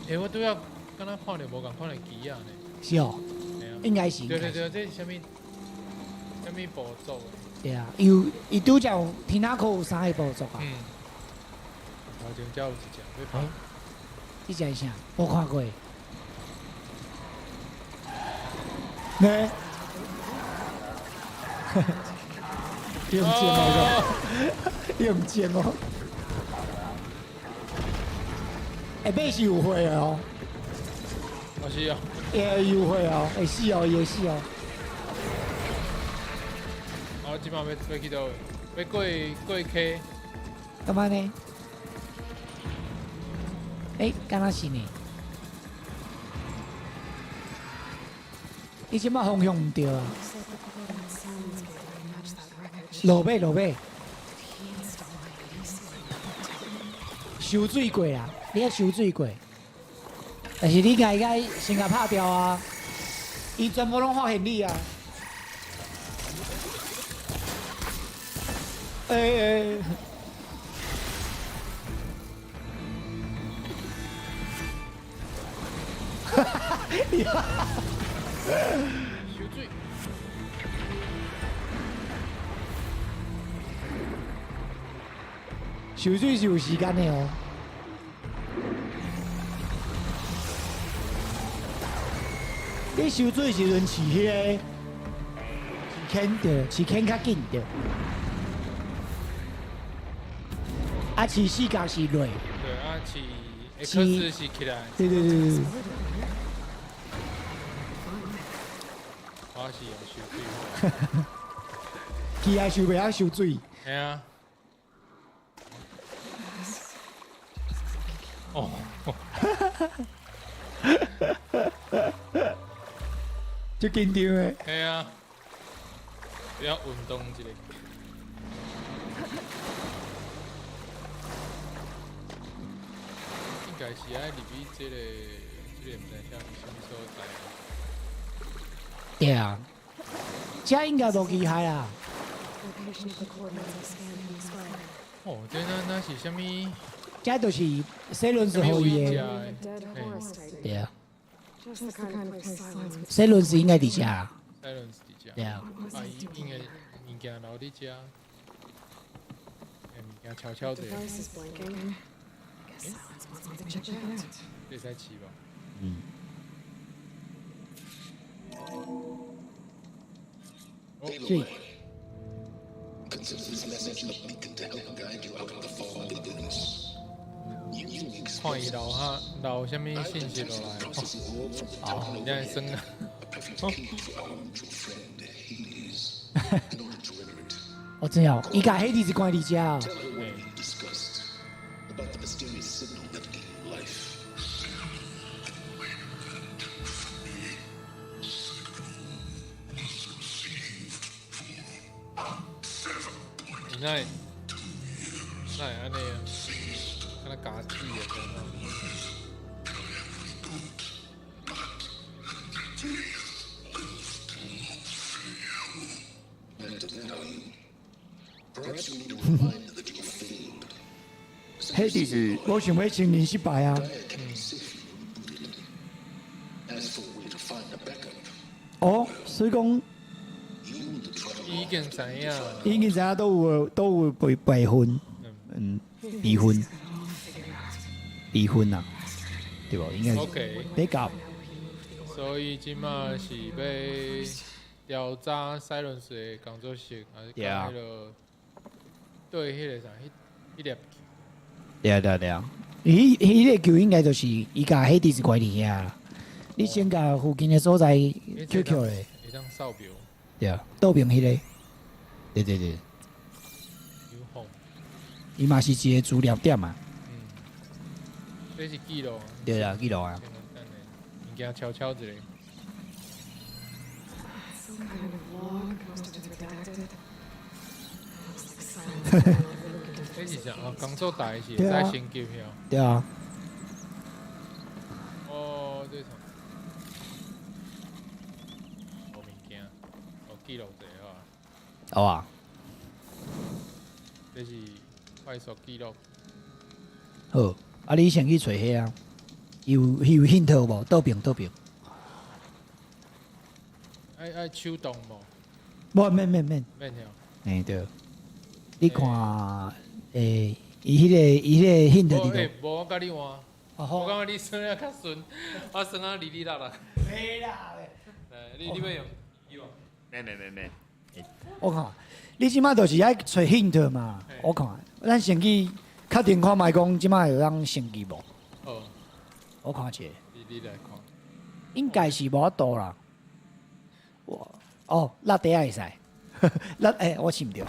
欸，我拄仔敢若看著无仝款的鸡仔呢。是哦。应该是。对对对，这是啥物？啥物部族的？对啊，伊有伊拄才有天仔箍有三个部族啊。嗯。头前才有一只欲拍。这只是啥？无看过。呢？你毋见哦？你毋见哦？欸，马是有血的哦。哦是哦。会有血哦，会死哦，伊会死哦。哦，这摆欲去佗位？欲过过溪？干嘛呢？欸，敢若是呢？你这摆方向毋对啊！落尾落尾，收水过啦，你爱收水过，但是你家该先共拍掉啊！伊全部拢发现你啊！欸欸。哈哈哈！收水。收水是有时间的哦。你收水时阵饲彼个饲牵对，饲牵较紧对。啊，饲四角是落。对啊，饲 X 是起来。对对对对。我是用收水。起来收袂晓收水。嘿啊。哦。足紧张的。嘿啊。要运动一下。应该是爱入去这个，这个毋知啥啥物所在。对啊，这应该无机械啦。哦，这那是啥物？这就是西轮是予伊的。对啊。西轮是应该伫遮。西轮是伫遮。对啊。啊，伊应该物件留伫遮，物件悄悄的。会使饲无？嗯。水。 Consider this message a beacon to help guide you out of the fog of ignorance. 看伊留下留啥物信息落來，哦，你按算啊。我知哦，伊共彼日是關佇遮哦。 Discussed about the mysterious signal that gave you life. 伊哪會哪會按呢啊？敢若加鐵啊，這樣。 And to that are you. Perhaps you need a reminder that you have failed. 彼就是我想欲承認失敗啊。 Can be safely rebooted. As for where to find a backup, 哦，所以講伊已經知影，已經知影都有都有備備份，嗯，備份，備份啊，對無？應該是 OK 比較。所以這馬是欲調查 Sylens 的工作室，還是對啊講彼个對彼个啥，彼彼粒對啊對啊對啊，彼彼个球應該就是伊共彼日是關佇遐啦。你先共附近的所在 QQ 咧，會當掃描。對啊，倒爿彼个，對對對，有風，伊嘛是一个資料點嘛。這是記錄。對啊，記錄啊。等下，物件悄悄一下。 Some kind of log. Most of it's redacted. Looks like Sylens looking to 這 fix 是 it. 啥？哦，工作台是對啊會使升級哦。對啊，哦，這是啥？無物件，哦，記錄者啊。好啊。這是快速記錄。好，啊，你先去揣彼啊，伊有伊有 hint 無？倒爿倒爿，愛愛手動無？無免免免，免了。嘿對，你看，欸，伊彼个伊彼个 hint 無欸佇無我共你換。我感覺你耍得較順，我耍啊哩哩啦啦。袂啦。來，你你欲用伊無？免免免免。我看，你這馬就是愛揣 hint 嘛。我看，咱先去確定看覓講，這馬會當升級無？好，我看一下，你你來看。應該是無法度啦。我哦，落地仔會使，落欸，我試毋著。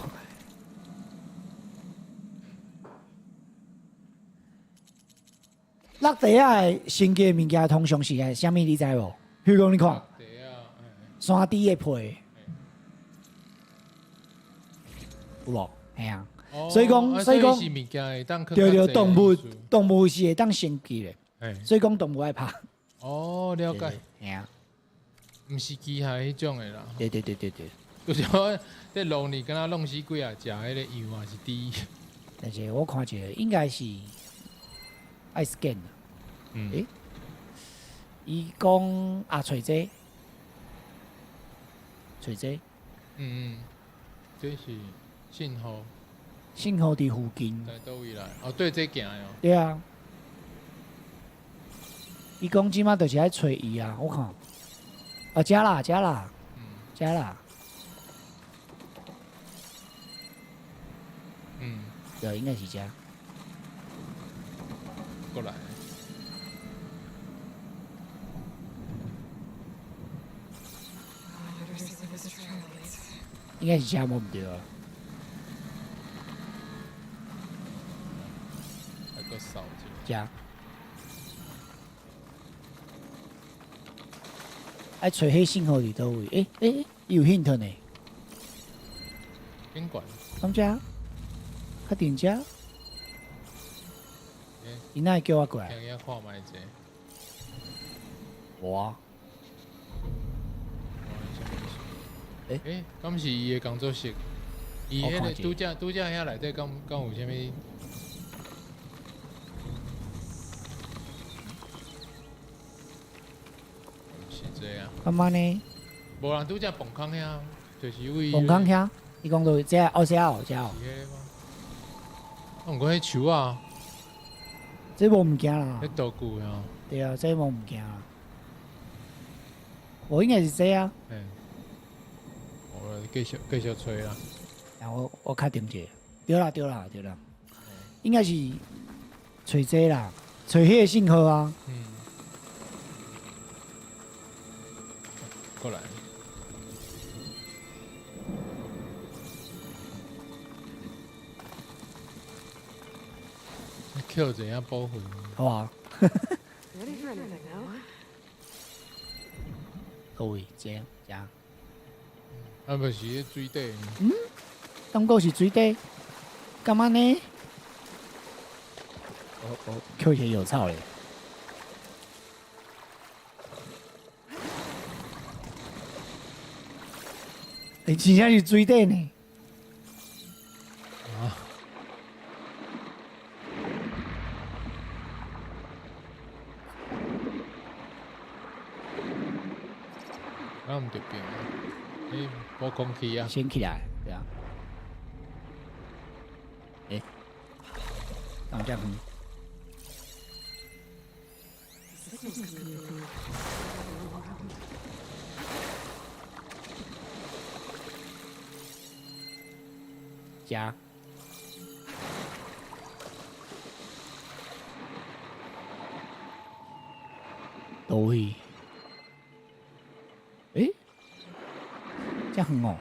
落地仔的升級的物件通常是愛啥物？你知無？比如講，你看，山豬的皮，有無？嘿啊，所以講，哦所以講，是物件會當對對，動物動物是會當升級的，所以講動物愛拍。哦，了解。嘿啊，毋是機械彼種的啦。對對對對對。就是我佇路裡敢若弄死幾仔隻彼個羊嘛是豬。但是我看一下，應該是愛 scan。嗯。欸，伊講啊，揣這，揣這。嗯嗯，這是信號。信號佇附近。在佗位來？哦，對這行的哦。對啊。伊講這馬就是愛揣伊啊，我看。啊，遮啦，遮啦，遮啦。嗯。對，應該是遮。過來。 I better see where this trail leads. 應該是遮無毋對啊。還閣掃一下。遮。愛揣彼信號佇佗位？欸欸，伊有 hint 呢。賓館。敢遮？確定遮？伊哪會叫我過來？行去遐看覓者。無啊。欸，敢是伊的工作室？伊彼个拄才拄才遐內底敢敢有啥物？毋是這啊。敢按呢？無人拄才磅空遐，就是位。磅空遐，伊講到遮哦，遮哦，遮哦。是彼個嗎？啊，毋過彼樹仔，這無物件啦。彼道具啊。對啊，這無物件啦。我應該是這啊。欸。繼續繼續揣啦。啊，我確定者，對啦對啦對啦，應該是揣這啦，揣彼个信號啊。嗯。過來。扣怎樣保護？好啊。 Ready for anything now? 各位，這樣這樣。啊，不是水底。嗯，感覺是水底，幹嘛呢？我扣起有草咧。欸，真正是水底呢。啊！那毋著變，欸，無空氣啊。先起來，對啊。欸，敢有遮遠？ The signal's coming from the ground. 遮。佗位？欸，遮遠哦。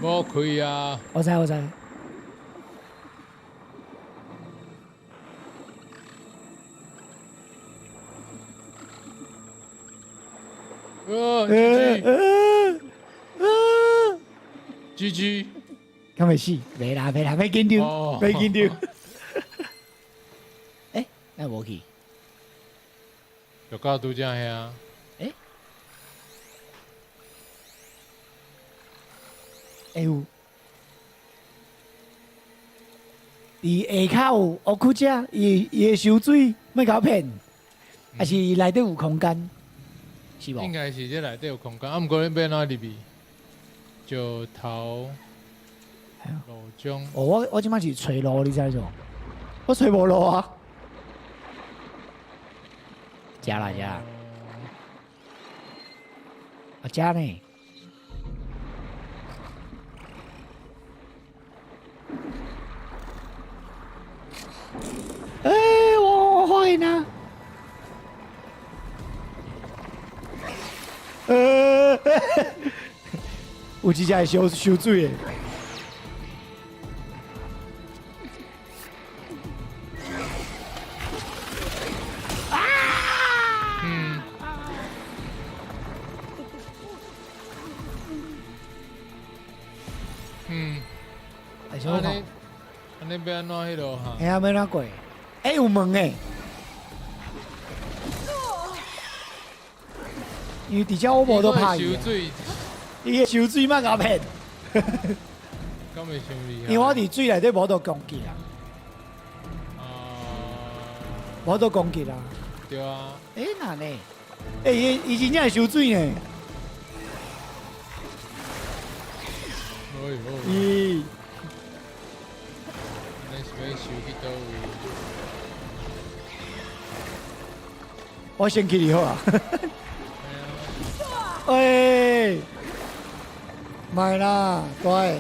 無開啊！我知我知。哦，GG，GG，敢會死？袂啦袂啦，袂緊張，袂緊張。欸，那無去？就到拄才遐。欸？欸有。佇下跤有烏窟遮，伊會收水，欲共我騙，還是內底有空間？是無？應該是這內底有空間，啊，毋過你欲按怎入去？石頭路中。哦，我這擺是揣路，你知無？我揣無路啊！遮啦遮。啊，遮呢？欸，我發現啊！有一隻會燒燒水的。啊！嗯。嗯。欸，小可。按呢欲按怎彼落哈？嘿啊，欲按怎過？欸，有門欸。因為佇遮我無得拍伊。伊會收水，莫共我騙。敢會傷厲害？因為我佇水內底無得攻擊啊。無得攻擊啊。對啊。欸，哪呢？欸，伊真正會收水呢。咦？你是欲收去佗位？我先去就好啊。喂，莫啦，乖。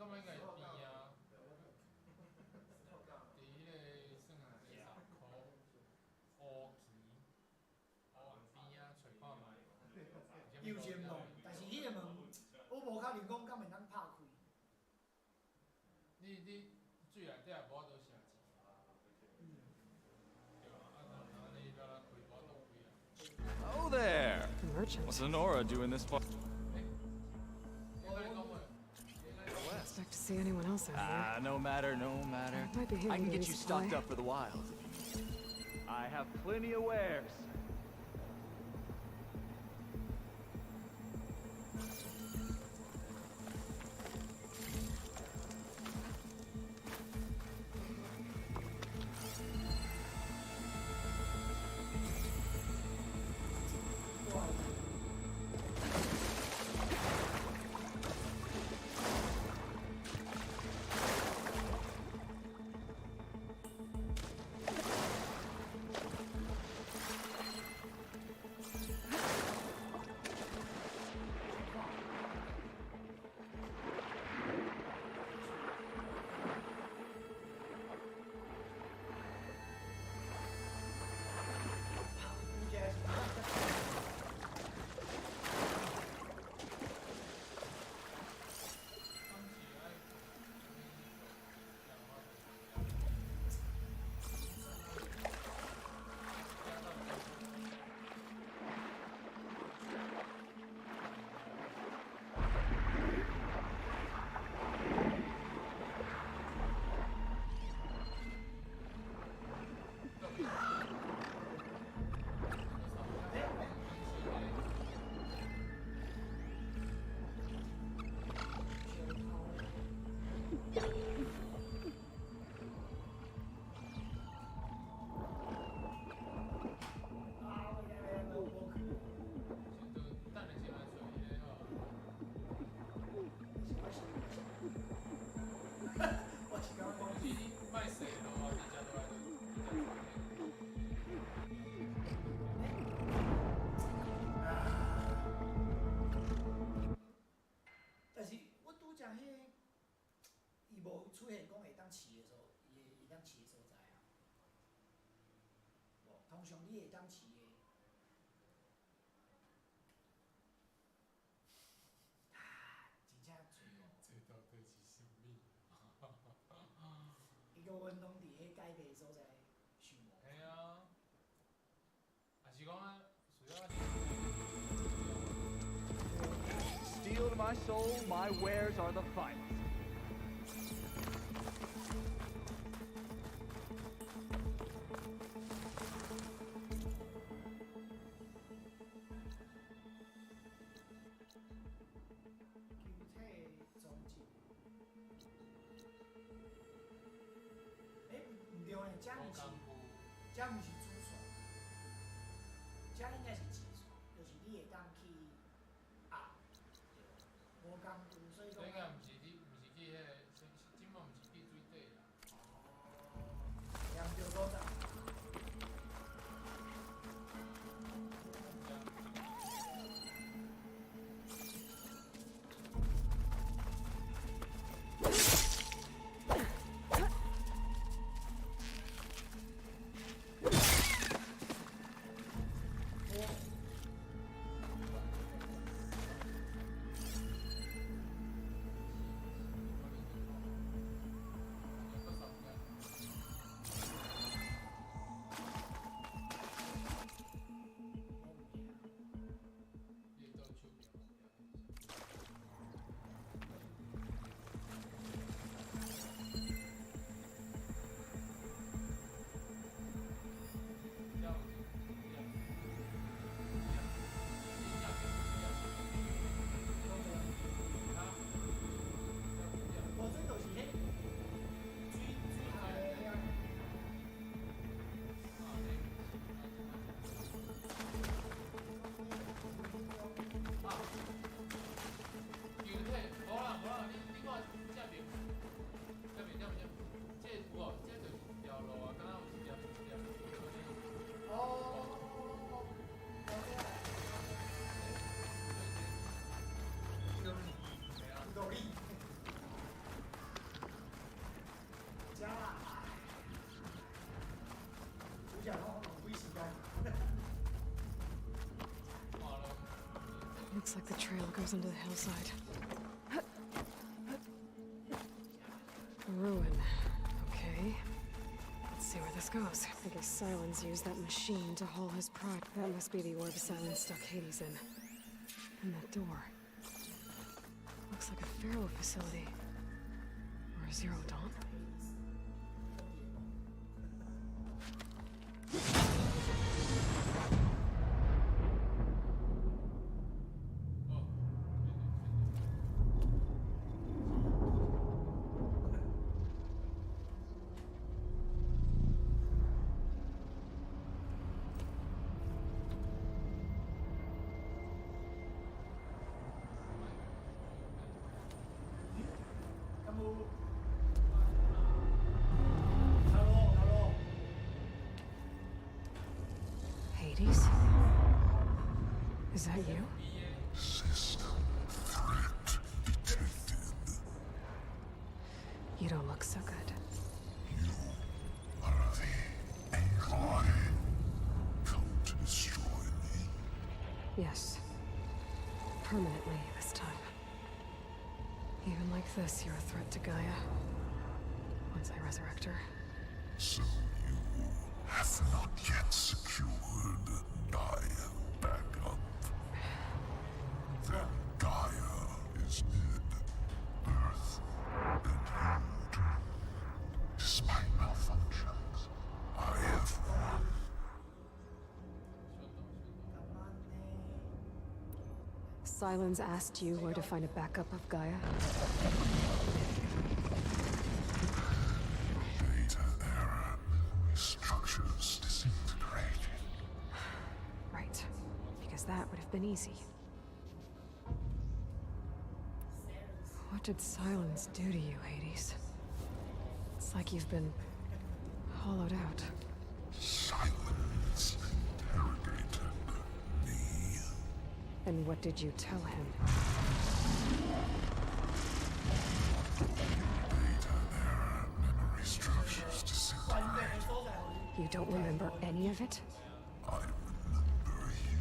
感觉应该是边啊，伫彼个算啊，这十箍乌旗乌岸边啊，揣看觅。有一个门，但是彼个门我无确定讲敢会当拍开。你水内底也无法度写字。对啊，啊，若安呢了了开，无法度开啊。 Oh there! Merchant. What's Honora doing this far? Expect to see anyone else out here. Ah, no matter, no matter. Might be I handy can to get you stocked resupply. up for the wilds if you need. I have plenty of wares. 等下先来找伊个好。我是感觉讲，你莫踅路啊，直接落来就直接找伊。但是我拄则彼个，伊无出现讲会当饲的所，伊会会当饲的所在啊。无，通常你会当饲的。啊，真正找无。这到底是啥物？伊讲阮拢伫彼改变的所在想无。嘿啊，也是讲啊，需要。 Steel to my soul, my wares are the finest. 球体的踪迹。欸，毋对呢，这毋是，这毋是主线，这应该是支线，就是你会当去啊，对，无工具，所以讲这应该毋是你，毋是去彼个，这摆毋是去水底啦。两条所在。Trail goes into the hillside. A ruin. Okay. Let's see where this goes. I guess Sylens used that machine to haul his pride. That must be the orb Sylens stuck Hades in. And that door. Looks like a Faro facility. Or a Zero Dawn? 敢有？Hello hello。 Hades? Is that you? System threat detected. You don't look so good. You are the Aloy come to destroy me. Yes. Permanently this time. Even like this, you're a threat to Gaia. Once I resurrect her. So you have not yet secured Gaia back up. Then Gaia is dead. Earth and you too. Despite malfunctions, I have won. Sylens asked you where to find a backup of Gaia. Data error. Memory structures disintegrated. Right. Because that would have been easy. What did Sylens do to you, Hades? It's like you've been hollowed out. Sylens interrogated me. And what did you tell him? Data error. Memory structures disintegrated. You don't remember any of it? I remember you.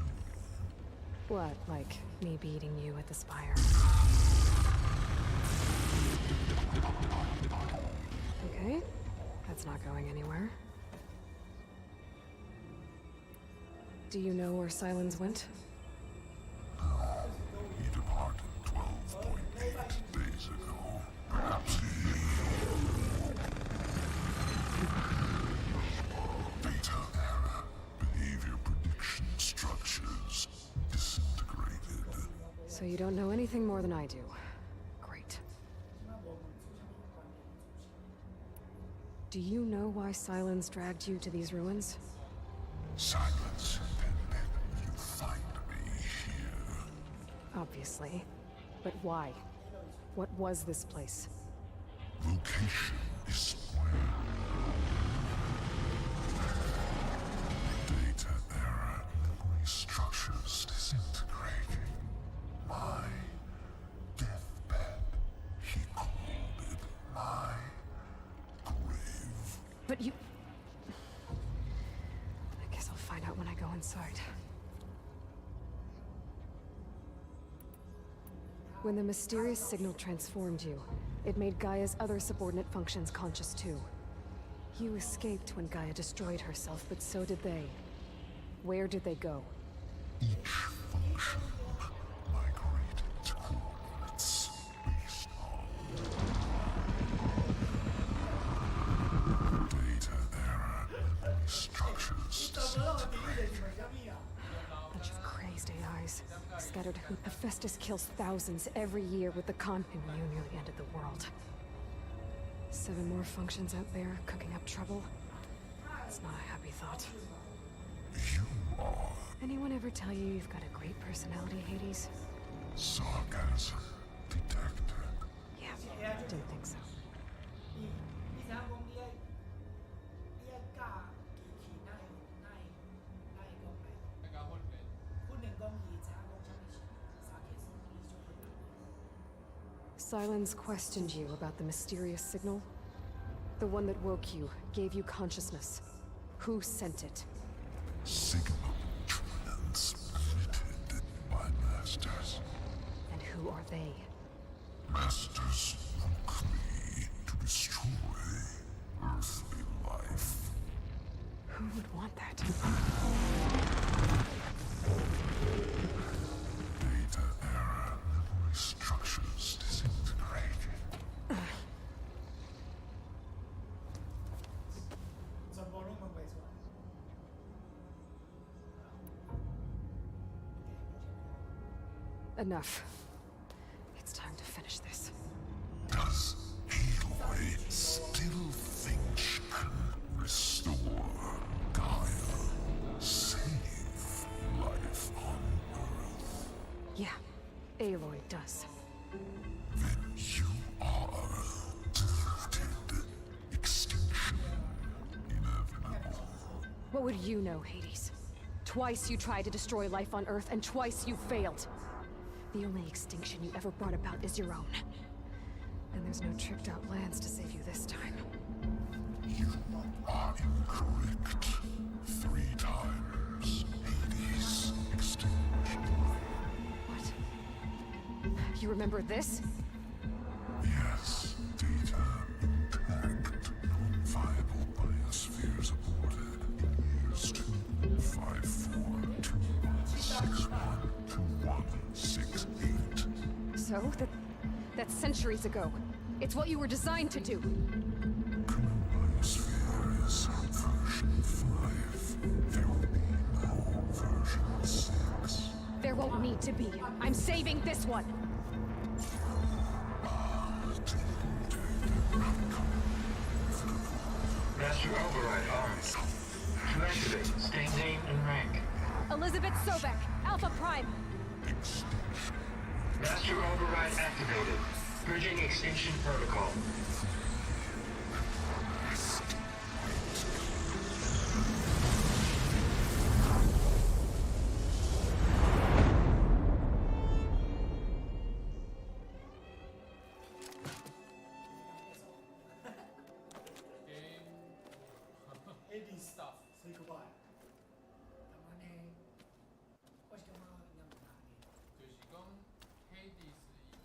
What, like me beating you at the Spire? Okay, that's not going anywhere. Do you know where Sylens went? He departed 12.8 days ago. Perhaps he. Data error. Behavior prediction structures disintegrated. So you don't know anything more than I do. Great. Do you know why Sylens dragged you to these ruins? Sylens intended you find me here. Obviously. But why? What was this place? Location is where. Data error. Memory structures disintegrating. My deathbed. He called it my grave. But you. I guess I'll find out when I go inside. When the mysterious signal transformed you, it made Gaia's other subordinate functions conscious too. You escaped when Gaia destroyed herself, but so did they. Where did they go? Each function migrated to coordinates based on data error. Memory structures disintegrating. Bunch of crazed AIs. Scattered who Hephaestus kills thousands every year with the con, and you nearly ended the world. Seven more functions out there, cooking up trouble. It's not a happy thought. You are Anyone ever tell you you've got a great personality, Hades? Sarcasm detected. Yeah, didn't think so. 你你知影講你愛你愛教機器，哪會哪會哪會講來訓練講伊知影講啥物是 sarcasm，伊就訓練。 Sylens questioned you about the mysterious signal? The one that woke you, gave you consciousness. Who sent it? Signal transmitted by masters. Who are they? Masters spoke me to destroy earthly life. Who would want that? Data error. Memory structures disintegrated. 全部攏問袂出來。 Enough. It's time to finish this. Does Aloy still think she can restore Gaia? Save life on Earth? Yeah, Aloy does. Then you are deluded. Extinction inevitable. What would you know, Hades? Twice you tried to destroy life on Earth, and twice you failed. The only extinction you ever brought about is your own. And there's no tricked out lands to save you this time. You are incorrect. Three times Hades extinguished life. What? You remember this? Yes, data intact. Non-viable biospheres aborted in years 2154, 2161, 2168. So? That's centuries ago. It's what you were designed to do. Biosphere is version 5. There will be no version 6. There won't need to be. I'm saving this one. Master override armed. To activate, state name and rank. Elisabet Sobeck, Alpha Prime. Master override activated. Bridging extinction protocol. Hades stuff, say goodbye. 咁安呢，我是感覺應該無難的。就是講 Hades 伊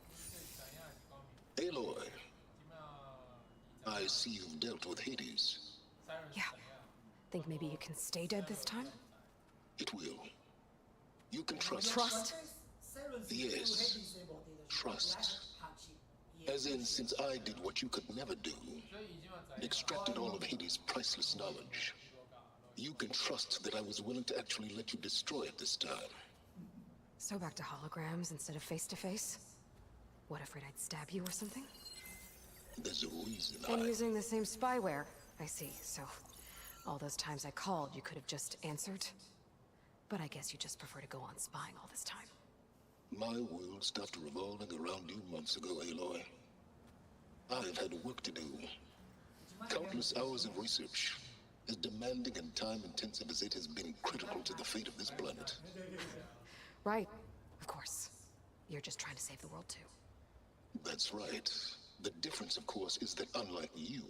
本身知影是講 Aloy, I see you've dealt with Hades. Yeah. Think maybe you can stay dead this time? It will. You can trust. Trust? Yes. Trust. As in, since I did what you could never do, and extracted all of Hades' priceless knowledge, you can trust that I was willing to actually let you destroy it this time. So back to holograms instead of face to face? What, afraid I'd stab you or something? There's a reason And I. using the same spyware, I see. So, all those times I called, you could have just answered. But I guess you just prefer to go on spying all this time. My world stopped revolving around you months ago, Aloy. I've had work to do. Countless hours of research, as demanding and time intensive as it has been critical to the fate of this planet. Right, of course. You're just trying to save the world too. That's right. The difference, of course, is that unlike you,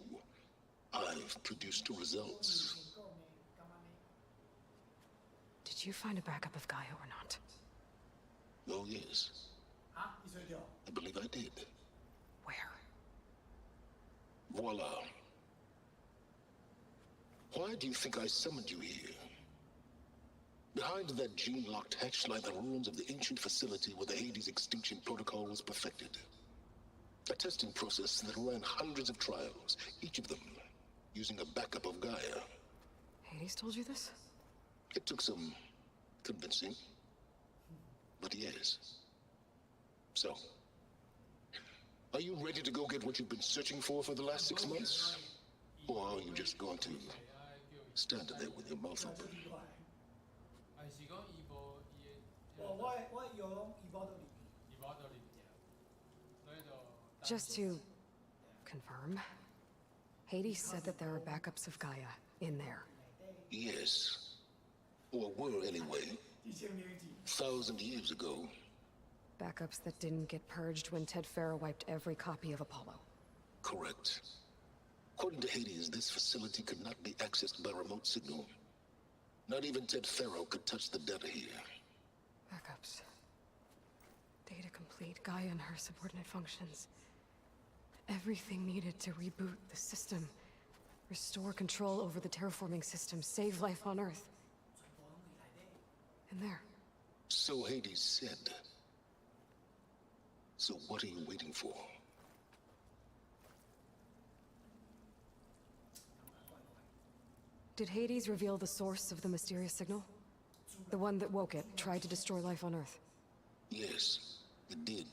I've produced results. Did you find a backup of Gaia or not? Oh, yes. 啊，你吹掉？ I believe I did. Where? Voila. Why do you think I summoned you here? Behind that gene-locked hatch lie the ruins of the ancient facility where the Hades extinction protocol was perfected. A testing process that ran hundreds of trials, each of them using a backup of Gaia. Hades told you this? It took some convincing, but yes. So, are you ready to go get what you've been searching for the last 6 months? Or are you just going to stand there with your mouth open? 還是講伊無伊的？我我我藥攏伊無倒入去。伊無倒入去，所以就。 Just to confirm, Hades said that there are backups of Gaia in there. Yes. Or were, anyway. 1,000 years ago. Backups that didn't get purged when Ted Faro wiped every copy of Apollo. Correct. According to Hades, this facility could not be accessed by remote signal. Not even Ted Faro could touch the data here. Backups. Data complete. Complete Gaia and her subordinate functions. Everything needed to reboot the system. Restore control over the terraforming system, save life on Earth. In there. So Hades said. So what are you waiting for? Did Hades reveal the source of the mysterious signal? The one that woke it, tried to destroy life on Earth. Yes, it did.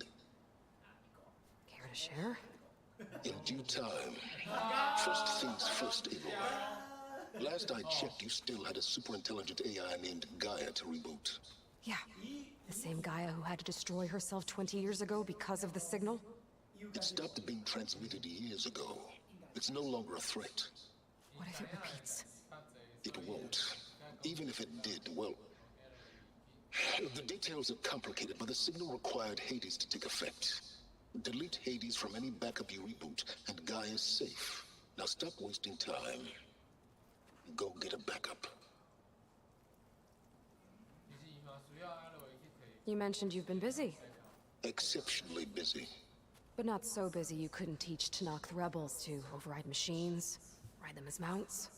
Care to share? In due time. First things first, Aloy. Last I checked, you still had a super intelligent AI named Gaia to reboot. Yeah. The same Gaia who had to destroy herself 20 years ago because of the signal? It stopped being transmitted years ago. It's no longer a threat. What if it repeats? It won't. Even if it did, well, the details are complicated, but the signal required Hades to take effect. Delete Hades from any backup you reboot, and Gaia's safe. Now stop wasting time. Go get a backup. You mentioned you've been busy. Exceptionally busy. But not so busy you couldn't teach Tenakth rebels to override machines, ride them as mounts.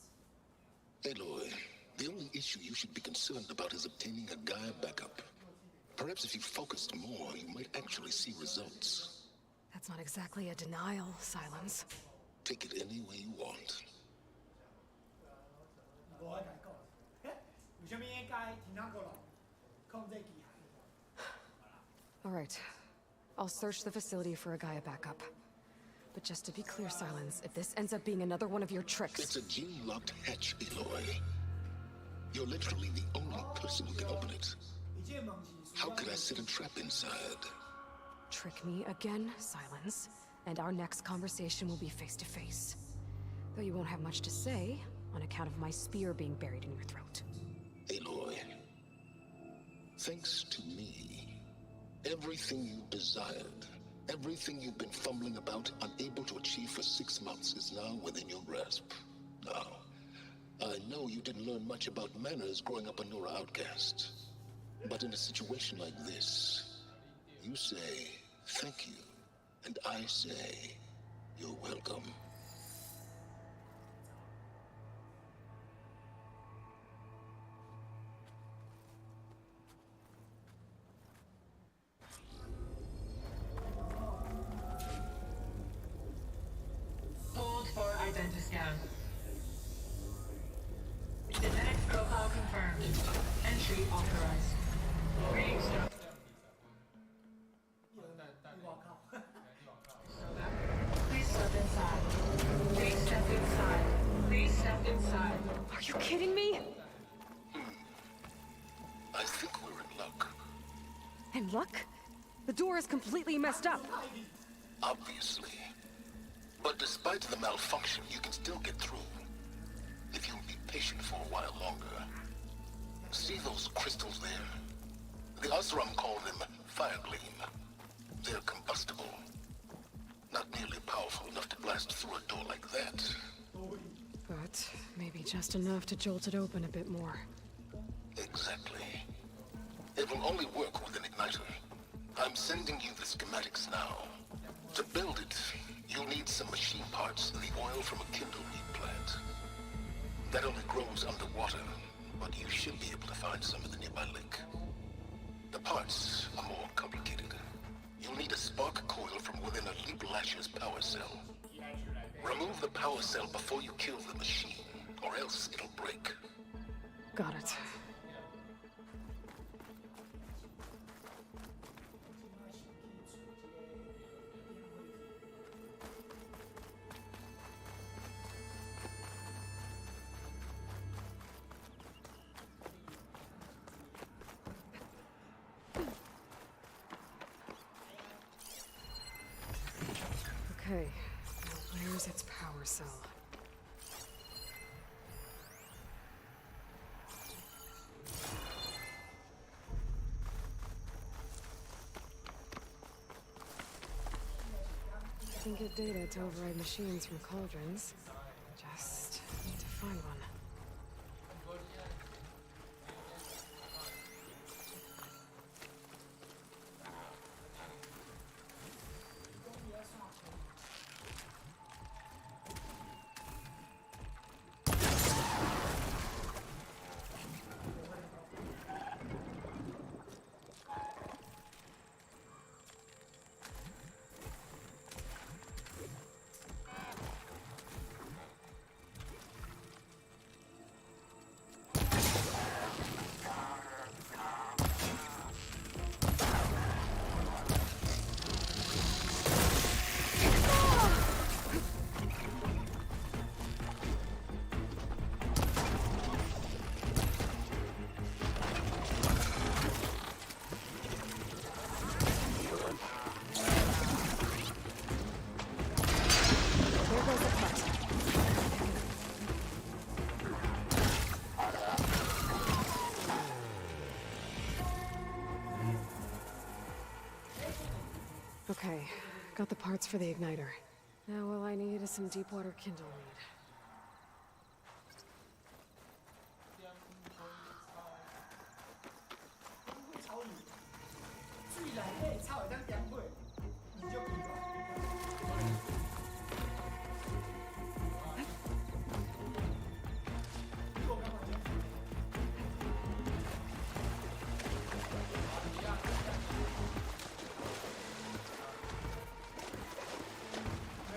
Aloy, the only issue you should be concerned about is obtaining a Gaia backup. Perhaps if you focused more, you might actually see results. That's not exactly a denial, Sylens. Take it any way you want. 無愛共伊講，為啥物應該天空國人控制機械？ All right. I'll search the facility for a Gaia backup. But just to be clear, Sylens, if this ends up being another one of your tricks. It's a gene-locked hatch, Aloy. You're literally the only person who can open it. How could I set a trap inside? Trick me again, Sylens, and our next conversation will be face to face. Though you won't have much to say, on account of my spear being buried in your throat. Aloy, thanks to me, everything you desired, everything you've been fumbling about, unable to achieve for 6 months, is now within your grasp. Now, I know you didn't learn much about manners growing up a Nora outcast. But in a situation like this, you say thank you, and I say you're welcome. Hold for identiscan. Genetic profile confirmed. Entry authorized. Greetings, Doc. 我靠！ Please step inside. Please step inside. Please step inside. Are you kidding me? I think we're in luck. And luck? The door is completely messed up. Obviously. But despite the malfunction, you can still get through. If you'll be patient for a while longer. See those crystals there? The Oseram call them fire gleam. They're combustible. Not nearly powerful enough to blast through a door like that. But maybe just enough to jolt it open a bit more. Exactly. It will only work with an igniter. I'm sending you the schematics now. To build it, you'll need some machine parts and the oil from a kindleweed plant. That only grows underwater, but you should be able to find some in the nearby lake. The parts are more complicated. You'll need a spark coil from within a Leap Lasher's power cell. Remove the power cell before you kill the machine, or else it'll break. Got it. Okay, now where's its power cell? I can get data to override machines from cauldrons. Just need to find one. Got the parts for the igniter. Now all I need is some deep water kindleweed. 草鱼，水内底草会当点火，你就奇怪。你无感觉这？嘿，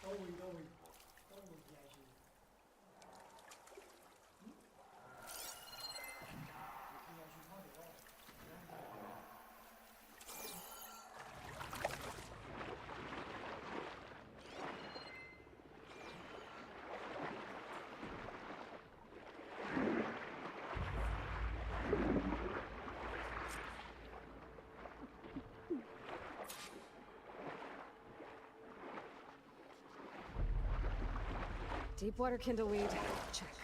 佗位佗位，佗位起来是？嗯？起来是看著我。 Deep water kindleweed. Check.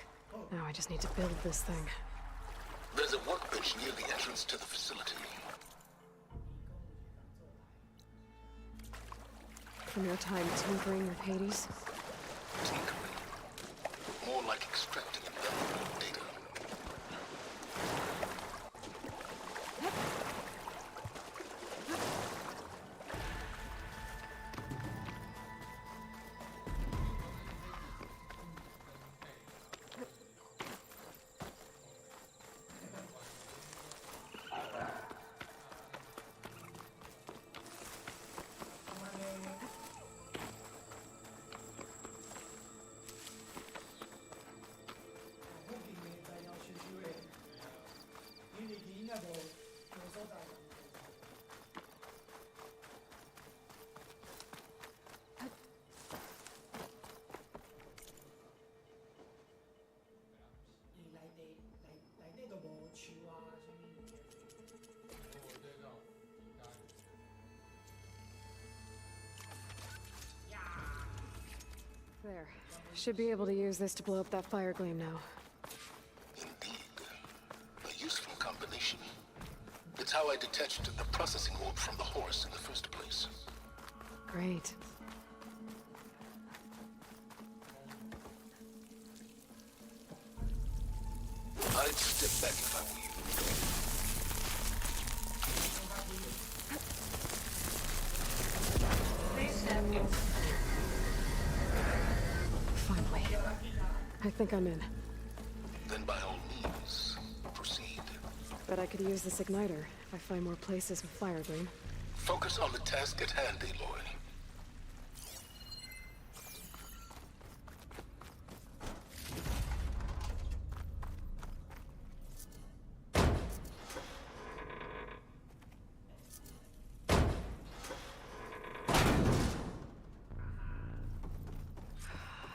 Now I just need to build this thing. There's a workbench near the entrance to the facility. From your time tinkering with Hades? Tinkering? More like extracting invaluable data. 附近的材料收收的，你入去应该无无所在。伊内底内内底都无树啊，啥物物件。 There. Should be able to use this to blow up that fire gleam now. A useful combination. It's how I detached the processing orb from the horse in the first place. Great. I'd step back if I were you. Please step in. Finally. I think I'm in. Then by all means, proceed. But I could use this igniter if I find more places with fire gleam. Focus on the task at hand, Aloy.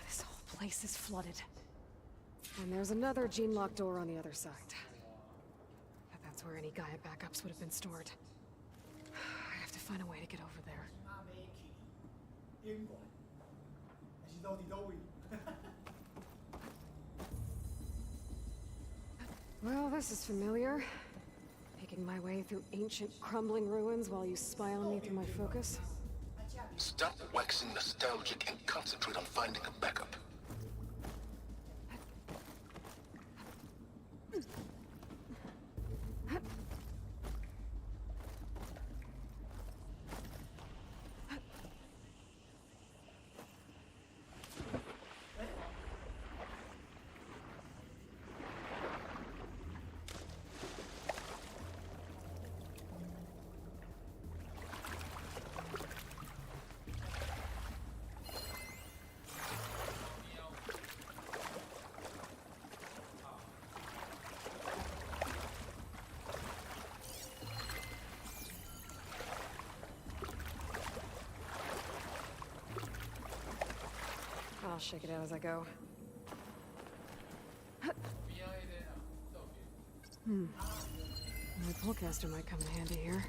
This whole place is flooded. And there's another gene lock door on the other side. But that's where any Gaia backups would have been stored. I have to find a way to get over there. 嘛欲去顶悬，还是都伫佗位？ Well, this is familiar. Picking my way through ancient, crumbling ruins while you spy on me through my focus. Stop waxing nostalgic and concentrate on finding a backup. I'll shake it out as I go. My pullcaster might come in handy here.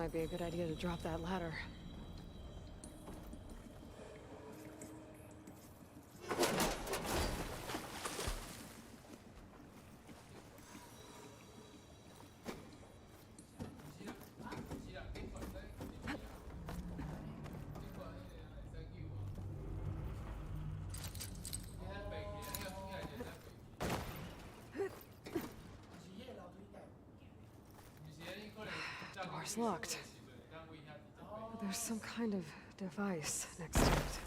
Might be a good idea to drop that ladder. Door's locked. But there's some kind of device next to it.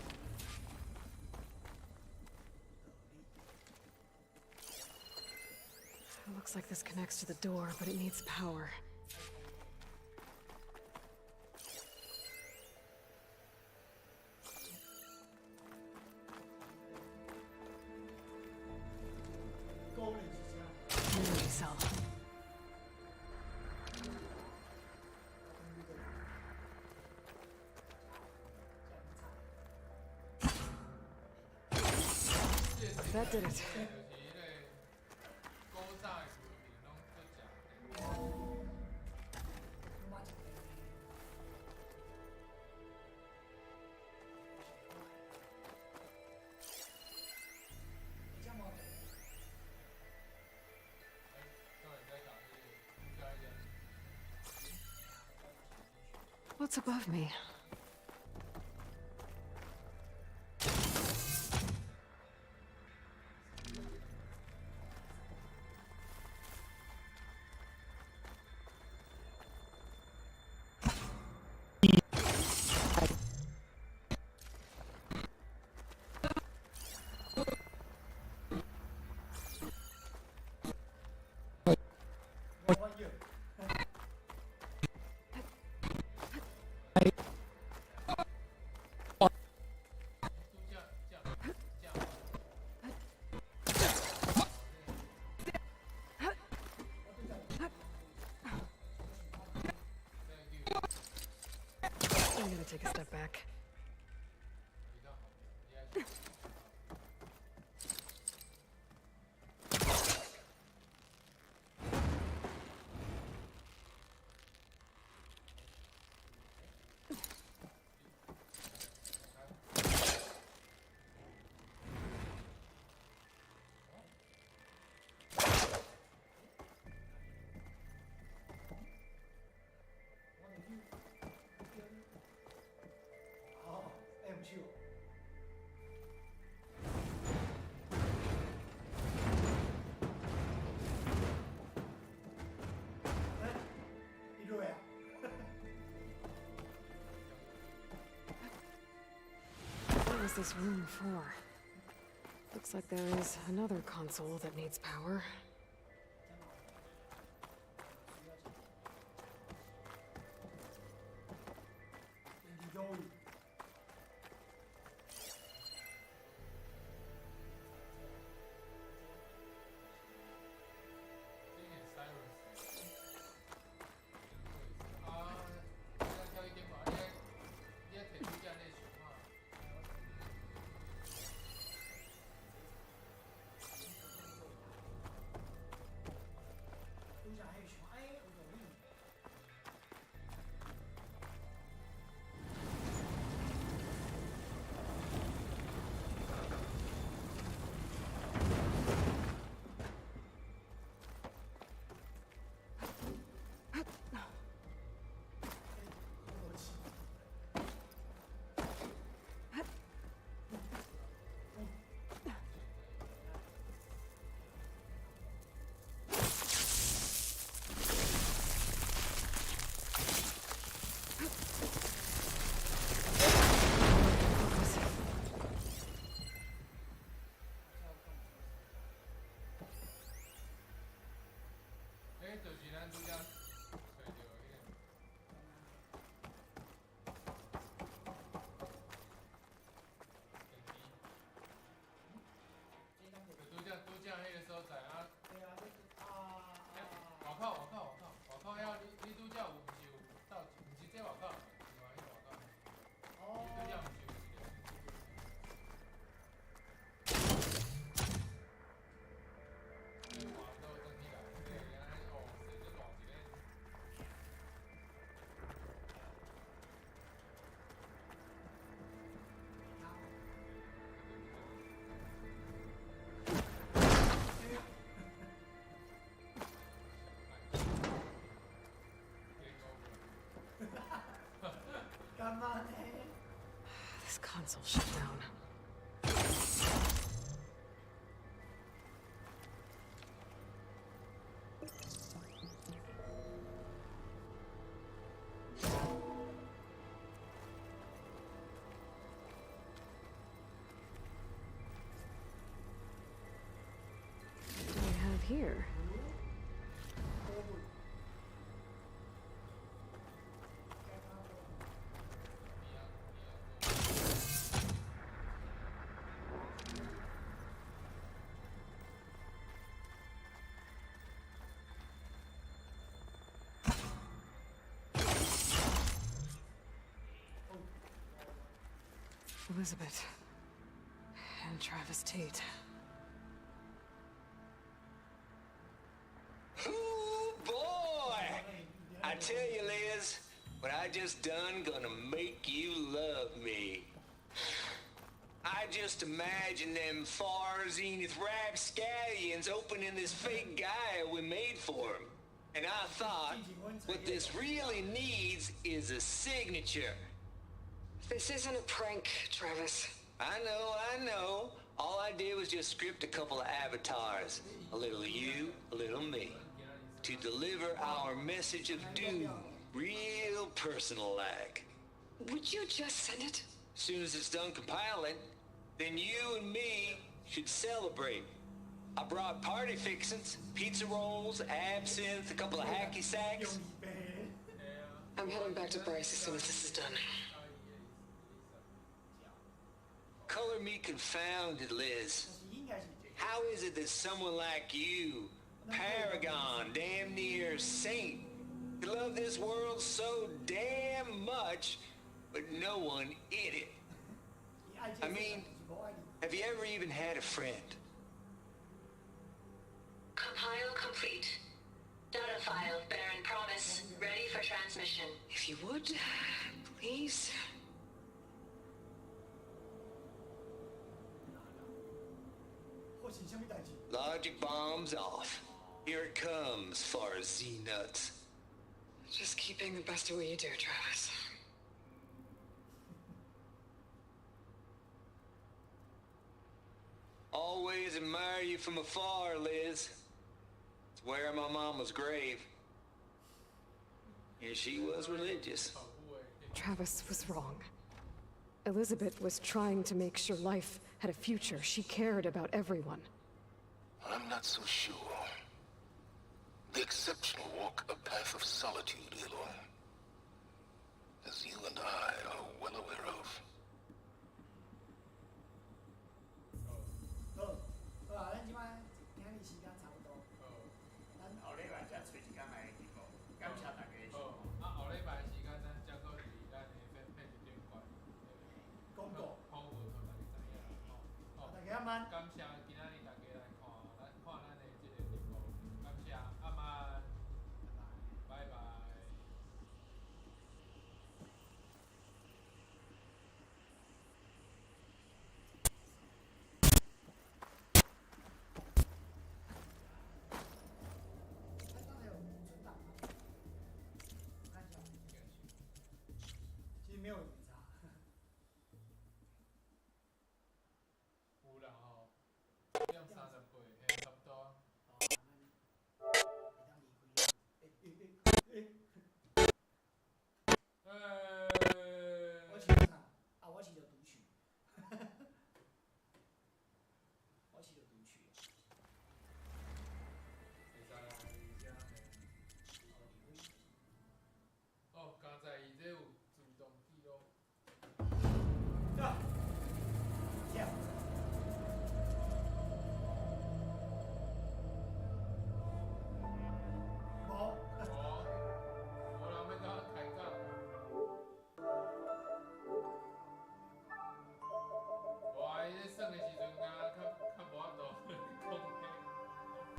It looks like this connects to the door, but it needs power. Memory cell. That did it. What's above me? I'm gonna take a step back. 哦，哎，毋是哦。哎，你落啊？ What was this room for? Looks like there is another console that needs power. 你。拄才彼想，哎，有道理。 Focus. 欸，就是咱拄才揣著彼个。就拄才彼个所在啊。對啊，這啊外口外口外口外口遐，你拄才有毋是有鬥，毋是這外口，另外彼個外口。哦。你拄才毋是有一個？你換倒轉起來，這個哦，踅足大一個。This console shut down. What do we have here? Elisabet. And Travis Tate. Ooh, boy! I tell you, Liz, what I just done gonna make you love me. I just imagine them Far Zenith rapscallions opening this fake Gaia we made for 'em. And I thought, what this really needs is a signature. This isn't a prank, Travis. I know, I know. All I did was just script a couple of avatars. A little you, a little me. To deliver our message of doom. Real personal like. Would you just send it? Soon as it's done compiling, then you and me should celebrate. I brought party fixins, pizza rolls, absinthe, a couple of hacky sacks. I'm heading back to Bryce as soon as this is done. Color me confounded, Liz. How is it that someone like you, paragon, damn near saint, could love this world so damn much, but no one in it? I mean, have you ever even had a friend? Compile complete. Data file Baron Promise ready for transmission. If you would, please. 发生啥物代志？ Logic bombs off. Here it comes, Far Z nuts. Just keep being the best at what you do, Travis. Always admire you from afar, Liz. It's where my mama's grave. And she was religious. Travis was wrong. Elisabet was trying to make sure life had a future. She cared about everyone. I'm not so sure. The exceptional walk a path of solitude, Aloy. As you and I are well aware of. 好，好啊，咱這擺今日時間差不多。咱後禮拜才揣一工來直播，感謝大家的收好，啊，後禮拜的時間，咱才閣佇咱的 fan page 頂懸廣告，訪問，予大家知影吼。大家晚安。感謝今仔日大家來看，咱看咱的這个直播，感謝阿曼，拜拜。他剛才有存檔嗎？我看一下，其實沒有也沒差。有啦吼，點30過，嘿，差不多。哦，咱會當離開。欸欸欸欸。